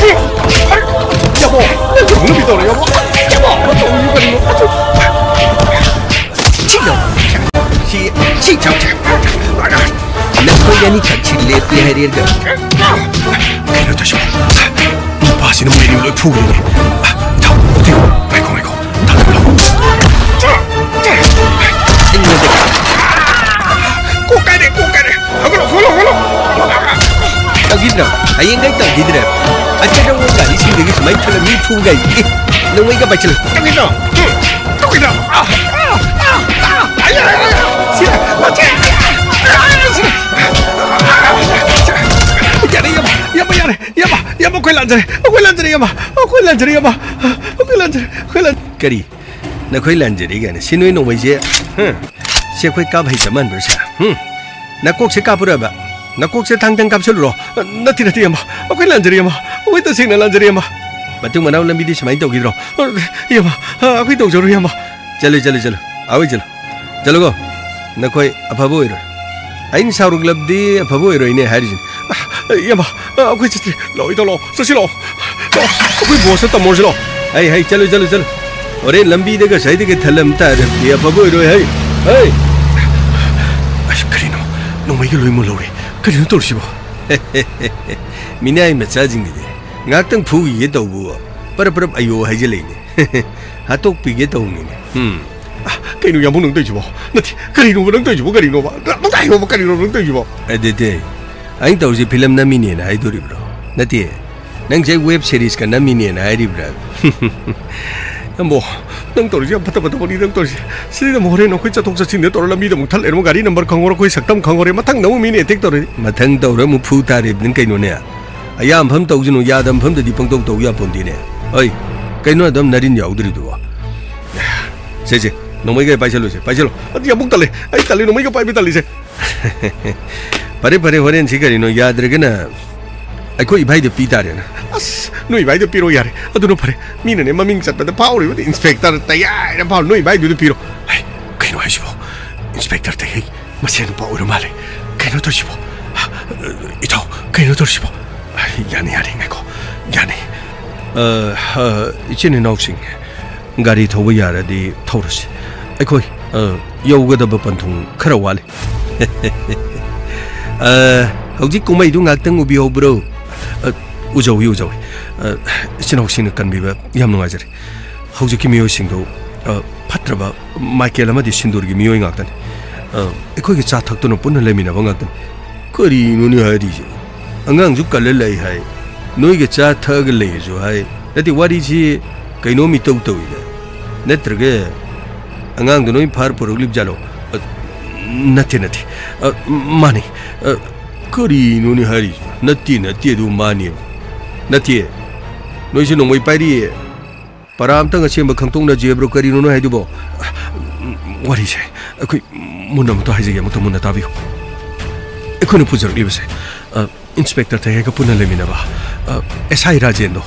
ꯌꯥꯕꯣ, ꯅꯪ ꯊꯣꯡꯅꯕꯤ ꯇꯧꯔꯦ, ꯌꯥꯕꯣ꯫ ꯌꯥꯕꯣ, ꯅꯪ ꯊꯣꯡꯅꯕꯤ ꯀꯔꯤꯅꯣ? ꯁꯤꯗ꯫ ꯁꯤ, ꯁꯤ ꯆꯪꯁꯦ꯫ ꯅꯈꯣꯏ ꯑꯅꯤꯈꯛꯁꯤ ꯂꯦꯞꯄꯤ ꯍꯥꯏꯔꯦꯒ꯫ ꯀꯩꯅꯣ ꯇꯧꯁꯤꯕꯣ? ꯅꯨꯄꯥꯁꯤꯅ ꯃꯣꯏ ꯑꯅꯤ ꯂꯣꯏ ꯐꯨꯈ꯭ꯔꯦꯅꯦ꯫ ꯊꯥꯎ, ꯊꯤꯌꯨ꯫ ꯉꯥꯏꯈꯣ, ꯉꯥꯏꯈꯣ꯫ ꯊꯥꯎ, ꯊꯥꯎ, ꯊꯥꯎ꯫ ꯑꯩꯉꯣꯟꯗ ꯀꯣꯛ ꯀꯥꯏꯔꯦ, ꯀꯣꯛ ꯀꯥꯏꯔꯦ꯫ ꯍꯧꯒꯠꯂꯣ, ꯍꯧꯒꯠꯂꯣ, ꯍꯧꯒꯠꯂꯣ꯫ ꯇꯧꯈꯤꯗ꯭ꯔꯣ? ꯍꯌꯦꯡꯈꯩ ꯇꯧꯈꯤꯗ꯭ꯔꯦ꯫ ꯑꯆꯦꯠ ꯑꯋꯣꯟ ꯒꯥꯔꯤꯁꯤꯡꯗꯒꯤ ꯁꯨꯃꯥꯏꯅ ꯊꯣꯛꯂꯛ ꯃꯤ ꯐꯨꯒꯥꯏ꯫ ꯑꯦ, ꯅꯣꯡꯃꯩꯒ ꯄꯥꯏꯁꯤꯜꯂꯨ꯫ ꯇꯧꯈꯤꯗ꯭ꯔꯣ? ꯎꯝ, ꯇꯧꯈꯤꯗ꯭ꯔꯣ? ꯑꯥ, ꯑꯥ, ꯑꯥ, ꯑꯥ, ꯑꯌꯥ, ꯑꯌꯥ, ꯑꯌꯥ, ꯁꯤꯔꯦ, ꯃꯆꯦ, ꯑꯌꯥ, ꯑꯌꯥ, ꯁꯤꯔꯦ꯫ ꯌꯥꯔꯦ, ꯏꯌꯥꯝꯕ, ꯏꯌꯥꯝꯕ, ꯌꯥꯔꯦ, ꯏꯌꯥꯝꯕ, ꯏꯌꯥꯝꯕ, ꯑꯩꯈꯣꯏ ꯂꯥꯟꯖꯔꯦ, ꯑꯩꯈꯣꯏ ꯂꯥꯟꯖꯔꯦ, ꯏꯌꯥꯝꯕ, ꯑꯩꯈꯣꯏ ꯂꯥꯟꯖꯔꯦ, ꯏꯌꯥꯝꯕ, ꯑꯩꯈꯣꯏ ꯂꯥꯟꯖꯔꯦ, ꯑꯩꯈꯣꯏ ꯂꯥꯟ-, ꯀꯔꯤ? ꯅꯈꯣꯏ ꯂꯥꯟꯖꯔꯤ ꯀꯥꯏꯅ? ꯁꯤ ꯅꯣꯏ ꯅꯣꯡꯃꯩꯁꯦ? ꯍꯝ? ꯁꯤ ꯑꯩꯈꯣꯏ ꯀꯥꯞ ꯍꯩꯇ ꯃꯥꯟꯕ꯭ꯔꯥ ꯁꯦ? ꯍꯝ? ꯅꯀꯣꯛꯁꯦ ꯀꯥꯞꯄꯨꯔꯕ? ꯅꯀꯣꯛꯁꯦ ꯊꯥꯡ ꯊꯥꯡ ꯀꯥꯞꯁꯜꯂꯨꯔꯣ? ꯅꯠꯇꯦ, ꯅꯠꯇꯦ, ꯏꯌꯥꯝꯕ꯫ ꯑꯩꯈꯣꯏ ꯂꯥꯟꯖꯔꯦ, ꯏꯌꯥꯝꯕ꯫ ꯑꯩꯈꯣꯏ ꯇꯁꯦꯡꯅ ꯂꯥꯟꯖꯔꯦ, ꯏꯌꯥꯝꯕ꯫ ꯃꯇꯨꯡ ꯃꯅꯥꯎ ꯂꯝꯕꯤꯗꯤ ꯁꯨꯃꯥꯏꯅ ꯇꯧꯈꯤꯗ꯭ꯔꯣ? ꯏꯌꯥꯝꯕ, ꯑꯩꯈꯣꯏ ꯇꯧꯖꯔꯣꯏ, ꯏꯌꯥꯝꯕ꯫ ꯆꯠꯂꯨ, ꯆꯠꯂꯨ, ꯆꯠꯂꯨ꯫ ꯑꯥ, ꯍꯣꯏ, ꯆꯠꯂꯨ꯫ ꯆꯠꯂꯨꯀꯣ꯫ ꯅꯈꯣꯏ ꯑꯐꯕ ꯑꯣꯏꯔꯣꯏ꯫ ꯑꯩꯅ ꯁꯥꯎꯔꯛꯂꯕꯗꯤ ꯑꯐꯕ ꯑꯣꯏꯔꯣꯏꯅꯦ ꯍꯥꯏꯔꯤꯁꯤꯅꯤ꯫ ꯑ, ꯏꯌꯥꯝꯕ, ꯑ, ꯑꯩꯈꯣꯏ ꯆꯠꯁꯤ꯫ ꯂꯥꯛꯑꯣ, ꯏꯇꯥꯎ, ꯂꯥꯛꯑꯣ꯫ ꯆꯠꯁꯤ, ꯂꯥꯛꯑꯣ꯫ ꯂꯥꯛꯑꯣ, ꯑꯩꯈꯣꯏ ꯕꯣꯁꯇ ꯇꯝꯃꯨꯔꯁꯤ, ꯂꯥꯛꯑꯣ꯫ ꯍꯩ, ꯍꯩ, ꯆꯠꯂꯨ, ꯆꯠꯂꯨ, ꯆꯠꯂꯨ꯫ ꯍꯣꯔꯦꯟ ꯂꯝꯕꯤꯗ ꯉꯁꯥꯏꯗꯒꯤ ꯊꯜꯂꯝ ꯇꯥꯔꯗꯤ ꯑꯐꯕ ꯑꯣꯏꯔꯣꯏ, ꯍꯩ, ꯍꯩ꯫ ꯑꯁ, ꯀꯔꯤꯅꯣ? ꯅꯣꯡꯃꯩꯒ ꯂꯣꯏ ꯃꯨꯜꯍꯧꯔꯦ꯫ ꯀꯔꯤꯅꯣ ꯇꯧꯔꯤꯁꯤꯕꯣ? ꯃꯤꯅꯥꯏ ꯃꯆꯥꯁꯤꯡꯁꯤꯗꯤ ꯉꯥꯏꯍꯥꯛꯇꯪ ꯐꯨꯈꯤꯒꯦ ꯇꯧꯕ ꯄꯔꯞ ꯄꯔꯞ ꯑꯌꯣ ꯍꯥꯏꯖꯤꯜꯂꯛꯏꯅꯦ꯫ ꯍꯥꯠꯇꯣꯛꯄꯤꯒꯦ ꯇꯧꯅꯤꯅꯦ꯫ ꯎꯝ꯫ ꯑ, ꯀꯩꯅꯣ ꯌꯥꯝꯕꯨꯡ ꯅꯪ ꯇꯧꯔꯤꯁꯤꯕꯣ? ꯅꯠꯇꯦ, ꯀꯔꯤꯅꯣꯕ ꯅꯪ ꯇꯧꯔꯤꯁꯤꯕꯣ? ꯀꯔꯤꯅꯣꯕ? ꯅꯪ ꯍꯥꯏꯌꯣꯕ, ꯀꯔꯤꯅꯣꯕ ꯅꯪ ꯇꯧꯔꯤꯁꯤꯕꯣ? ꯑꯗꯨꯗꯤ ꯑꯩꯅ ꯇꯧꯔꯤꯁꯦ ꯐꯤꯂꯝ ꯅꯝꯃꯤꯅꯦꯅ ꯍꯥꯏꯗꯣꯔꯤꯕ꯭ꯔꯣ? ꯅꯠꯇꯦ, ꯅꯪꯁꯦ ꯋꯦꯕ ꯁꯤꯔꯤꯁꯀ ꯅꯝꯃꯤꯅꯦꯅ ꯍꯥꯏꯔꯤꯕ꯭ꯔꯥ? ꯅꯪꯕꯣ, ꯅꯪ ꯇꯧꯔꯤꯁꯦ ꯌꯥꯝ ꯐꯠꯇꯕ ꯊꯕꯛꯅꯤ ꯅꯪ ꯇꯧꯔꯤꯁꯦ꯫ ꯁꯤꯗ ꯑꯃꯨꯛ ꯍꯣꯔꯦꯟ ꯑꯩꯈꯣꯏ ꯆꯠꯊꯣꯛ ꯆꯠꯁꯤꯟꯗ ꯇꯧꯔ ꯂꯝꯕꯤꯗ ꯑꯃꯨꯛ ꯊꯠ ꯂꯩꯔꯝꯃ ꯒꯥꯔꯤ ꯅꯝꯕꯔ ꯈꯪꯍꯧꯔ ꯑꯩꯈꯣꯏ ꯁꯛꯇꯝ ꯈꯪꯍꯧꯔꯦ꯫ ꯃꯊꯪꯗ ꯑꯃꯨꯛ ꯃꯤꯅ ꯑꯦꯇꯦꯛ ꯇꯧꯔꯗꯤ? ꯃꯊꯪ ꯇꯧꯔ ꯑꯃꯨꯛ ꯐꯨ ꯇꯥꯔꯦ ꯅꯪ ꯀꯩꯅꯣꯅꯦ꯫ ꯑꯌꯥꯝꯕ ꯃꯐꯝ ꯇꯧꯁꯤꯅꯨ, ꯌꯥꯗꯕ ꯃꯐꯝꯗꯗꯤ ꯄꯪꯇꯧ ꯇꯧ ꯌꯥꯄꯣꯟꯗꯦꯅꯦ꯫ ꯑꯩ, ꯀꯩꯅꯣ ꯑꯗꯨꯝ ꯅꯔꯤꯟ ꯌꯥꯎꯗ꯭ꯔꯤꯗꯨꯕꯣ? ꯁꯦ, ꯁꯦ, ꯅꯣꯡꯃꯩꯒ ꯄꯥꯏꯁꯜꯂꯨꯁꯦ, ꯄꯥꯏꯁꯜꯂꯣ꯫ ꯑꯗꯨ ꯌꯥꯝ ꯕꯨꯛ ꯇꯜꯂꯦ, ꯑꯩ ꯇꯜꯂꯦ, ꯅꯣꯡꯃꯩꯒ ꯄꯥꯏꯕ ꯇꯜꯂꯤꯁꯦ꯫ ꯐꯔꯦ, ꯐꯔꯦ, ꯍꯣꯔꯦꯟꯁꯤ ꯀꯔꯤꯅꯣ, ꯌꯥꯗ꯭ꯔꯒꯅ ꯑꯩꯈꯣꯏ ꯏꯚꯥꯏꯗ ꯄꯤ ꯇꯥꯔꯦꯅ꯫ ꯑꯁ, ꯅꯣꯏ ꯏꯚꯥꯏꯗ ꯄꯤꯔꯣ ꯌꯥꯔꯦ, ꯑꯗꯨꯅ ꯐꯔꯦ꯫ ꯃꯤꯅꯅꯦ ꯃꯃꯤꯡ ꯆꯠꯄꯗ ꯐꯥꯎꯔꯤꯕꯗ ꯏꯟꯁꯄꯦꯛꯇꯔ ꯇꯌꯥꯏꯅ ꯐꯥꯎ, ꯅꯣꯏ ꯏꯚꯥꯏꯗꯨꯗ ꯄꯤꯔꯣ꯫ ꯍꯩ, ꯀꯩꯅꯣ ꯍꯥꯏꯁꯤꯕꯣ? ꯏꯟꯁꯄꯦꯛꯇꯔ ꯇꯌꯥꯏ ꯃꯁꯦꯟ ꯅꯨꯄꯥ ꯑꯣꯏꯔ ꯃꯥꯜꯂꯦ꯫ ꯀꯩꯅꯣ ꯇꯧꯔꯤꯁꯤꯕꯣ? ꯏꯇꯥꯎ, ꯀꯩꯅꯣ ꯇꯧꯔꯤꯁꯤꯕꯣ? ꯌꯥꯅꯤ, ꯌꯥꯅꯤ, ꯉꯥꯏꯈꯣ, ꯌꯥꯅꯤ꯫ ꯑ, ꯑ, ꯏꯆꯤꯟ ꯏꯅꯥꯎꯁꯤꯡ, ꯒꯥꯔꯤ ꯊꯧꯕ ꯌꯥꯔꯗꯤ ꯊꯧꯔꯁꯤ꯫ ꯑꯩꯈꯣꯏ, ꯑ, ꯌꯧꯒꯗꯕ ꯄꯟꯊꯨꯡ ꯈꯔ ꯋꯥꯠꯂꯤ꯫ ꯑ, ꯍꯧꯖꯤꯛ ꯀꯨꯝꯍꯩꯗꯨ ꯉꯥꯛꯇꯪ ꯎꯕꯤꯍꯧꯕ꯭ꯔꯣ? ꯑ, ꯎꯖꯧꯏ, ꯎꯖꯧꯏ꯫ ꯑ, ꯏꯆꯤꯟ ꯏꯅꯥꯎꯁꯤꯡꯅ ꯀꯟꯕꯤꯕ ꯌꯥꯝ ꯅꯨꯡꯉꯥꯏꯖꯔꯦ꯫ ꯍꯧꯖꯤꯛꯀꯤ ꯃꯤꯑꯣꯏꯁꯤꯡꯗꯨ, ꯑ, ꯐꯠꯇ꯭ꯔꯕ ꯃꯥꯏꯀꯦꯜ ꯑꯃꯗꯤ ꯁꯤꯟꯗꯨꯔꯒꯤ ꯃꯤꯑꯣꯏ ꯉꯥꯛꯇꯅꯤ꯫ ꯑ, ꯑꯩꯈꯣꯏꯒꯤ ꯆꯥ ꯊꯛꯇꯨꯅ ꯄꯨꯟꯅ ꯂꯩꯃꯤꯟꯅꯕ ꯉꯥꯛꯇꯅꯤ꯫ ꯀꯔꯤꯅꯣꯅꯦ ꯍꯥꯏꯔꯤꯁꯦ? ꯑꯉꯥꯡꯁꯨ ꯀꯜꯂ ꯂꯩ ꯍꯥꯏ, ꯅꯣꯏꯒ ꯆꯥ ꯊꯛꯑꯒ ꯂꯩꯁꯨ ꯍꯥꯏ꯫ ꯅꯠꯇꯦ, ꯋꯥꯔꯤꯁꯤ ꯀꯩꯅꯣꯝ ꯏꯇꯧ ꯇꯧꯏꯗ꯫ ꯅꯠꯇ꯭ꯔꯒ ꯑꯉꯥꯡꯗꯣ ꯅꯣꯏ ꯐꯥꯔ ꯄꯨꯔꯛꯂꯤꯕ ꯖꯥꯠꯂꯣ? ꯑ, ꯅꯠꯇꯦ, ꯅꯠꯇꯦ꯫ ꯑ, ꯃꯥꯅꯤ꯫ ꯑ, ꯀꯔꯤꯅꯣꯅꯦ ꯍꯥꯏꯔꯤꯁꯦ? ꯅꯠꯇꯦ, ꯅꯠꯇꯦ, ꯑꯗꯨ ꯃꯥꯅꯦꯕ꯫ ꯅꯠꯇꯦ, ꯅꯣꯏꯁꯨ ꯅꯣꯡꯃꯩ ꯄꯥꯏꯔꯤ, ꯄꯔꯥ ꯑꯝꯇꯪ ꯑꯁꯦꯡꯕ ꯈꯪꯗꯣꯛꯅꯁꯦꯕ꯭ꯔꯣ? ꯀꯔꯤꯅꯣ ꯅꯣꯏ ꯍꯥꯏꯗꯨꯕꯣ? ꯋꯥꯔꯤꯁꯦ ꯑꯩꯈꯣꯏ ꯃꯨꯟꯅ ꯑꯃꯨꯛꯇ ꯍꯥꯏꯖꯒꯦ, ꯑꯃꯨꯛꯇ ꯃꯨꯟꯅ ꯇꯥꯕꯤꯌꯨ꯫ ꯑꯩꯈꯣꯏꯅ ꯄꯨꯖꯔꯛꯂꯤꯕꯁꯦ, ꯑ, ꯏꯟꯁꯄꯦꯛꯇꯔ ꯇꯌꯥꯏꯒ ꯄꯨꯟꯅ ꯂꯩꯃꯤꯟꯅꯕ, ꯑ, ꯑꯦꯁ ꯑꯥꯏ ꯔꯥꯖꯦꯟꯗꯣ,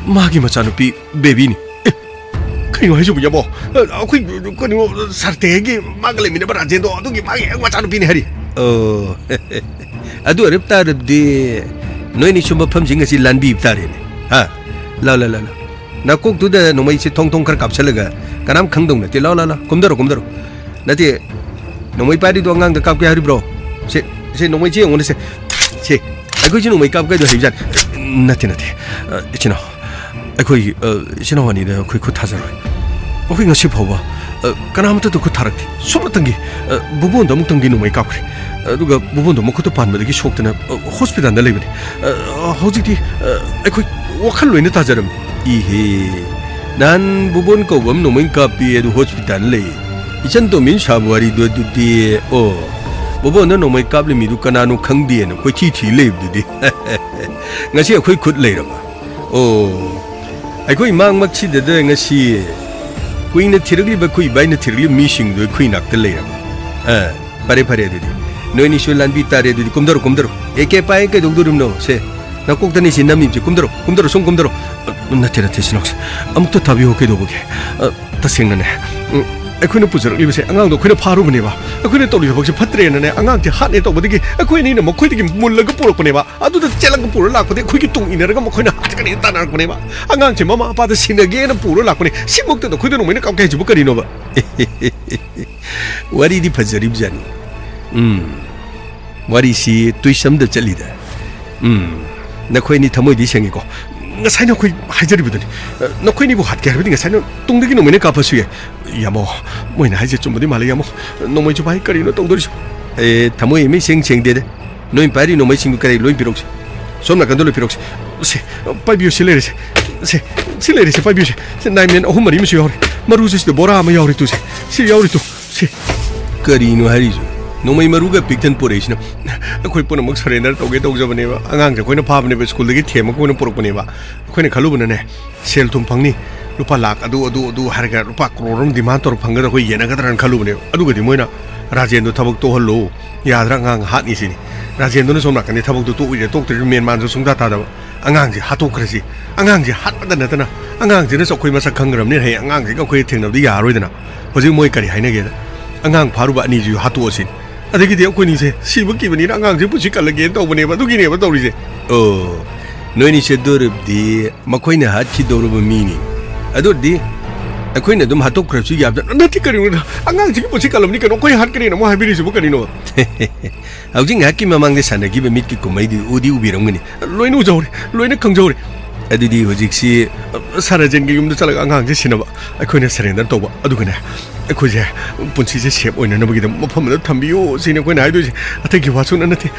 ꯃꯥꯒꯤ ꯃꯆꯥꯅꯨꯄꯤ ꯕꯦꯕꯤꯅꯤ꯫ ꯑꯦ, ꯀꯩꯅꯣ ꯍꯥꯏꯁꯤꯕꯨ, ꯌꯥꯕꯣ? ꯑ, ꯑꯩꯈꯣꯏ, ꯀꯩꯅꯣ, ꯁꯥꯔ ꯇꯌꯥꯏꯒꯤ ꯃꯥꯒ ꯂꯩꯃꯤꯟꯅꯕ ꯔꯥꯖꯦꯟꯗꯣ, ꯑꯗꯨꯒꯤ ꯃꯥꯒꯤ ꯍꯦꯛ ꯃꯆꯥꯅꯨꯄꯤꯅꯤ ꯍꯥꯏꯔꯤ꯫ ꯑꯣ, ꯑꯗꯨ ꯑꯣꯏꯔꯕ ꯇꯥꯔꯗꯤ ꯅꯣꯏꯅꯤꯁꯨ ꯃꯐꯝꯁꯤꯡ ꯑꯁꯤ ꯂꯥꯟꯕꯤꯕ ꯇꯥꯔꯦꯅꯦ꯫ ꯍꯥ? ꯂꯥꯎ, ꯂꯥꯎ, ꯂꯥꯎ, ꯂꯥꯎ꯫ ꯅꯀꯣꯛꯇꯨꯗ ꯅꯣꯡꯃꯩꯁꯦ ꯊꯣꯡ ꯊꯣꯡ ꯈꯔ ꯀꯥꯞꯁꯤꯜꯂꯒ ꯀꯅꯥꯝ ꯈꯪꯗꯧ ꯅꯠꯇꯦ꯫ ꯂꯥꯎ, ꯂꯥꯎ, ꯂꯥꯎ꯫ ꯀꯨꯝꯗꯔꯣ, ꯀꯨꯝꯗꯔꯣ꯫ ꯅꯠꯇꯦ, ꯅꯣꯡꯃꯩ ꯄꯥꯏꯔꯤꯗꯣ ꯑꯉꯥꯡꯗ ꯀꯥꯞꯀꯦ ꯍꯥꯏꯔꯤꯕ꯭ꯔꯣ? ꯁꯦ, ꯁꯦ, ꯅꯣꯡꯃꯩꯁꯦ ꯌꯦꯡꯉꯨꯅꯦ, ꯁꯦ꯫ ꯁꯦ, ꯑꯩꯈꯣꯏꯁꯦ ꯅꯣꯡꯃꯩ ꯀꯥꯞꯀꯦ ꯍꯥꯏꯗꯣ ꯍꯩꯕꯖꯥꯠ? ꯅꯠꯇꯦ, ꯅꯠꯇꯦ꯫ ꯑ, ꯏꯆꯤꯟ ꯏꯅꯥꯎ, ꯑꯩꯈꯣꯏ, ꯑ, ꯏꯆꯤꯟ ꯏꯅꯥꯎ ꯑꯅꯤꯗ ꯑꯩꯈꯣꯏ ꯈꯨꯠ ꯊꯥꯖꯔꯣꯏ꯫ ꯑꯩꯈꯣꯏ ꯉꯁꯤ ꯐꯥꯎꯕ, ꯑ, ꯀꯅꯥꯃꯠꯇꯗ ꯈꯨꯠ ꯊꯥꯔꯛꯇꯦ꯫ ꯁꯨꯞꯅꯇꯪꯒꯤ, ꯑ, ꯕꯨꯕꯣꯟꯗ ꯑꯃꯨꯛꯇꯪꯗꯤ ꯅꯣꯡꯃꯩ ꯀꯥꯞꯈ꯭ꯔꯦ꯫ ꯑꯗꯨꯒ ꯕꯨꯕꯣꯟꯗꯣ ꯃꯈꯨꯠꯇ ꯄꯥꯟꯕꯗꯒꯤ ꯁꯣꯛꯇꯅ, ꯑ, ꯍꯣꯁꯄꯤꯇꯥꯜꯗ ꯂꯩꯕꯅꯤ꯫ ꯑ, ꯍꯧꯖꯤꯛꯇꯤ, ꯑ, ꯑꯩꯈꯣꯏ ꯋꯥꯈꯜ ꯂꯣꯏꯅ ꯇꯥꯖꯔꯝꯃꯤ꯫ ꯏꯍꯦ, ꯅꯍꯥꯟ ꯕꯣꯕꯣꯟ ꯀꯧꯕ ꯑꯃ ꯅꯣꯡꯃꯩ ꯀꯥꯞꯄꯤ, ꯑꯗꯨ ꯍꯣꯁꯄꯤꯇꯥꯜ ꯂꯩ꯫ ꯏꯆꯟ ꯇꯣꯝꯕꯤꯅ ꯁꯥꯕ ꯋꯥꯔꯤꯗꯨ ꯑꯗꯨꯗꯤ꯫ ꯑꯣ, ꯕꯣꯕꯣꯟꯗ ꯅꯣꯡꯃꯩ ꯀꯥꯞꯂꯤꯃꯤꯗꯨ ꯀꯅꯥꯅꯣ ꯈꯪꯗꯦꯅ ꯀꯣꯏꯊꯤ ꯊꯤ ꯂꯩꯕꯗꯨꯗꯤ꯫ ꯉꯁꯤ ꯑꯩꯈꯣꯏ ꯈꯨꯠ ꯂꯩꯔꯕ? ꯑꯣ, ꯑꯩꯈꯣꯏ ꯃꯥꯡꯃꯛꯁꯤꯗꯗ ꯉꯁꯤ ꯀꯨꯏꯅ ꯊꯤꯔꯛꯂꯤꯕ ꯑꯩꯈꯣꯏ ꯏꯕꯥꯏꯅ ꯊꯤꯔꯛꯂꯤꯕ ꯃꯤꯁꯤꯡꯗꯨ ꯑꯩꯈꯣꯏ ꯅꯥꯛꯇ ꯂꯩꯔꯕ꯫ ꯑ, ꯐꯔꯦ, ꯐꯔꯦ ꯑꯗꯨꯗꯤ꯫ ꯅꯣꯏꯅꯤꯁꯨ ꯂꯥꯟꯕꯤ ꯇꯥꯔꯦ ꯑꯗꯨꯗꯤ꯫ ꯀꯨꯝꯗꯔꯣ, ꯀꯨꯝꯗꯔꯣ꯫ ꯑꯦ ꯀꯦ ꯄꯥꯏ ꯀꯩꯗꯧꯗꯣꯔꯤꯕꯅꯣ? ꯁꯦ, ꯅꯀꯣꯛꯇꯅꯤ ꯁꯤ ꯅꯝꯃꯤꯕꯁꯦ꯫ ꯀꯨꯝꯗꯔꯣ, ꯀꯨꯝꯗꯔꯣ, ꯁꯨꯝ ꯀꯨꯝꯗꯔꯣ꯫ ꯑ, ꯅꯠꯇꯦ, ꯅꯠꯇꯦ, ꯁꯤꯅꯧꯁꯦ꯫ ꯑꯃꯨꯛꯇ ꯇꯥꯕꯤꯌꯨ, ꯀꯩꯗꯧꯕꯒꯦ? ꯑ, ꯇꯁꯦꯡꯅꯅꯦ, ꯎꯝ, ꯑꯩꯈꯣꯏꯅ ꯄꯨꯖꯔꯛꯂꯤꯕꯁꯦ ꯑꯉꯥꯡꯗꯣ ꯑꯩꯈꯣꯏꯅ ꯐꯥꯔꯨꯕꯅꯦꯕ꯫ ꯑꯩꯈꯣꯏꯅ ꯇꯧꯔꯤꯕ ꯊꯕꯛꯁꯦ ꯐꯠꯇ꯭ꯔꯦꯅꯅꯦ, ꯑꯉꯥꯡꯁꯦ ꯍꯥꯠꯅꯦ ꯇꯧꯕꯗꯒꯤ ꯑꯩꯈꯣꯏ ꯑꯅꯤꯅ ꯃꯈꯣꯏꯗꯒꯤ ꯃꯨꯜꯂꯒ ꯄꯨꯔꯛꯄꯅꯦꯕ꯫ ꯑꯗꯨꯗ ꯆꯦꯜꯂꯒ ꯄꯨꯔ ꯂꯥꯛꯄꯗꯒꯤ ꯑꯩꯈꯣꯏꯒꯤ ꯇꯨꯡ ꯏꯟꯅꯔꯒ ꯃꯈꯣꯏꯅ ꯍꯥꯠꯀꯅꯤ ꯇꯥꯟꯅꯔꯛꯄꯅꯦꯕ꯫ ꯑꯉꯥꯡꯁꯦ ꯃꯃꯥ ꯃꯄꯥꯗ ꯁꯤꯟꯅꯒꯦꯅ ꯄꯨꯔ ꯂꯥꯛꯄꯅꯦ꯫ ꯁꯤꯃꯛꯇꯗ ꯑꯩꯈꯣꯏꯗ ꯅꯣꯡꯃꯩꯅ ꯀꯥꯞꯀꯦ ꯍꯥꯏꯁꯤꯕꯨ ꯀꯔꯤꯅꯣꯕ? ꯋꯥꯔꯤꯗꯤ ꯐꯖꯔꯤꯕꯖꯥꯠꯅꯤ꯫ ꯎꯝ, ꯋꯥꯔꯤꯁꯤ twist ꯑꯃꯗ ꯆꯠꯂꯤꯗ꯫ ꯎꯝ, ꯅꯈꯣꯏ ꯑꯅꯤ ꯊꯃꯣꯏꯗꯤ ꯁꯦꯡꯉꯤꯀꯣ꯫ ꯉꯁꯥꯏꯅ ꯑꯩꯈꯣꯏ ꯍꯥꯏꯖꯔꯤꯕꯗꯨꯅꯤ, ꯑ, ꯅꯈꯣꯏꯅꯤꯕꯨ ꯍꯥꯠꯀꯦ ꯍꯥꯏꯔꯕꯗꯤ ꯉꯁꯥꯏꯅ ꯇꯨꯡꯗꯒꯤ ꯅꯣꯡꯃꯩꯅ ꯀꯥꯞꯄꯁꯨ ꯌꯥꯏ꯫ ꯌꯥꯝꯃꯣ, ꯃꯣꯏꯅ ꯍꯥꯏꯁꯦ ꯆꯨꯝꯕꯗꯤ ꯃꯥꯜꯂꯦ, ꯌꯥꯝꯃꯣ꯫ ꯅꯣꯡꯃꯩꯁꯨ ꯄꯥꯏ, ꯀꯔꯤꯅꯣ ꯇꯧꯗꯣꯔꯤꯁꯤꯕꯣ? ꯑꯦ, ꯊꯃꯣꯏ ꯑꯃ ꯏꯁꯦꯡ ꯁꯦꯡꯗꯦꯗ꯫ ꯅꯣꯏ ꯄꯥꯏꯔꯤ ꯅꯣꯡꯃꯩꯁꯤꯡꯗꯨ ꯀꯔꯤ ꯂꯣꯏ ꯄꯤꯔꯛꯎꯁꯦ꯫ ꯁꯣꯝ ꯅꯥꯀꯟꯗ ꯂꯣꯏ ꯄꯤꯔꯛꯎꯁꯦ꯫ ꯁꯦ, ꯄꯥꯏꯕꯤꯌꯨ, ꯁꯤ ꯂꯩꯔꯦꯁꯦ꯫ ꯁꯦ, ꯁꯤ ꯂꯩꯔꯦꯁꯦ, ꯄꯥꯏꯕꯤꯌꯨꯁꯦ꯫ ꯁꯦ, nine man ꯑꯍꯨꯝ ꯃꯔꯤ ꯑꯃꯁꯨ ꯌꯥꯎꯔꯤ꯫ ꯃꯔꯨꯁꯦ ꯁꯤꯗ ꯕꯣꯔꯥ ꯑꯃ ꯌꯥꯎꯔꯤ ꯇꯨꯁꯦ꯫ ꯁꯤ ꯌꯥꯎꯔꯤ ꯇꯨ꯫ ꯁꯦ꯫ ꯀꯔꯤꯅꯣ ꯍꯥꯏꯔꯤꯁꯨ? ꯅꯣꯡꯃꯩ ꯃꯔꯨꯒ ꯄꯤꯛꯊꯟ ꯄꯨꯔꯛꯏꯁꯤꯅ? ꯑꯩꯈꯣꯏ ꯄꯨꯝꯅꯃꯛ surrender ꯇꯧꯒꯦ ꯇꯧꯖꯕꯅꯦꯕ꯫ ꯑꯉꯥꯡꯁꯦ ꯑꯩꯈꯣꯏꯅ ꯐꯥꯕꯅꯦꯕ, ꯁ꯭ꯀꯨꯜꯗꯒꯤ ꯊꯦꯝꯃꯒ ꯑꯩꯈꯣꯏꯅ ꯄꯨꯔꯛꯄꯅꯦꯕ꯫ ꯑꯩꯈꯣꯏꯅ ꯈꯜꯂꯨꯕꯅꯅꯦ, ꯁꯦꯜ ꯊꯨꯝ ꯐꯪꯅꯤ, ꯂꯨꯄꯥ ꯂꯥꯛ ꯑꯗꯨ, ꯑꯗꯨ, ꯑꯗꯨ ꯍꯥꯏꯔꯒ ꯂꯨꯄꯥ ꯀ꯭ꯔꯣꯔ ꯑꯃ demand ꯇꯧꯔ ꯐꯪꯒꯗ꯭ꯔꯥ ꯑꯩꯈꯣꯏ ꯌꯦꯟꯅꯒꯗ꯭ꯔꯥꯅ ꯈꯜꯂꯨꯕꯅꯦꯕ꯫ ꯑꯗꯨꯒꯗꯤ ꯃꯣꯏꯅ ꯔꯥꯖꯦꯟꯗꯣ ꯊꯕꯛ ꯇꯣꯛꯍꯜꯂꯣ, ꯌꯥꯗ꯭ꯔꯥ ꯑꯉꯥꯡ ꯍꯥꯠꯅꯤ ꯁꯤꯅꯤ꯫ ꯔꯥꯖꯦꯟꯗꯨꯅ ꯁꯣꯝ ꯅꯥꯀꯟꯗ ꯊꯕꯛꯇꯣ ꯇꯣꯛꯏꯔꯦ ꯇꯣꯛꯇ꯭ꯔꯤꯔꯦ ꯃꯦꯟ ꯃꯥꯟꯁꯨ ꯁꯨꯡꯇꯥ ꯇꯥꯗꯕ꯫ ꯑꯉꯥꯡꯁꯦ ꯍꯥꯠꯇꯣꯛꯈ꯭ꯔꯁꯤ, ꯑꯉꯥꯡꯁꯦ ꯍꯥꯠꯄꯗ ꯅꯠꯇꯅ ꯑꯉꯥꯡꯁꯤꯅꯁꯨ ꯑꯩꯈꯣꯏ ꯃꯁꯛ ꯈꯪꯈ꯭ꯔꯕꯅꯤꯅ ꯍꯌꯦꯡ ꯑꯉꯥꯡꯁꯤꯒ ꯑꯩꯈꯣꯏ ꯊꯦꯡꯅꯕꯗꯤ ꯌꯥꯔꯔꯣꯏꯗꯅ꯫ ꯍꯧꯖꯤꯛ ꯃꯣꯏ ꯀꯔꯤ ꯍꯥꯏꯅꯒꯦꯗ, ꯑꯉꯥꯡ ꯐꯥꯔꯨꯕ ꯑꯅꯤꯁꯤꯁꯨ ꯍꯥꯠꯇꯣꯛꯑꯁꯤꯅꯤ꯫ ꯑꯗꯒꯤꯗꯤ ꯑꯩꯈꯣꯏꯅꯤꯁꯦ ꯁꯤꯕ ꯀꯤꯕꯅꯤꯅ ꯑꯉꯥꯡꯁꯦ ꯄꯨꯟꯁꯤ ꯀꯜꯂꯒꯦꯅ ꯇꯧꯕꯅꯦꯕ, ꯑꯗꯨꯒꯤꯅꯦꯕ ꯇꯧꯔꯤꯁꯦ꯫ ꯑꯣ, ꯅꯣꯏꯅꯤꯁꯦ ꯑꯗꯨ ꯑꯣꯏꯔꯕꯗꯤ ꯃꯈꯣꯏꯅ ꯍꯥꯠꯈꯤꯗꯧꯔꯕ ꯃꯤꯅꯤ꯫ ꯑꯗꯨ ꯑꯣꯏꯔꯗꯤ ꯑꯩꯈꯣꯏꯅ ꯑꯗꯨꯝ ꯍꯥꯠꯇꯣꯛꯈ꯭ꯔꯁꯨ ꯌꯥꯕꯗ ꯅꯠꯇꯦ꯫ ꯀꯔꯤꯅꯣꯗ ꯑꯉꯥꯡꯁꯤꯒꯤ ꯄꯨꯟꯁꯤ ꯀꯜꯂꯕꯅꯤ ꯀꯩꯅꯣ, ꯑꯩꯈꯣꯏ ꯍꯥꯠꯀꯅꯤꯅ ꯑꯃꯨꯛ ꯍꯥꯏꯕꯤꯔꯤꯁꯤꯕꯨ ꯀꯔꯤꯅꯣ? ꯍꯧꯖꯤꯛ ꯉꯥꯏꯍꯥꯛꯀꯤ ꯃꯃꯥꯡꯗ ꯁꯥꯟꯅꯈꯤꯕ ꯃꯤꯠꯀꯤ ꯀꯨꯝꯍꯩꯗꯨ ꯎꯗꯤ ꯎꯕꯤꯔꯝꯒꯅꯤ꯫ ꯂꯣꯏꯅ ꯎꯖꯍꯧꯔꯦ, ꯂꯣꯏꯅ ꯈꯪꯖꯍꯧꯔꯦ꯫ ꯑꯗꯨꯗꯤ ꯍꯧꯖꯤꯛꯁꯤ, ꯑ, ꯁꯥꯔ ꯔꯥꯖꯦꯟꯒꯤ ꯌꯨꯝꯗ ꯆꯠꯂꯒ ꯑꯉꯥꯡꯁꯦ ꯁꯤꯟꯅꯕ, ꯑꯩꯈꯣꯏꯅ surrender ꯇꯧꯕ, ꯑꯗꯨꯒꯅꯦ, ꯑꯩꯈꯣꯏꯁꯦ ꯄꯨꯟꯁꯤꯁꯦ safe ꯑꯣꯏꯅꯅꯕꯒꯤꯗꯃꯛ ꯃꯐꯝ ꯑꯃꯗ ꯊꯝꯕꯤꯌꯨ ꯁꯤꯅꯤ ꯑꯩꯈꯣꯏꯅ ꯍꯥꯏꯗꯣꯏꯁꯦ꯫ ꯑꯇꯩꯒꯤ ꯋꯥꯁꯨ ꯅꯠꯇꯦ꯫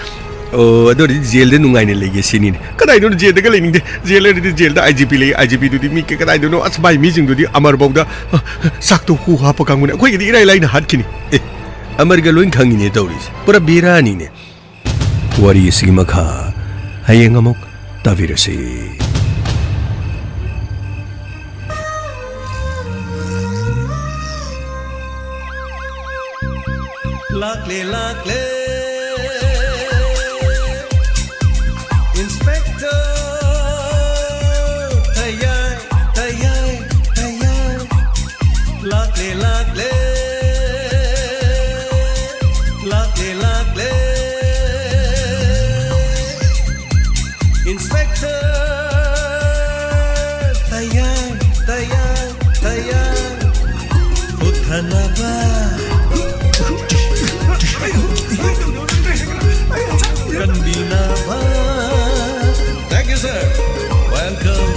ꯑꯣ, ꯑꯗꯨ ꯑꯣꯏꯔꯗꯤ ꯖꯦꯜꯗ ꯅꯨꯡꯉꯥꯏꯅ ꯂꯩꯒꯦ ꯁꯤꯅꯤꯅꯦ꯫ ꯀꯗꯥꯏꯗꯅꯣ ꯖꯦꯜꯗꯒ ꯂꯩꯅꯤꯡꯗꯦ꯫ ꯖꯦꯜ ꯍꯥꯏꯔꯗꯤ ꯖꯦꯜꯗ ꯑꯥꯏ ꯖꯤ ꯄꯤ ꯂꯩ, ꯑꯥꯏ ꯖꯤ ꯄꯤꯗꯨꯗꯤ ꯃꯤ ꯀ-, ꯀꯗꯥꯏꯗꯅꯣ, ꯑꯁ, ꯃꯥꯏ ꯃꯤꯁꯤꯡꯗꯨꯗꯤ ꯑꯃꯔꯐꯥꯎꯗ, ꯑ, ꯆꯥꯛꯇꯣ ꯍꯨ ꯍꯥꯞꯄ ꯀꯥꯡꯕꯨꯅꯦ꯫ ꯑꯩꯈꯣꯏꯒꯤꯗꯤ ꯏꯔꯥꯏ ꯂꯥꯏꯅ ꯍꯥꯠꯈꯤꯅꯤ꯫ ꯑꯦ, ꯑꯃꯔꯒ ꯂꯣꯏ ꯈꯪꯉꯤꯅꯦ ꯇꯧꯔꯤꯁꯦ꯫ ꯄꯨꯔꯥ ꯕꯦꯔꯥꯅꯤꯅꯦ꯫ ꯋꯥꯔꯤ ꯑꯁꯤꯒꯤ ꯃꯈꯥ ꯍꯌꯦꯡ ꯑꯃꯨꯛ ꯇꯥꯕꯤꯔꯁꯤ꯫ ꯂꯥꯛꯂꯦ, ꯂꯥꯛꯂꯦ, Inspector ꯇꯌꯥꯏ, ꯇꯌꯥꯏ, ꯇꯌꯥꯏ꯫ ꯂꯥꯛꯂꯦ, ꯂꯥꯛꯂꯦ, ꯂꯥꯛꯂꯦ, ꯂꯥꯛꯂꯦ꯫ Inspector ꯇꯌꯥꯏ, ꯇꯌꯥꯏ, ꯇꯌꯥꯏ꯫ ꯄꯨꯊꯅꯕ꯫ ꯀꯟꯕꯤꯅꯕ꯫ Thank you, sir. Welcome.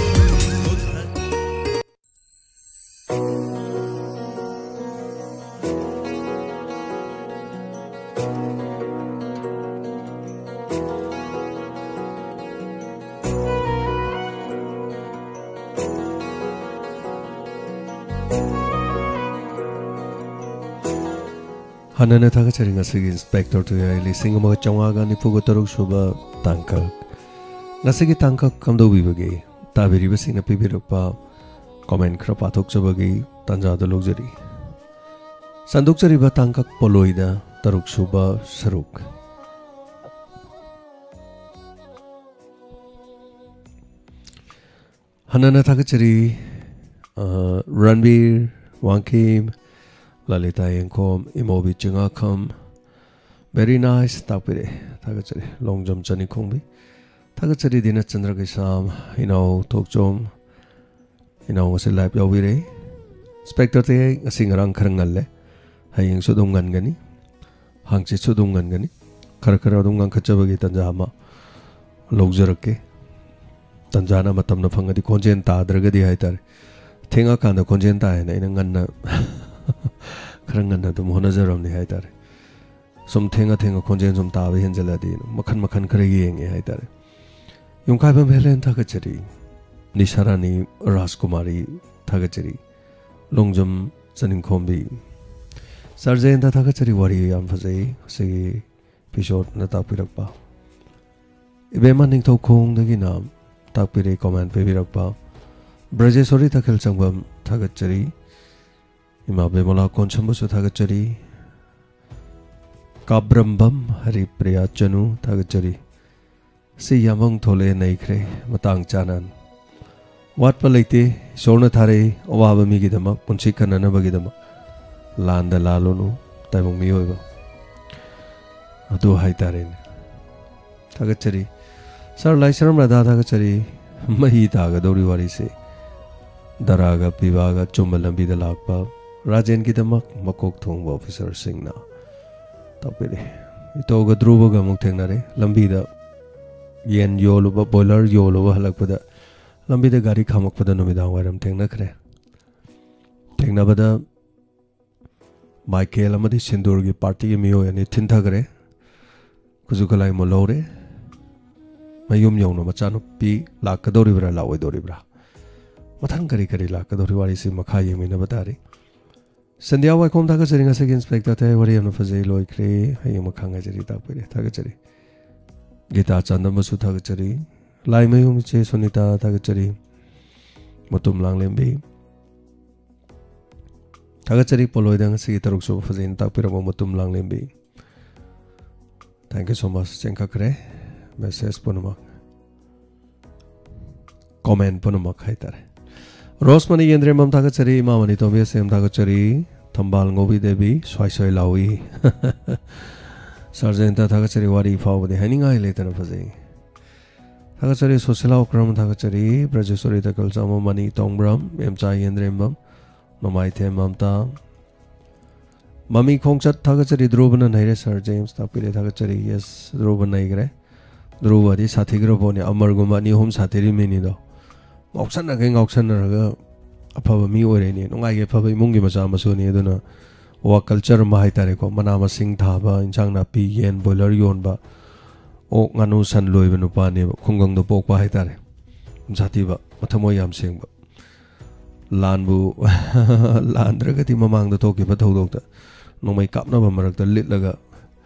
ꯍꯥꯟꯅꯅ ꯊꯥꯒꯠꯆꯔꯤ ꯉꯁꯤꯒꯤ Inspector ꯇꯌꯥꯏ ꯂꯤꯁꯤꯡ ꯑꯃꯒ ꯆꯥꯝꯃꯉꯥꯒ ꯅꯤꯐꯨꯒ ꯇꯔꯨꯛ ꯁꯨꯕ ꯇꯥꯡꯀꯛ꯫ ꯉꯁꯤꯒꯤ ꯇꯥꯡꯀꯛ ꯀꯝꯗꯧꯕꯤꯕꯒꯦ? ꯇꯥꯕꯤꯔꯤꯕꯁꯤꯡꯅ ꯄꯤꯕꯤꯔꯛꯄ comment ꯈꯔ ꯄꯥꯊꯣꯛꯆꯕꯒꯤ ꯇꯥꯟꯖꯥꯗꯨ ꯂꯧꯖꯔꯤ꯫ ꯁꯟꯗꯣꯛꯆꯔꯤꯕ ꯇꯥꯡꯀꯛ ꯄꯣꯂꯣꯏꯗ ꯇꯔꯨꯛ ꯁꯨꯕ ꯁꯔꯨꯛ꯫ ꯍꯟꯅꯅ ꯊꯥꯒꯠꯆꯔꯤ, ꯑ, ꯔꯟꯕꯤꯔ ꯋꯥꯡꯈꯦꯝ, ꯂꯂꯤꯇꯥ ꯌꯦꯡꯈꯣꯝ, ꯏꯃꯣꯕꯤ ꯆꯤꯉꯥꯈꯝ, very nice ꯇꯥꯛꯄꯤꯔꯛꯑꯦ꯫ ꯊꯥꯒꯠꯆꯔꯤ꯫ ꯂꯣꯡꯖꯝ ꯆꯅꯤꯈꯣꯡꯕꯤ꯫ ꯊꯥꯒꯠꯆꯔꯤ ꯗꯤꯅꯆꯟꯗ꯭ꯔ ꯀꯩꯁꯥꯝ, ꯏꯅꯥꯎ ꯊꯣꯛꯆꯣꯝ, ꯏꯅꯥꯎ ꯉꯁꯤ live ꯌꯥꯎꯕꯤꯔꯦ꯫ Inspector ꯇꯌꯥꯏ ꯉꯁꯤ ꯉꯔꯥꯡ ꯈꯔ ꯉꯜꯂꯦ, ꯍꯌꯦꯡꯁꯨ ꯑꯗꯨꯝ ꯉꯟꯒꯅꯤ, ꯍꯥꯡꯆꯤꯠꯁꯨ ꯑꯗꯨꯝ ꯉꯟꯒꯅꯤ꯫ ꯈꯔ ꯈꯔ ꯑꯗꯨꯝ ꯉꯟꯈꯠꯆꯕꯒꯤ ꯇꯥꯟꯖꯥ ꯑꯃ ꯂꯧꯖꯔꯛꯀꯦ꯫ ꯇꯥꯟꯖꯥꯅ ꯃꯇꯝꯅ ꯐꯪꯉꯗꯤ ꯈꯣꯟꯖꯦꯜ ꯇꯥꯗ꯭ꯔꯒꯗꯤ ꯍꯥꯏꯇꯥꯔꯦ, ꯊꯦꯡꯉꯀꯥꯟꯗ ꯈꯣꯟꯖꯦꯜ ꯇꯥꯏꯌꯦꯅ ꯑꯩꯅ ꯉꯟꯅ ꯈꯔ ꯉꯟꯅ ꯑꯗꯨꯝ ꯍꯣꯠꯅꯖꯔꯝꯅꯤ ꯍꯥꯏꯇꯥꯔꯦ꯫ ꯁꯨꯝ ꯊꯦꯡꯉ ꯊꯦꯡꯉ ꯈꯣꯟꯖꯦꯜ ꯁꯨꯝ ꯇꯥꯕ ꯍꯦꯟꯖꯜꯂꯛꯑꯗꯤ ꯃꯈꯟ ꯃꯈꯟ ꯈꯔ ꯌꯦꯡꯉꯦ ꯍꯥꯏꯇꯥꯔꯦ꯫ ꯌꯨꯝꯈꯥꯏꯕꯝ ꯍꯦꯂꯦꯟ ꯊꯥꯒꯠꯆꯔꯤ꯫ ꯅꯤꯁꯥꯔꯥꯅꯤ ꯔꯥꯖꯀꯨꯃꯥꯔꯤ ꯊꯥꯒꯠꯆꯔꯤ꯫ ꯂꯣꯡꯖꯝ ꯆꯅꯤꯡꯈꯣꯝꯕꯤ꯫ ꯁꯥꯔ ꯖꯌꯦꯟꯇ ꯊꯥꯒꯠꯆꯔꯤ, ꯋꯥꯔꯤ ꯌꯥꯝ ꯐꯖꯩ꯫ ꯑꯁꯤꯒꯤ ꯏꯄꯤꯁꯣꯠꯅ ꯇꯥꯛꯄꯤꯔꯛꯄ꯫ ꯏꯕꯦꯝꯃ ꯅꯤꯡꯊꯧꯈꯣꯡꯗꯒꯤꯅ ꯇꯥꯛꯄꯤꯔꯛꯏ, ꯀꯣꯃꯦꯟ ꯄꯤꯕꯤꯔꯛꯄ꯫ ꯕ꯭ꯔꯖꯦꯁꯣꯔꯤ ꯇꯈꯦꯜ ꯆꯪꯕꯝ ꯊꯥꯒꯠꯆꯔꯤ꯫ ꯏꯃꯥ ꯕꯦꯃꯣꯂꯥ ꯀꯣꯟꯁꯝꯕꯨꯁꯨ ꯊꯥꯒꯠꯆꯔꯤ꯫ ꯀꯥꯕ꯭ꯔꯝꯕꯝ ꯍꯔꯤꯄ꯭ꯔꯤꯌꯥ ꯆꯅꯨ ꯊꯥꯒꯠꯆꯔꯤ꯫ ꯁꯤ ꯌꯥꯝꯕꯪ ꯊꯣꯛꯂꯛꯑꯦ, ꯅꯩꯈ꯭ꯔꯦ, ꯃꯇꯥꯡ ꯆꯥꯅ꯫ ꯋꯥꯠꯄ ꯂꯩꯇꯦ, ꯏꯁꯣꯔꯅ ꯊꯥꯔꯛꯏ ꯑꯋꯥꯕ ꯃꯤꯒꯤꯗꯃꯛ, ꯄꯨꯟꯁꯤ ꯀꯟꯅꯅꯕꯒꯤꯗꯃꯛ꯫ ꯂꯥꯟꯗ ꯂꯥꯜꯂꯨꯅꯨ ꯇꯥꯏꯕꯪ ꯃꯤꯑꯣꯏꯕ꯫ ꯑꯗꯨ ꯍꯥꯏꯇꯥꯔꯦꯅꯦ꯫ ꯊꯥꯒꯠꯆꯔꯤ꯫ ꯁꯥꯔ ꯂꯥꯏꯁ꯭ꯔꯝ ꯔꯥꯙꯥ ꯊꯥꯒꯠꯆꯔꯤ꯫ ꯃꯍꯤ ꯇꯥꯒꯗꯧꯔꯤ ꯋꯥꯔꯤꯁꯦ꯫ ꯗꯔꯥꯒ ꯄꯤꯕꯥꯒ ꯑꯆꯨꯝꯕ ꯂꯝꯕꯤꯗ ꯂꯥꯛꯄ ꯔꯥꯖꯦꯟꯒꯤꯗꯃꯛ ꯃꯀꯣꯛ ꯊꯣꯡꯕ ꯑꯣꯐꯤꯁꯔꯁꯤꯡꯅ ꯇꯥꯛꯄꯤꯔꯤ꯫ ꯏꯇꯧꯒ ꯙ꯭ꯔꯨꯕꯒ ꯑꯃꯨꯛ ꯊꯦꯡꯅꯔꯦ꯫ ꯂꯝꯕꯤꯗ ꯌꯦꯟ ꯌꯣꯜꯂꯨꯕ, ꯕꯣꯏꯂꯔ ꯌꯣꯜꯂꯨꯕ ꯍꯜꯂꯛꯄꯗ ꯂꯝꯕꯤꯗ ꯒꯥꯔꯤ ꯈꯥꯝꯃꯛꯄꯗ ꯅꯨꯃꯤꯗꯥꯡ ꯋꯥꯏꯔꯝ ꯊꯦꯡꯅꯈ꯭ꯔꯦ꯫ ꯊꯦꯡꯅꯕꯗ ꯃꯥꯏꯀꯦꯜ ꯑꯃꯗꯤ ꯁꯤꯟꯗꯨꯔꯒꯤ ꯄꯥꯔꯇꯤꯒꯤ ꯃꯤꯑꯣꯏ ꯑꯅꯤ ꯊꯤꯟꯊꯈ꯭ꯔꯦ꯫ ꯈꯨꯠꯁꯨ ꯈꯨꯠꯂꯥꯏ ꯃꯨꯜꯍꯧꯔꯦ꯫ ꯃꯌꯨꯝ ꯌꯧꯅ ꯃꯆꯥꯅꯨꯄꯤ ꯂꯥꯛꯀꯗꯧꯔꯤꯕ꯭ꯔꯥ, ꯂꯥꯛꯑꯣꯏꯗꯧꯔꯤꯕ꯭ꯔꯥ, ꯃꯊꯪ ꯀꯔꯤ ꯀꯔꯤ ꯂꯥꯛꯀꯗꯧꯔꯤ, ꯋꯥꯔꯤꯁꯤ ꯃꯈꯥ ꯌꯦꯡꯃꯤꯟꯅꯕ ꯇꯥꯔꯤ꯫ ꯁꯟꯙ꯭ꯌꯥ ꯋꯥꯏꯈꯣꯝ ꯊꯥꯒꯠꯆꯔꯤ꯫ ꯉꯁꯤꯒꯤ ꯏꯟꯁꯄꯦꯛꯇꯔ ꯊꯌꯥꯏ ꯋꯥꯔꯤ ꯌꯥꯝꯅ ꯐꯖꯩ, ꯂꯣꯏꯈ꯭ꯔꯦ꯫ ꯍꯌꯦꯡ ꯃꯈꯥ ꯉꯥꯏꯖꯔꯤ, ꯇꯥꯛꯄꯤꯔꯦ, ꯊꯥꯒꯠꯆꯔꯤ꯫ ꯒꯤꯇꯥ ꯆꯥꯟꯗꯝꯕꯁꯨ ꯊꯥꯒꯠꯆꯔꯤ꯫ ꯂꯥꯏꯃꯌꯨꯝ ꯏꯆꯦ ꯁꯣꯅꯤꯇꯥ ꯊꯥꯒꯠꯆꯔꯤ꯫ ꯃꯇꯨꯝ ꯂꯥꯡꯂꯦꯝꯕꯤ ꯊꯥꯒꯠꯆꯔꯤ꯫ ꯄꯣꯂꯣꯏꯗ ꯉꯁꯤꯒꯤ ꯇꯔꯨꯛ ꯁꯨꯕ ꯐꯖꯩꯅ ꯇꯥꯛꯄꯤꯔꯝꯕ ꯃꯇꯨꯝ ꯂꯥꯡꯂꯦꯝꯕꯤ꯫ Thank you so much꯫ ꯆꯦꯟꯈꯠꯈ꯭ꯔꯦ ꯃꯦꯁꯦꯖ ꯄꯨꯝꯅꯃꯛ, ꯀꯣꯃꯦꯟ ꯄꯨꯝꯅꯃꯛ ꯍꯥꯏꯇꯥꯔꯦ꯫ ꯔꯣꯁꯃꯅꯤ ꯌꯦꯟꯗ꯭ꯔꯦꯝꯕꯝ ꯊꯥꯒꯠꯆꯔꯤ, ꯏꯃꯥꯃꯅꯤ ꯇꯣꯝꯕꯤ ꯑꯁꯦꯝ ꯊꯥꯒꯠꯆꯔꯤ, ꯊꯝꯕꯥꯜ ꯉꯧꯕꯤ ꯗꯦꯕꯤ ꯁ꯭ꯋꯥꯏ ꯁ꯭ꯋꯥꯏ ꯂꯥꯎꯏ꯫ ꯁꯥꯔ ꯖꯌꯟꯇ ꯊꯥꯒꯠꯆꯔꯤ, ꯋꯥꯔꯤ ꯐꯥꯎꯕꯗꯤ ꯍꯥꯏꯅꯤꯡꯉꯥꯏ ꯂꯩꯇꯅ ꯐꯖꯩ꯫ ꯊꯥꯒꯠꯆꯔꯤ꯫ ꯁꯣꯁꯤꯂꯥ ꯑꯣꯀ꯭ꯔꯝ ꯊꯥꯒꯠꯆꯔꯤ꯫ ꯕ꯭ꯔꯖꯦꯁꯣꯔꯤ ꯇꯀꯜꯆꯥꯃ, ꯃꯅꯤ ꯇꯣꯡꯕ꯭ꯔꯝ, ꯃꯦꯝꯆꯥ ꯌꯦꯟꯗ꯭ꯔꯦꯝꯕꯝ, ꯃꯃꯥꯏꯊꯦꯝ ꯃꯝꯇꯥ, ꯃꯃꯤ ꯈꯣꯡꯆꯠ ꯊꯥꯒꯠꯆꯔꯤ꯫ ꯙ꯭ꯔꯨꯕꯅ ꯅꯩꯔꯦ꯫ ꯁꯥꯔ ꯖꯦꯝꯁ ꯇꯥꯛꯄꯤꯔꯦ, ꯊꯥꯒꯠꯆꯔꯤ꯫ ꯌꯦꯁ, ꯙ꯭ꯔꯨꯕ ꯅꯩꯈ꯭ꯔꯦ꯫ ꯙ꯭ꯔꯨꯕꯗꯤ ꯁꯥꯊꯤꯈ꯭ꯔ ꯄꯣꯠꯅꯤ꯫ ꯑꯃꯔꯒꯨꯝꯕ ꯑꯅꯤ ꯑꯍꯨꯝ ꯁꯥꯊꯤꯔꯤ ꯃꯤꯅꯤꯗꯣ꯫ ꯉꯥꯎꯁꯟꯅꯈꯩ ꯉꯥꯎꯁꯟꯅꯔꯒ ꯑꯐꯕ ꯃꯤ ꯑꯣꯏꯔꯛꯏꯅꯦ꯫ ꯅꯨꯡꯉꯥꯏꯒꯦ, ꯑꯐꯕ ꯏꯃꯨꯡꯒꯤ ꯃꯆꯥ ꯃꯁꯨꯅꯤ꯫ ꯑꯗꯨꯅ ꯋꯥ ꯀꯜꯆꯔ ꯑꯃ ꯍꯥꯏꯇꯥꯔꯦꯀꯣ, ꯃꯅꯥ ꯃꯁꯤꯡ ꯊꯥꯕ, ꯏꯟꯁꯥꯡ ꯅꯥꯄꯤ, ꯌꯦꯟ, ꯕꯣꯏꯂꯔ ꯌꯣꯟꯕ, ꯑꯣꯛ, ꯉꯥꯅꯨ, ꯁꯟ ꯂꯣꯏꯕ ꯅꯨꯄꯥꯅꯦꯕ, ꯈꯨꯡꯒꯪꯗ ꯄꯣꯛꯄ ꯍꯥꯏꯇꯥꯔꯦ꯫ ꯖꯥꯇꯤꯕ, ꯃꯊꯃꯣꯏ ꯌꯥꯝ ꯁꯦꯡꯕ꯫ ꯂꯥꯟꯕꯨ ꯂꯥꯟꯗ꯭ꯔꯒꯗꯤ ꯃꯃꯥꯡꯗ ꯊꯣꯛꯈꯤꯕ ꯊꯧꯗꯣꯛꯇ ꯅꯣꯡꯃꯩ ꯀꯥꯞꯅꯕ ꯃꯔꯛꯇ ꯂꯤꯠꯂꯒ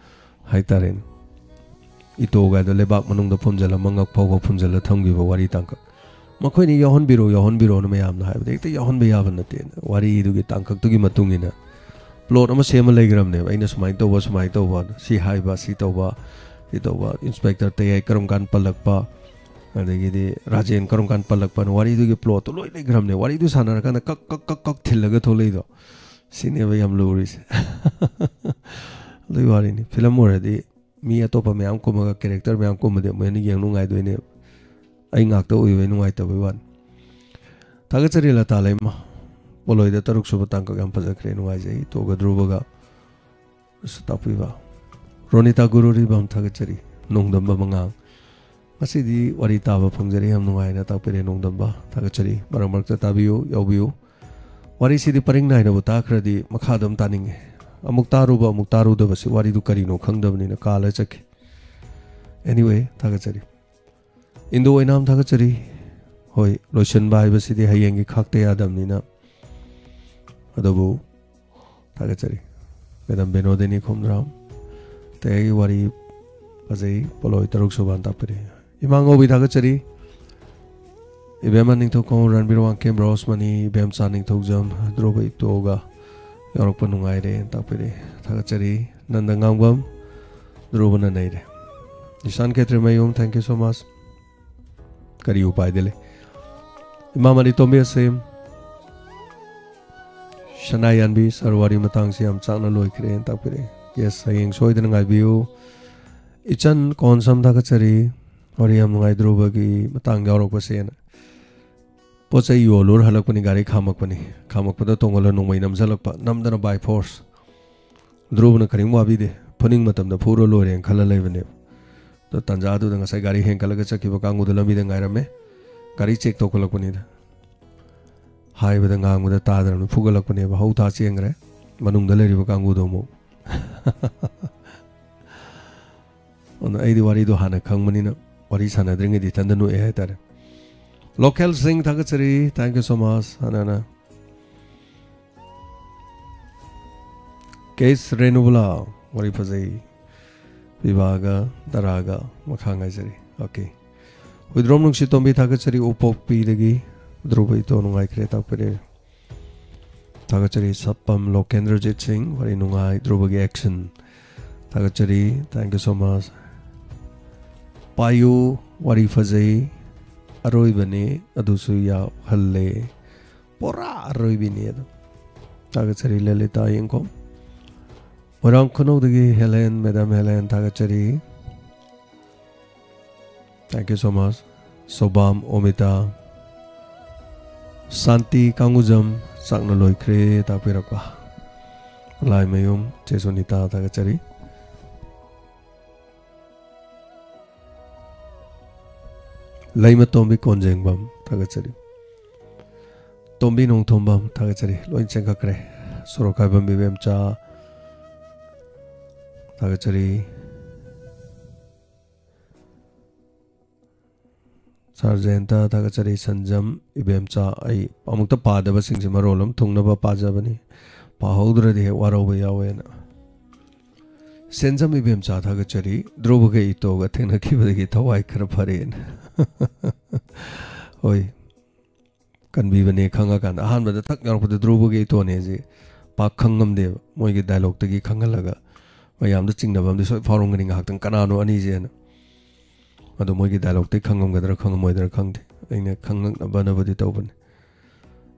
ꯍꯥꯏꯇꯥꯔꯦꯅꯦ, ꯏꯇꯣꯒꯥꯏꯗꯣ ꯂꯩꯕꯥꯛ ꯃꯅꯨꯡꯗ ꯐꯨꯝꯖꯤꯜꯂ, ꯃꯉꯛ ꯐꯥꯎꯕ ꯐꯨꯝꯖꯤꯜꯂ ꯊꯝꯈꯤꯕ ꯋꯥꯔꯤ ꯇꯥꯡꯀꯛ꯫ ꯃꯈꯣꯏꯅ ꯌꯥꯎꯍꯟꯕꯤꯔꯣ, ꯌꯥꯎꯍꯟꯕꯤꯔꯣꯅ ꯃꯌꯥꯝꯅ ꯍꯥꯏꯕꯗ ꯍꯦꯛꯇ ꯌꯥꯎꯍꯟꯕ ꯌꯥꯕ ꯅꯠꯇꯦꯅ꯫ ꯋꯥꯔꯤꯗꯨꯒꯤ ꯇꯥꯡꯀꯛꯇꯨꯒꯤ ꯃꯇꯨꯡ ꯏꯟꯅ ꯄ꯭ꯂꯣꯠ ꯑꯃ ꯁꯦꯝꯃ ꯂꯩꯈ꯭ꯔꯕꯅꯦꯕ꯫ ꯑꯩꯅ ꯁꯨꯃꯥꯏꯅ ꯇꯧꯕ, ꯁꯨꯃꯥꯏꯅ ꯇꯧꯕ, ꯁꯤ ꯍꯥꯏꯕ, ꯁꯤ ꯇꯧꯕ, ꯁꯤ ꯇꯧꯕ, ꯏꯟꯁꯄꯦꯛꯇꯔ ꯇꯌꯥꯏ ꯀꯔꯝ ꯀꯥꯟ ꯄꯜꯂꯛꯄ, ꯑꯗꯒꯤꯗꯤ ꯔꯥꯖꯦꯟ ꯀꯔꯝ ꯀꯥꯟ ꯄꯜꯂꯛꯄꯅ ꯋꯥꯔꯤꯗꯨꯒꯤ ꯄ꯭ꯂꯣꯠꯇꯣ ꯂꯣꯏ ꯂꯩꯈ꯭ꯔꯕꯅꯦ꯫ ꯋꯥꯔꯤꯗꯨ ꯁꯥꯟꯅꯔꯀꯥꯟꯗ ꯀꯛ ꯀꯛ ꯀꯛ ꯀꯛ ꯊꯤꯜꯂꯒ ꯊꯣꯛꯂꯛꯏꯗꯣ, ꯁꯤꯅꯦꯕ ꯌꯥꯝ ꯂꯨꯔꯤꯁꯦ꯫ ꯑꯗꯨꯒꯤ ꯋꯥꯔꯤꯅꯤ꯫ ꯐꯤꯂꯝ ꯑꯣꯏꯔꯗꯤ ꯃꯤ ꯑꯇꯣꯞꯄ ꯃꯌꯥꯝ ꯀꯨꯝꯃꯒ, ꯀꯦꯔꯦꯛꯇꯔ ꯃꯌꯥꯝ ꯀꯨꯝꯃꯗꯤ ꯑꯃꯨꯛ ꯍꯦꯟꯅ ꯌꯦꯡ ꯅꯨꯡꯉꯥꯏꯗꯣꯏꯅꯦꯕ꯫ ꯑꯩ ꯉꯥꯛꯇ ꯑꯣꯏꯕꯩ ꯅꯨꯡꯉꯥꯏꯇꯕꯩ ꯋꯥꯅꯤ꯫ ꯊꯥꯒꯠꯆꯔꯤ ꯂꯇꯥ ꯂꯩꯃ꯫ ꯄꯣꯂꯣꯏꯗ ꯇꯔꯨꯛ ꯁꯨꯕ ꯇꯥꯡꯀꯛ ꯌꯥꯝ ꯐꯖꯈ꯭ꯔꯦ, ꯅꯨꯡꯉꯥꯏꯖꯩ꯫ ꯇꯣꯒ ꯗ꯭ꯔꯨꯕꯒ ꯑꯁ ꯇꯥꯛꯄꯤꯕ꯫ ꯔꯣꯅꯤꯇꯥ ꯒꯨꯔꯨꯔꯤꯕꯝ ꯊꯥꯒꯠꯆꯔꯤ꯫ ꯅꯣꯡꯗꯝꯕ ꯃꯉꯥꯡ꯫ ꯉꯁꯤꯗꯤ ꯋꯥꯔꯤ ꯇꯥꯕ ꯐꯪꯖꯔꯦ, ꯌꯥꯝ ꯅꯨꯡꯉꯥꯏꯅ ꯇꯥꯛꯄꯤꯔꯦ ꯅꯣꯡꯗꯝꯕ꯫ ꯊꯥꯒꯠꯆꯔꯤ꯫ ꯃꯔꯛ ꯃꯔꯛꯇ ꯇꯥꯕꯤꯌꯨ, ꯌꯥꯎꯕꯤꯌꯨ꯫ ꯋꯥꯔꯤꯁꯤꯗꯤ ꯄꯔꯤꯡ ꯅꯥꯏꯅꯕꯨ ꯇꯥꯈ꯭ꯔꯗꯤ ꯃꯈꯥ ꯑꯗꯨꯝ ꯇꯥꯅꯤꯡꯉꯦ꯫ ꯑꯃꯨꯛ ꯇꯥꯔꯨꯕ, ꯑꯃꯨꯛ ꯇꯥꯔꯨꯗꯕꯁꯤ ꯋꯥꯔꯤꯗꯨ ꯀꯔꯤꯅꯣ ꯈꯪꯗꯕꯅꯤꯅ ꯀꯥꯜꯂ ꯆꯠꯈꯤ꯫ Anyway, ꯊꯥꯒꯠꯆꯔꯤ꯫ ꯏꯟꯗꯣ ꯑꯣꯏꯅꯥꯝ ꯊꯥꯒꯠꯆꯔꯤ꯫ ꯍꯣꯏ, ꯂꯣꯏꯁꯤꯟꯕ ꯍꯥꯏꯕꯁꯤꯗꯤ ꯍꯌꯦꯡꯒꯤ ꯈꯥꯛꯇ ꯌꯥꯗꯕꯅꯤꯅ꯫ ꯑꯗꯨꯕꯨ ꯊꯥꯒꯠꯆꯔꯤ꯫ ꯃꯦꯗꯥꯝ ꯕꯤꯅꯣꯗꯤꯅꯤ ꯈꯣꯝꯗ꯭ꯔꯥꯝ꯫ ꯑꯇꯩ ꯑꯩꯒꯤ ꯋꯥꯔꯤ ꯐꯖꯩ, ꯄꯣꯂꯣꯏ ꯇꯔꯨꯛ ꯁꯨꯕ ꯇꯥꯛꯄꯤꯔꯤ꯫ ꯏꯃꯥ ꯉꯧꯕꯤ ꯊꯥꯒꯠꯆꯔꯤ꯫ ꯏꯕꯦꯝꯃ ꯅꯤꯡꯊꯧꯈꯣꯡ ꯔꯟꯕꯤꯔ ꯋꯥꯡꯈꯦꯝ ꯔꯣꯁꯃꯅꯤ, ꯏꯕꯦꯝꯆꯥ ꯅꯤꯡꯊꯧꯖꯝ, ꯙ꯭ꯔꯨꯕ ꯏꯇꯣꯒ ꯌꯥꯎꯔꯛꯄ ꯅꯨꯡꯉꯥꯏꯔꯦ ꯇꯥꯛꯄꯤꯔꯤ꯫ ꯊꯥꯒꯠꯆꯔꯤ꯫ ꯅꯟꯗ ꯉꯥꯡꯕꯝ, ꯙ꯭ꯔꯨꯕꯅ ꯅꯩꯔꯦ꯫ ꯏꯁꯥꯟ ꯈꯦꯇ꯭ꯔꯤꯃꯌꯨꯝ, thank you so much꯫ ꯀꯔꯤ ꯎꯄꯥꯏꯗꯤ ꯂꯩ? ꯏꯃꯥ ꯃꯅꯤꯇꯣꯝꯕꯤ ꯑꯁꯦꯝ, ꯁꯅꯥ ꯌꯥꯟꯕꯤ, ꯁꯥꯔ ꯋꯥꯔꯤ ꯃꯇꯥꯡꯁꯤ ꯌꯥꯝ ꯆꯥꯛꯅ ꯂꯣꯏꯈ꯭ꯔꯦꯅ ꯇꯥꯛꯄꯤꯔꯛꯑꯦ꯫ Yes, ꯍꯌꯦꯡ ꯁꯣꯏꯗꯅ ꯉꯥꯏꯕꯤꯌꯨ꯫ ꯏꯆꯟ ꯀꯣꯟꯁꯝ ꯊꯥꯒꯠꯆꯔꯤ꯫ ꯋꯥꯔꯤ ꯌꯥꯝ ꯅꯨꯡꯉꯥꯏ, ꯙ꯭ꯔꯨꯕꯒꯤ ꯃꯇꯥꯡ ꯌꯥꯎꯔꯛꯄꯁꯦꯅ꯫ ꯄꯣꯠ ꯆꯩ ꯌꯣꯜꯂꯨꯔ ꯍꯜꯂꯛꯄꯅꯤ, ꯒꯥꯔꯤ ꯈꯥꯝꯃꯛꯄꯅꯤ꯫ ꯈꯥꯝꯃꯛꯄꯗ ꯇꯣꯡꯍꯜꯂ ꯅꯣꯡꯃꯩ ꯅꯝꯁꯤꯜꯂꯛꯄ, ꯅꯝꯗꯅ by force꯫ ꯙ꯭ꯔꯨꯕꯅ ꯀꯔꯤꯝ ꯋꯥꯕꯤꯗꯦ, ꯐꯨꯅꯤꯡ ꯃꯇꯝꯗ ꯐꯨꯔ ꯂꯣꯏꯔꯦꯅ ꯈꯜꯂ ꯂꯩꯕꯅꯦꯕ꯫ ꯑꯗꯣ ꯇꯥꯟꯖꯥꯗꯨꯗ ꯉꯁꯥꯏ ꯒꯥꯔꯤ ꯍꯦꯟꯀꯠꯂꯒ ꯆꯠꯈꯤꯕ ꯀꯥꯡꯕꯨꯗꯣ ꯂꯝꯕꯤꯗ ꯉꯥꯏꯔꯝꯃꯦ꯫ ꯒꯥꯔꯤ ꯆꯦꯛ ꯇꯧꯈꯠꯂꯛꯄꯅꯤꯗ꯫ ꯍꯥꯏꯕꯗ ꯉꯥꯡꯕꯗ ꯇꯥꯗ꯭ꯔꯕꯅꯤ, ꯐꯨꯒꯠꯂꯛꯄꯅꯦꯕ, ꯍꯧ ꯊꯥ ꯆꯦꯟꯈ꯭ꯔꯦ꯫ ꯃꯅꯨꯡꯗ ꯂꯩꯔꯤꯕ ꯀꯥꯡꯕꯨꯗꯣ ꯑꯃꯨꯛ꯫ ꯑꯗꯨꯅ ꯑꯩꯗꯤ ꯋꯥꯔꯤꯗꯣ ꯍꯥꯟꯅ ꯈꯪꯕꯅꯤꯅ ꯋꯥꯔꯤ ꯁꯥꯟꯅꯗ꯭ꯔꯤꯉꯩꯗꯤ ꯏꯊꯟꯗ ꯅꯣꯛꯑꯦ ꯍꯥꯏꯇꯥꯔꯦ꯫ ꯂꯣꯀꯦꯜ ꯁꯤꯡ ꯊꯥꯒꯠꯆꯔꯤ, thank you so much꯫ ꯍꯥꯟꯅ ꯀꯦꯁ ꯔꯦꯅꯨꯕꯂꯥ, ꯋꯥꯔꯤ ꯐꯖꯩ꯫ ꯄꯤꯕꯥꯒ ꯗꯔꯥꯒ ꯃꯈꯥ ꯉꯥꯏꯖꯔꯤ꯫ ꯑꯣꯀꯦ꯫ ꯍꯨꯏꯗ꯭ꯔꯣꯝ ꯅꯨꯡꯁꯤꯠꯇꯣꯝꯕꯤ ꯊꯥꯒꯠꯆꯔꯤ, ꯎꯄꯣꯛꯄꯤꯗꯒꯤ꯫ ꯙ꯭ꯔꯨꯕ ꯏꯇꯣ ꯅꯨꯡꯉꯥꯏꯈ꯭ꯔꯦ ꯇꯥꯛꯄꯤꯔꯦ꯫ ꯊꯥꯒꯠꯆꯔꯤ ꯁꯄꯝ ꯂꯣꯀꯦꯟꯗ꯭ꯔꯖꯤꯠ ꯁꯤꯡ, ꯋꯥꯔꯤ ꯅꯨꯡꯉꯥꯏ, ꯙ꯭ꯔꯨꯕꯒꯤ action꯫ ꯊꯥꯒꯠꯆꯔꯤ, thank you so much꯫ ꯄꯥꯏꯌꯨ, ꯋꯥꯔꯤ ꯐꯖꯩ, ꯑꯔꯣꯏꯕꯅꯤ ꯑꯗꯨꯁꯨ ꯌꯥꯎꯍꯜꯂꯦ꯫ ꯄꯨꯔꯥ ꯑꯔꯣꯏꯕꯤꯅꯤ ꯑꯗꯨ꯫ ꯊꯥꯒꯠꯆꯔꯤ ꯂꯂꯤꯇꯥ ꯌꯦꯡꯈꯣꯝ꯫ ꯃꯣꯏꯔꯥꯡ ꯈꯨꯅꯧꯗꯒꯤ ꯍꯦꯂꯦꯟ, ꯃꯦꯗꯥꯝ ꯍꯦꯂꯦꯟ ꯊꯥꯒꯠꯆꯔꯤ꯫ Thank you so much꯫ ꯁꯣꯕꯥꯝ ꯑꯣꯃꯤꯇꯥ꯫ ꯁꯥꯟꯇꯤ ꯀꯥꯡꯒꯨꯖꯝ, ꯆꯥꯛꯅ ꯂꯣꯏꯈ꯭ꯔꯦ ꯇꯥꯛꯄꯤꯔꯛꯄ꯫ ꯂꯥꯏꯃꯌꯨꯝ ꯆꯦ ꯁꯣꯅꯤꯇꯥ ꯊꯥꯒꯠꯆꯔꯤ꯫ ꯂꯩꯃꯇꯣꯝꯕꯤ ꯀꯣꯟꯖꯦꯡꯕꯝ ꯊꯥꯒꯠꯆꯔꯤ꯫ ꯇꯣꯝꯕꯤ ꯅꯣꯡꯊꯣꯝꯕꯝ ꯊꯥꯒꯠꯆꯔꯤ꯫ ꯂꯣꯏ ꯆꯦꯟꯈꯠꯈ꯭ꯔꯦ꯫ ꯁꯣꯔꯣꯛꯈꯥꯏꯕꯝ ꯏꯕꯦꯝꯆꯥ ꯊꯥꯒꯠꯆꯔꯤ꯫ ꯁꯥꯔ ꯖꯌꯟꯇ ꯊꯥꯒꯠꯆꯔꯤ꯫ ꯁꯟꯖꯝ ꯏꯕꯦꯝꯆꯥ, ꯑꯩ ꯑꯃꯨꯛꯇ ꯄꯥꯗꯕꯁꯤꯡꯁꯦ ꯃꯔꯣꯜ ꯑꯃ ꯊꯨꯡꯅꯕ ꯄꯥꯖꯕꯅꯤ꯫ ꯄꯥꯍꯧꯗ꯭ꯔꯗꯤ ꯍꯦꯛ ꯋꯥꯔꯧꯕ ꯌꯥꯎꯋꯦꯅ꯫ ꯁꯦꯟꯖꯝ ꯏꯕꯦꯝꯆꯥ ꯊꯥꯒꯠꯆꯔꯤ꯫ ꯙ꯭ꯔꯨꯕꯒ ꯏꯇꯣꯒ ꯊꯦꯡꯅꯈꯤꯕꯗꯒꯤ ꯊꯋꯥꯏ ꯈꯔ ꯐꯔꯦꯅ꯫ ꯍꯣꯏ꯫ ꯀꯟꯕꯤꯕꯅꯦ ꯈꯪꯉꯀꯥꯟꯗ꯫ ꯑꯍꯥꯟꯕꯗ ꯊꯛ ꯌꯥꯎꯔꯛꯄꯗ ꯙ꯭ꯔꯨꯕꯒ ꯏꯇꯣꯅꯦꯁꯦ ꯄꯥꯛ ꯈꯪꯉꯝꯗꯦꯕ꯫ ꯃꯣꯏꯒꯤ dialogue ꯇꯒꯤ ꯈꯪꯍꯜꯂꯒ ꯃꯌꯥꯝꯗ ꯆꯤꯡꯅꯕ ꯑꯃꯗꯤ ꯁꯣꯏ ꯐꯥꯎꯔꯝꯒꯅꯤ ꯉꯥꯏꯍꯥꯛꯇꯪ, ꯀꯅꯥꯅꯣ ꯑꯅꯤꯁꯦꯅ꯫ ꯑꯗꯣ ꯃꯣꯏꯒꯤ dialogue ꯇꯒꯤ ꯈꯪꯉꯝꯒꯗ꯭ꯔꯥ ꯈꯪꯉꯝꯃꯣꯏꯗ꯭ꯔꯥ ꯈꯪꯗꯦ꯫ ꯑꯩꯅ ꯈꯪꯉꯛꯅꯕꯅꯕꯨꯗꯤ ꯇꯧꯕꯅꯦ꯫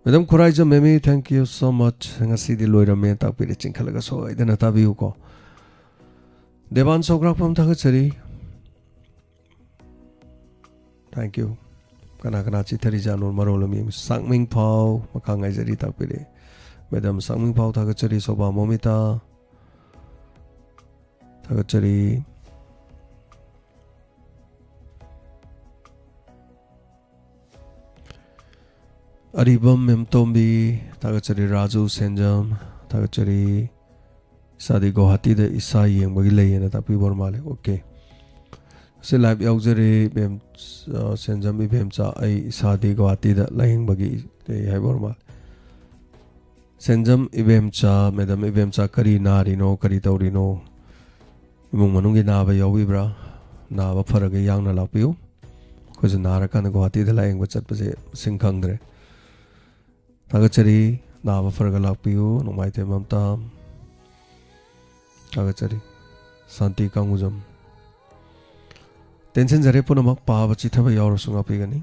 Madam Khuraijam Memi, thank you so much꯫ ꯉꯁꯤꯗꯤ ꯂꯣꯏꯔꯝꯃꯦ ꯇꯥꯛꯄꯤꯔꯦ꯫ ꯆꯤꯡꯈꯠꯂꯒ ꯁꯣꯏꯗꯅ ꯇꯥꯕꯤꯌꯨꯀꯣ꯫ ꯗꯦꯕꯥꯟ ꯁꯧꯒ꯭ꯔꯥꯛꯄꯝ ꯊꯥꯒꯠꯆꯔꯤ꯫ Thank you꯫ ꯀꯅꯥ ꯀꯅꯥ ꯆꯤꯊꯔꯤꯖꯥꯠꯅꯣ ꯃꯔꯣꯜ ꯑꯃ ꯌꯦꯡꯁꯤ꯫ ꯁꯥꯡꯃꯤꯡ ꯐꯥꯎ ꯃꯈꯥ ꯉꯥꯏꯖꯔꯤ ꯇꯥꯛꯄꯤꯔꯦ꯫ ꯃꯦꯗꯥꯝ ꯁꯥꯡꯃꯤꯡ ꯐꯥꯎ ꯊꯥꯒꯠꯆꯔꯤ꯫ ꯁꯣꯕꯥ ꯃꯣꯃꯤꯇꯥ ꯊꯥꯒꯠꯆꯔꯤ꯫ ꯑꯔꯤꯕꯝ ꯃꯦꯝꯇꯣꯝꯕꯤ ꯊꯥꯒꯠꯆꯔꯤ꯫ ꯔꯥꯖꯨ ꯁꯦꯟꯖꯝ ꯊꯥꯒꯠꯆꯔꯤ꯫ ꯏꯁꯥꯗꯤ ꯒꯨꯋꯥꯍꯥꯇꯤꯗ ꯏꯁꯥ ꯌꯦꯡꯕꯒꯤ ꯂꯩꯌꯦꯅ ꯇꯥꯛꯄꯤꯕ ꯑꯣꯏꯔ ꯃꯥꯜꯂꯦ꯫ ꯑꯣꯀꯦ꯫ ꯑꯁꯤ ꯂꯥꯏꯚ ꯌꯥꯎꯖꯔꯤ, ꯏꯕꯦꯝ-, ꯑ, ꯁꯦꯟꯖꯝ ꯏꯕꯦꯝꯆꯥ, ꯑꯩ ꯏꯁꯥꯗꯤ ꯒꯨꯋꯥꯍꯥꯇꯤꯗ ꯂꯥꯌꯦꯡꯕꯒꯤ ꯂꯩ ꯍꯥꯏꯕ ꯑꯣꯏꯔ ꯃꯥꯜꯂꯦ꯫ ꯁꯦꯟꯖꯝ ꯏꯕꯦꯝꯆꯥ, ꯃꯦꯗꯥꯝ ꯏꯕꯦꯝꯆꯥ, ꯀꯔꯤ ꯅꯥꯔꯤꯅꯣ, ꯀꯔꯤ ꯇꯧꯔꯤꯅꯣ? ꯏꯃꯨꯡ ꯃꯅꯨꯡꯒꯤ ꯅꯥꯕ ꯌꯥꯎꯕꯤꯕ꯭ꯔꯥ? ꯅꯥꯕ ꯐꯔꯒ ꯌꯥꯡꯅ ꯂꯥꯛꯄꯤꯌꯨ꯫ ꯑꯩꯈꯣꯏꯁꯨ ꯅꯥꯔꯀꯥꯟꯗ ꯒꯨꯋꯥꯍꯥꯇꯤꯗ ꯂꯥꯌꯦꯡꯕ ꯆꯠꯄꯁꯦ ꯃꯁꯤꯡ ꯈꯪꯗ꯭ꯔꯦ꯫ ꯊꯥꯒꯠꯆꯔꯤ꯫ ꯅꯥꯕ ꯐꯔꯒ ꯂꯥꯛꯄꯤꯌꯨ, ꯅꯣꯡꯃꯥꯏꯊꯦꯝ ꯃꯝꯇꯥ꯫ ꯊꯥꯒꯠꯆꯔꯤ꯫ ꯁꯥꯟꯇꯤ ꯀꯥꯡꯉꯨꯖꯝ꯫ ꯇꯦꯟꯁꯤꯟꯖꯔꯦ ꯄꯨꯝꯅꯃꯛ, ꯄꯥꯕ ꯆꯤꯊꯕ ꯌꯥꯎꯔꯁꯨ ꯉꯥꯛꯄꯤꯒꯅꯤ꯫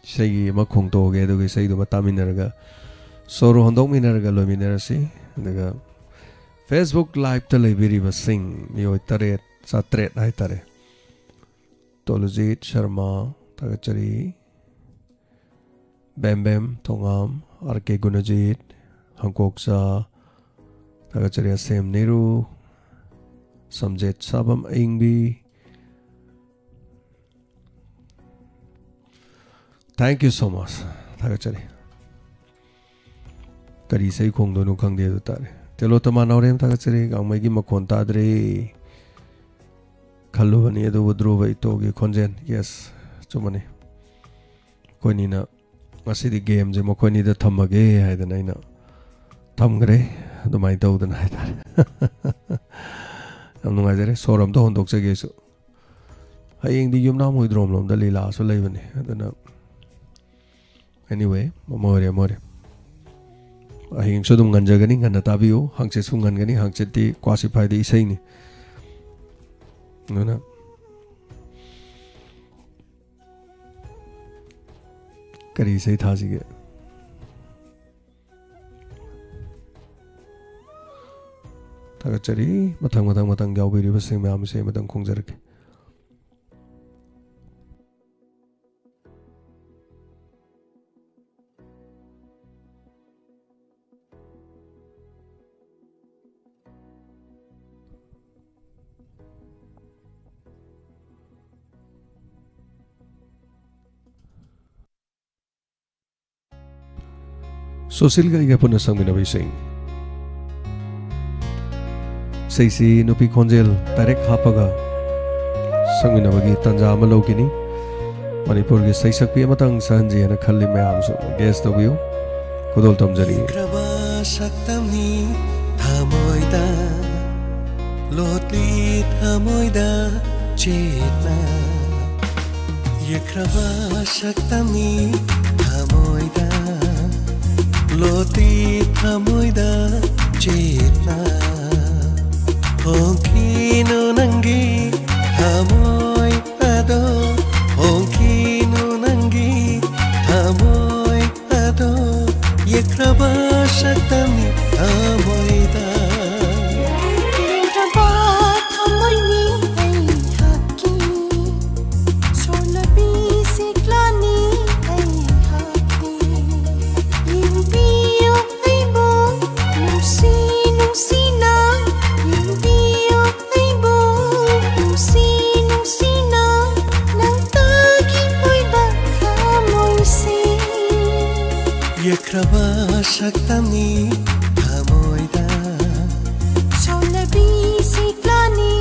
ꯏꯁꯩꯒꯤ ꯑꯃ ꯈꯣꯡꯗꯣꯛꯑꯒꯦ, ꯑꯗꯨꯒ ꯏꯁꯩꯗꯨꯃ ꯇꯥꯃꯤꯟꯅꯔꯒ ꯁꯣꯔ ꯍꯣꯟꯗꯣꯛꯃꯤꯟꯅꯔꯒ ꯂꯣꯏꯃꯤꯟꯅꯔꯁꯤ꯫ ꯑꯗꯨꯒ Facebook Liveꯇ ꯂꯩꯕꯤꯔꯤꯕꯁꯤꯡ, ꯃꯤꯑꯣꯏ ꯇꯔꯦꯠ, ꯆꯥꯇ꯭ꯔꯦꯠ ꯍꯥꯏꯇꯥꯔꯦ꯫ ꯇꯣꯂꯨꯖꯤꯠ ꯁꯔꯃ, ꯊꯥꯒꯠꯆꯔꯤ꯫ ꯕꯦꯝ ꯕꯦꯝ ꯊꯣꯉꯥꯝ, ꯑꯥꯔ ꯀꯦ ꯒꯨꯅꯖꯤꯠ, ꯍꯪꯀꯣꯛꯆꯥ, ꯊꯥꯒꯠꯆꯔꯤ꯫ ꯑꯁꯦꯝ ꯅꯤꯔꯨ, ꯁꯝꯖꯦꯠ ꯁꯥꯕꯝ ꯑꯏꯪꯕꯤ, thank you so much, ꯊꯥꯒꯠꯆꯔꯤ꯫ ꯀꯔꯤ ꯏꯁꯩ ꯈꯣꯡꯗꯣꯏꯅꯣ ꯈꯪꯗꯦ ꯑꯗꯨ ꯇꯥꯔꯦ꯫ ꯇꯦꯂꯣꯇꯃꯥ ꯅꯥꯎꯔꯦꯝ, ꯊꯥꯒꯠꯆꯔꯤ꯫ ꯒꯥꯡꯃꯩꯒꯤ ꯃꯈꯣꯟ ꯇꯥꯗ꯭ꯔꯦ꯫ ꯈꯜꯂꯨꯕꯅꯤ ꯑꯗꯨꯕꯨ ꯙ꯭ꯔꯨꯕ ꯏꯇꯣꯒꯤ ꯈꯣꯟꯖꯦꯜ꯫ Yes, ꯆꯨꯝꯃꯅꯤ꯫ ꯑꯩꯈꯣꯏꯅꯤꯅ ꯉꯁꯤꯗꯤ gameꯁꯦ ꯃꯈꯣꯏꯅꯤꯗ ꯊꯝꯃꯒꯦ ꯍꯥꯏꯗꯅ ꯑꯩꯅ ꯊꯝꯈ꯭ꯔꯦ꯫ ꯑꯗꯨꯃꯥꯏꯅ ꯇꯧꯗꯅ ꯍꯥꯏꯇꯥꯔꯦ꯫ ꯌꯥꯝ ꯅꯨꯡꯉꯥꯏꯖꯔꯦ꯫ ꯁꯣꯔ ꯑꯝꯇ ꯍꯣꯟꯗꯣꯛꯆꯒꯦ ꯑꯩꯁꯨ꯫ ꯍꯌꯦꯡꯗꯤ ꯌꯨꯝꯅꯥꯝ ꯍꯨꯏꯗ꯭ꯔꯣꯝ ꯂꯣꯝꯗ ꯂꯤꯂꯥꯁꯨ ꯂꯩꯕꯅꯦ꯫ ꯑꯗꯨꯅ, anyway, ꯑꯃ ꯑꯣꯏꯔꯦ, ꯑꯃ ꯑꯣꯏꯔꯦ꯫ ꯍꯌꯦꯡꯁꯨ ꯑꯗꯨꯝ ꯉꯟꯖꯒꯅꯤ, ꯉꯟꯅ ꯇꯥꯕꯤꯌꯨ꯫ ꯍꯪꯆꯤꯠꯁꯨ ꯉꯟꯒꯅꯤ, ꯍꯪꯆꯤꯠꯇꯤ ꯀ꯭ꯋꯥꯁꯤꯐꯥꯏꯗ ꯏꯁꯩꯅꯤ꯫ ꯑꯗꯨꯅ ꯀꯔꯤ ꯏꯁꯩ ꯊꯥꯁꯤꯒꯦ? ꯊꯥꯒꯠꯆꯔꯤ꯫ ꯃꯊꯪ, ꯃꯊꯪ, ꯃꯊꯪ ꯌꯥꯎꯕꯤꯔꯤꯕꯁꯤꯡ ꯃꯌꯥꯝ ꯏꯁꯩ ꯑꯃꯇꯪ ꯈꯣꯡꯖꯔꯛꯀꯦ꯫ ꯁꯨꯁꯤꯜꯒ ꯑꯩꯒ ꯄꯨꯟꯅ ꯁꯛꯃꯤꯟꯅꯕ ꯏꯁꯩ꯫ ꯏꯁꯩꯁꯤ ꯅꯨꯄꯤ ꯈꯣꯟꯖꯦꯜ ꯗꯥꯏꯔꯦꯛ ꯍꯥꯞꯄꯒ ꯁꯛꯃꯤꯟꯅꯕꯒꯤ ꯇꯥꯟꯖꯥ ꯑꯃ ꯂꯧꯈꯤꯅꯤ꯫ ꯃꯅꯤꯄꯨꯔꯒꯤ ꯁꯩꯁꯛꯄꯤ ꯑꯃꯇꯪ ꯁꯛꯍꯟꯖꯦꯅ ꯈꯜꯂꯤ꯫ ꯃꯌꯥꯝꯁꯨ ꯒꯦꯁ ꯇꯧꯕꯤꯌꯨ꯫ ꯈꯨꯗꯣꯜ ꯇꯝꯖꯔꯤ꯫ ꯌꯦꯛꯈ꯭ꯔꯕ ꯁꯛꯇꯝꯅꯤ ꯊꯃꯣꯏꯗ, ꯂꯣꯠꯂꯤ ꯊꯃꯣꯏꯗ ꯆꯦꯠꯅ꯫ ꯌꯦꯛꯈ꯭ꯔꯕ ꯁꯛꯇꯝꯅꯤ ꯊꯃꯣꯏꯗ, ꯂꯣꯠꯂꯤ ꯊꯃꯣꯏꯗ ꯆꯦꯠꯅ꯫ ꯍꯣꯡꯈꯤꯅꯨ ꯅꯪꯒꯤ ꯊꯃꯣꯏ ꯑꯗꯣ, ꯍꯣꯡꯈꯤꯅꯨ ꯅꯪꯒꯤ ꯊꯃꯣꯏ ꯑꯗꯣ꯫ ꯌꯦꯛꯈ꯭ꯔꯕ ꯁꯛꯇꯝꯅꯤ ꯊꯃꯣꯏꯗ꯫ ꯂꯦꯡꯗ꯭ꯔꯕ ꯊꯃꯣꯏꯅꯤ ꯑꯩꯍꯥꯛꯀꯤ, ꯁꯣꯜꯂꯕꯤ ꯁꯤꯛꯂꯥꯅꯤ ꯑꯩꯍꯥꯛꯀꯤ꯫ ꯌꯦꯡꯕꯤꯌꯨ ꯑꯩꯕꯨ ꯅꯨꯡꯁꯤ ꯅꯨꯡꯁꯤꯅ, ꯌꯦꯡꯕꯤꯌꯨ ꯑꯩꯕꯨ ꯅꯨꯡꯁꯤ ꯅꯨꯡꯁꯤꯅ, ꯅꯪꯇꯒꯤ ꯑꯣꯏꯕ ꯊꯃꯣꯏꯁꯤ꯫ ꯌꯦꯛꯈ꯭ꯔꯕ ꯁꯛꯇꯝꯅꯤ ꯊꯃꯣꯏꯗ, ꯁꯣꯜꯂꯕꯤ ꯁꯤꯛꯂꯥꯅꯤ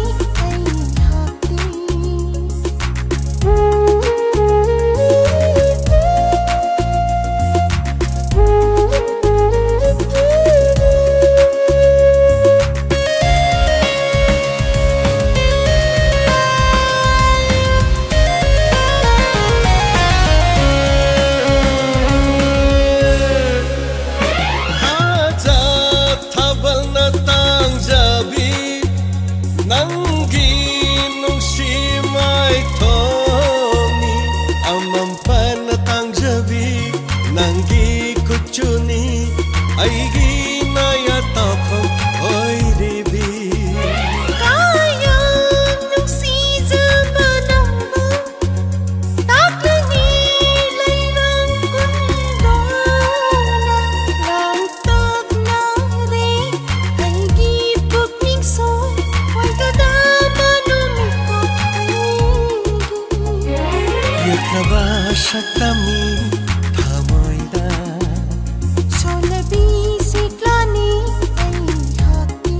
ꯑꯩꯍꯥꯛꯇꯤ꯫ ꯊꯥꯖ ꯊꯥꯕꯜꯅ ꯇꯥꯡꯖꯕꯤ ꯅꯪꯒꯤ ꯅꯨꯡꯁꯤ ꯃꯥꯏꯊꯣꯡꯅꯤ, ꯑꯃꯝꯄꯅ ꯇꯥꯡꯖꯕꯤ ꯅꯪꯒꯤ ꯀꯨꯆꯨꯅꯤ, ꯑꯩꯒꯤ ꯅꯥꯌꯥ ꯇꯥꯐꯝ ꯑꯣꯏꯔꯤꯕꯤ꯫ ꯀꯥꯌꯥ ꯅꯨꯡꯁꯤꯖꯕ ꯅꯪꯕꯨ ꯇꯥꯛꯂꯅꯤ ꯂꯩꯔꯥꯡ ꯀꯨꯟꯗꯣꯅ ꯂꯥꯡꯇꯛꯅꯔꯦ ꯑꯩꯒꯤ ꯄꯨꯛꯅꯤꯡꯁꯨ꯫ ꯑꯣꯏꯒꯗꯕ ꯅꯨꯃꯤꯠꯇꯣ ꯑꯩꯒꯤ꯫ ꯌꯦꯛꯈ꯭ꯔꯕ ꯁꯛꯇꯝꯅꯤ ꯊꯃꯣꯏꯗ, ꯁꯣꯜꯂꯕꯤ ꯁꯤꯛꯂꯥꯅꯤ ꯑꯩꯍꯥꯛꯀꯤ꯫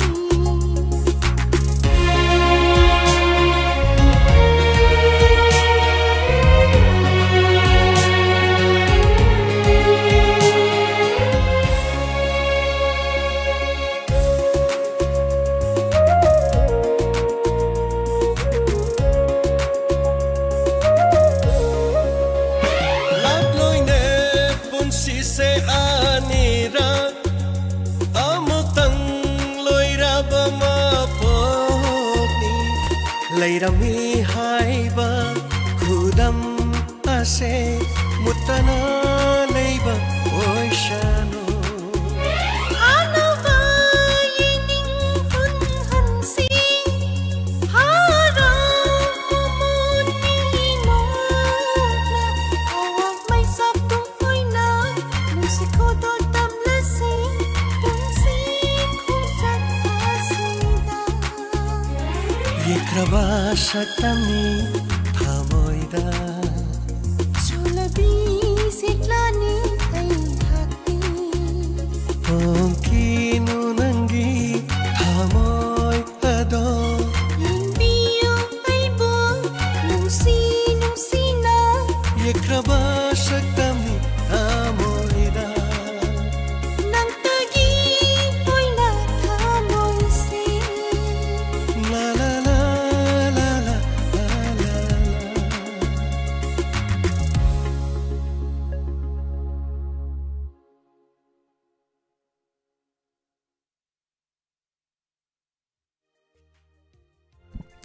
ꯃꯤ ꯍꯥꯏꯕ ꯈꯨꯗꯝ ꯑꯁꯦ ꯃꯨꯠꯇꯅ ꯂꯩꯕ ꯑꯣꯏꯁꯅꯨ꯫ ꯑꯅꯧꯕ ꯌꯦꯡꯅꯤꯡ ꯍꯨꯟꯍꯟꯁꯤ, ꯍꯔꯥꯎ ꯃꯃꯣꯟ ꯃꯤꯅꯣꯛꯅ ꯑꯋꯥꯡ ꯃꯩꯁꯥ ꯇꯨꯡ ꯑꯣꯏꯅ ꯅꯨꯡꯁꯤ ꯈꯨꯗꯣꯜ ꯇꯝꯂꯁꯤ ꯄꯨꯟꯁꯤ ꯈꯣꯡꯆꯠ ꯑꯁꯤꯗ꯫ ꯌꯦꯛꯈ꯭ꯔꯕ ꯁꯛꯇꯝꯅꯤ ꯊꯃꯣꯏꯗ꯫ ꯆꯣꯠꯂꯕꯤ ꯁꯤꯛꯂꯥꯅꯤ ꯑꯩꯍꯥꯛꯀꯤ꯫ ꯍꯣꯡꯈꯤꯅꯨ ꯅꯪꯒꯤ ꯊꯃꯣꯏ ꯑꯗꯣ꯫ ꯌꯦꯡꯕꯤꯌꯨ ꯑꯩꯕꯨ ꯅꯨꯡꯁꯤ ꯅꯨꯡꯁꯤꯅ꯫ ꯌꯦꯛꯈ꯭ꯔꯕ ꯁꯛꯇꯝꯅꯤ ꯊꯃꯣꯏꯗ꯫ ꯅꯪꯇꯒꯤ ꯑꯣꯏꯅ ꯊꯃꯣꯏꯁꯦ꯫ ꯂꯥ ꯂꯥ ꯂꯥ ꯂꯥ ꯂꯥ ꯂꯥ ꯂꯥ꯫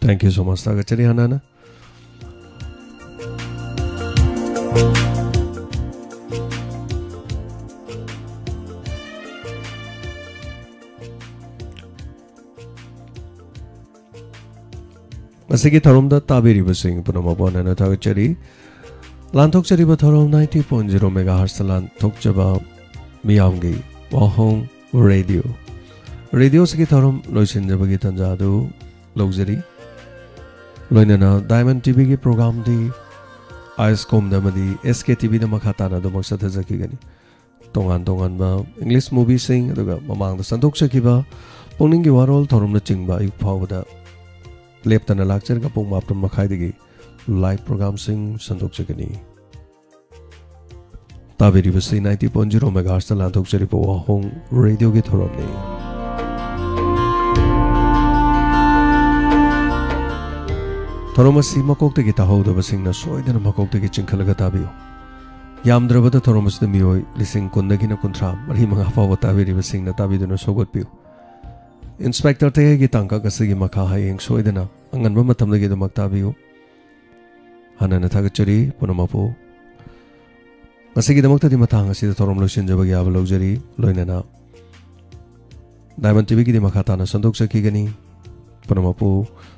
Thank you so much. ꯊꯥꯒꯠꯆꯔꯤ ꯍꯥꯟꯅꯅ꯫ ꯉꯁꯤꯒꯤ ꯊꯧꯔꯝꯗ ꯇꯥꯕꯤꯔꯤꯕꯁꯤꯡ ꯄꯨꯝꯅꯃꯛꯄꯨ ꯍꯟꯅ ꯊꯥꯒꯠꯆꯔꯤ꯫ ꯂꯥꯟꯊꯣꯛꯆꯔꯤꯕ ꯊꯧꯔꯝ ninety point zero megahertzꯇ ꯂꯥꯟꯊꯣꯛꯆꯕ ꯃꯤꯌꯥꯝꯒꯤ ꯋꯥꯍꯣꯡ ꯔꯦꯗꯤꯑꯣ꯫ ꯔꯦꯗꯤꯑꯣꯁꯤꯒꯤ ꯊꯧꯔꯝ ꯂꯣꯏꯁꯤꯟꯖꯕꯒꯤ ꯇꯥꯟꯖꯥ ꯑꯗꯨ ꯂꯧꯖꯔꯤ꯫ ꯂꯣꯏꯅꯅ Diamond TVꯒꯤ programꯗꯤ ꯑꯥꯏꯁꯀꯣꯝꯗ ꯑꯃꯗꯤ SKTVꯗ ꯃꯈꯥ ꯇꯥꯅ ꯑꯗꯨꯃꯛ ꯆꯠꯊꯖꯈꯤꯒꯅꯤ꯫ ꯇꯣꯉꯥꯟ ꯇꯣꯉꯥꯟꯕ English movieꯁꯤꯡ, ꯑꯗꯨꯒ ꯃꯃꯥꯡꯗ ꯁꯟꯗꯣꯛꯆꯈꯤꯕ ꯄꯨꯛꯅꯤꯡꯒꯤ ꯋꯥꯔꯣꯜ ꯊꯧꯔꯝꯅꯆꯤꯡꯕ ꯑꯌꯨꯛ ꯐꯥꯎꯕꯗ ꯂꯦꯞꯇꯅ ꯂꯥꯛꯆꯔꯒ ꯄꯨꯡ ꯃꯥꯄꯟ ꯃꯈꯥꯏꯗꯒꯤ live programꯁꯤꯡ ꯁꯟꯗꯣꯛꯆꯒꯅꯤ꯫ ꯇꯥꯕꯤꯔꯤꯕꯁꯤ ninety point zero megahertzꯇ ꯂꯥꯟꯊꯣꯛꯆꯔꯤꯕ ꯋꯥꯍꯣꯡ ꯔꯦꯗꯤꯑꯣꯒꯤ ꯊꯧꯔꯝꯅꯤ꯫ ꯊꯧꯔꯝ ꯑꯁꯤ ꯃꯀꯣꯛꯇꯒꯤ ꯇꯥꯍꯧꯗꯕꯁꯤꯡꯅ ꯁꯣꯏꯗꯅ ꯃꯀꯣꯛꯇꯒꯤ ꯆꯤꯡꯈꯠꯂꯒ ꯇꯥꯕꯤꯌꯨ꯫ ꯌꯥꯝꯗ꯭ꯔꯕꯗ ꯊꯧꯔꯝ ꯑꯁꯤꯗ ꯃꯤꯑꯣꯏ ꯂꯤꯁꯤꯡ ꯀꯨꯟꯗꯒꯤꯅ ꯀꯨꯟꯊ꯭ꯔꯥ ꯃꯔꯤ ꯃꯉꯥ ꯐꯥꯎꯕ ꯇꯥꯕꯤꯔꯤꯕꯁꯤꯡꯅ ꯇꯥꯕꯤꯗꯨꯅ ꯁꯧꯒꯠꯄꯤꯌꯨ꯫ Inspector ꯇꯌꯥꯏꯒꯤ ꯇꯥꯡꯀꯛ ꯑꯁꯤꯒꯤ ꯃꯈꯥ ꯍꯌꯦꯡ ꯁꯣꯏꯗꯅ ꯑꯉꯟꯕ ꯃꯇꯝꯗꯒꯤ ꯑꯗꯨꯃꯛ ꯇꯥꯕꯤꯌꯨ꯫ ꯍꯥꯟꯅꯅ ꯊꯥꯒꯠꯆꯔꯤ ꯄꯨꯝꯅꯃꯛꯄꯨ꯫ ꯉꯁꯤꯒꯤꯗꯃꯛꯇꯗꯤ ꯃꯇꯥꯡ ꯑꯁꯤꯗ ꯊꯧꯔꯝ ꯂꯣꯏꯁꯤꯟꯖꯕꯒꯤ ꯌꯥꯕ ꯂꯧꯖꯔꯤ꯫ ꯂꯣꯏꯅꯅ ꯗꯥꯏꯃꯟ ꯇꯤꯚꯤꯒꯤꯗꯤ ꯃꯈꯥ ꯇꯥꯅ ꯁꯟꯗꯣꯛꯆꯈꯤꯒꯅꯤ꯫ ꯄꯨꯝꯅꯃꯛꯄꯨ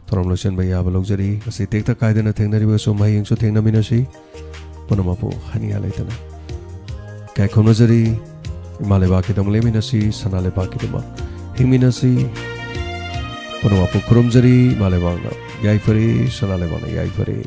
ꯊꯧꯔꯝ ꯂꯣꯏꯁꯤꯟꯕ ꯌꯥꯕ ꯂꯧꯖꯔꯤ꯫ ꯉꯁꯤ ꯇꯦꯛꯇ ꯀꯥꯏꯗꯅ ꯊꯦꯡꯅꯔꯤꯕꯁꯨ ꯍꯌꯦꯡꯁꯨ ꯊꯦꯡꯅꯃꯤꯟꯅꯁꯤ꯫ ꯄꯨꯝꯅꯃꯛꯄꯨ ꯍꯥꯏꯅꯤꯡꯉꯥꯏ ꯂꯩꯇꯅ ꯏꯀꯥꯏ ꯈꯨꯝꯅꯖꯔꯤ꯫ ꯏꯃꯥ ꯂꯩꯕꯥꯛꯀꯤꯗꯃꯛ ꯂꯦꯞꯃꯤꯟꯅꯁꯤ, ꯁꯅꯥ ꯂꯩꯕꯥꯛꯀꯤꯗꯃꯛ ꯍꯤꯡꯃꯤꯟꯅꯁꯤ꯫ ꯄꯨꯝꯅꯃꯛꯄꯨ ꯈꯨꯔꯨꯝꯖꯔꯤ꯫ ꯏꯃꯥ ꯂꯩꯕꯥꯛꯅ ꯌꯥꯏꯐꯔꯦ, ꯁꯅꯥ ꯂꯩꯕꯥꯛꯅ ꯌꯥꯏꯐꯔꯦ꯫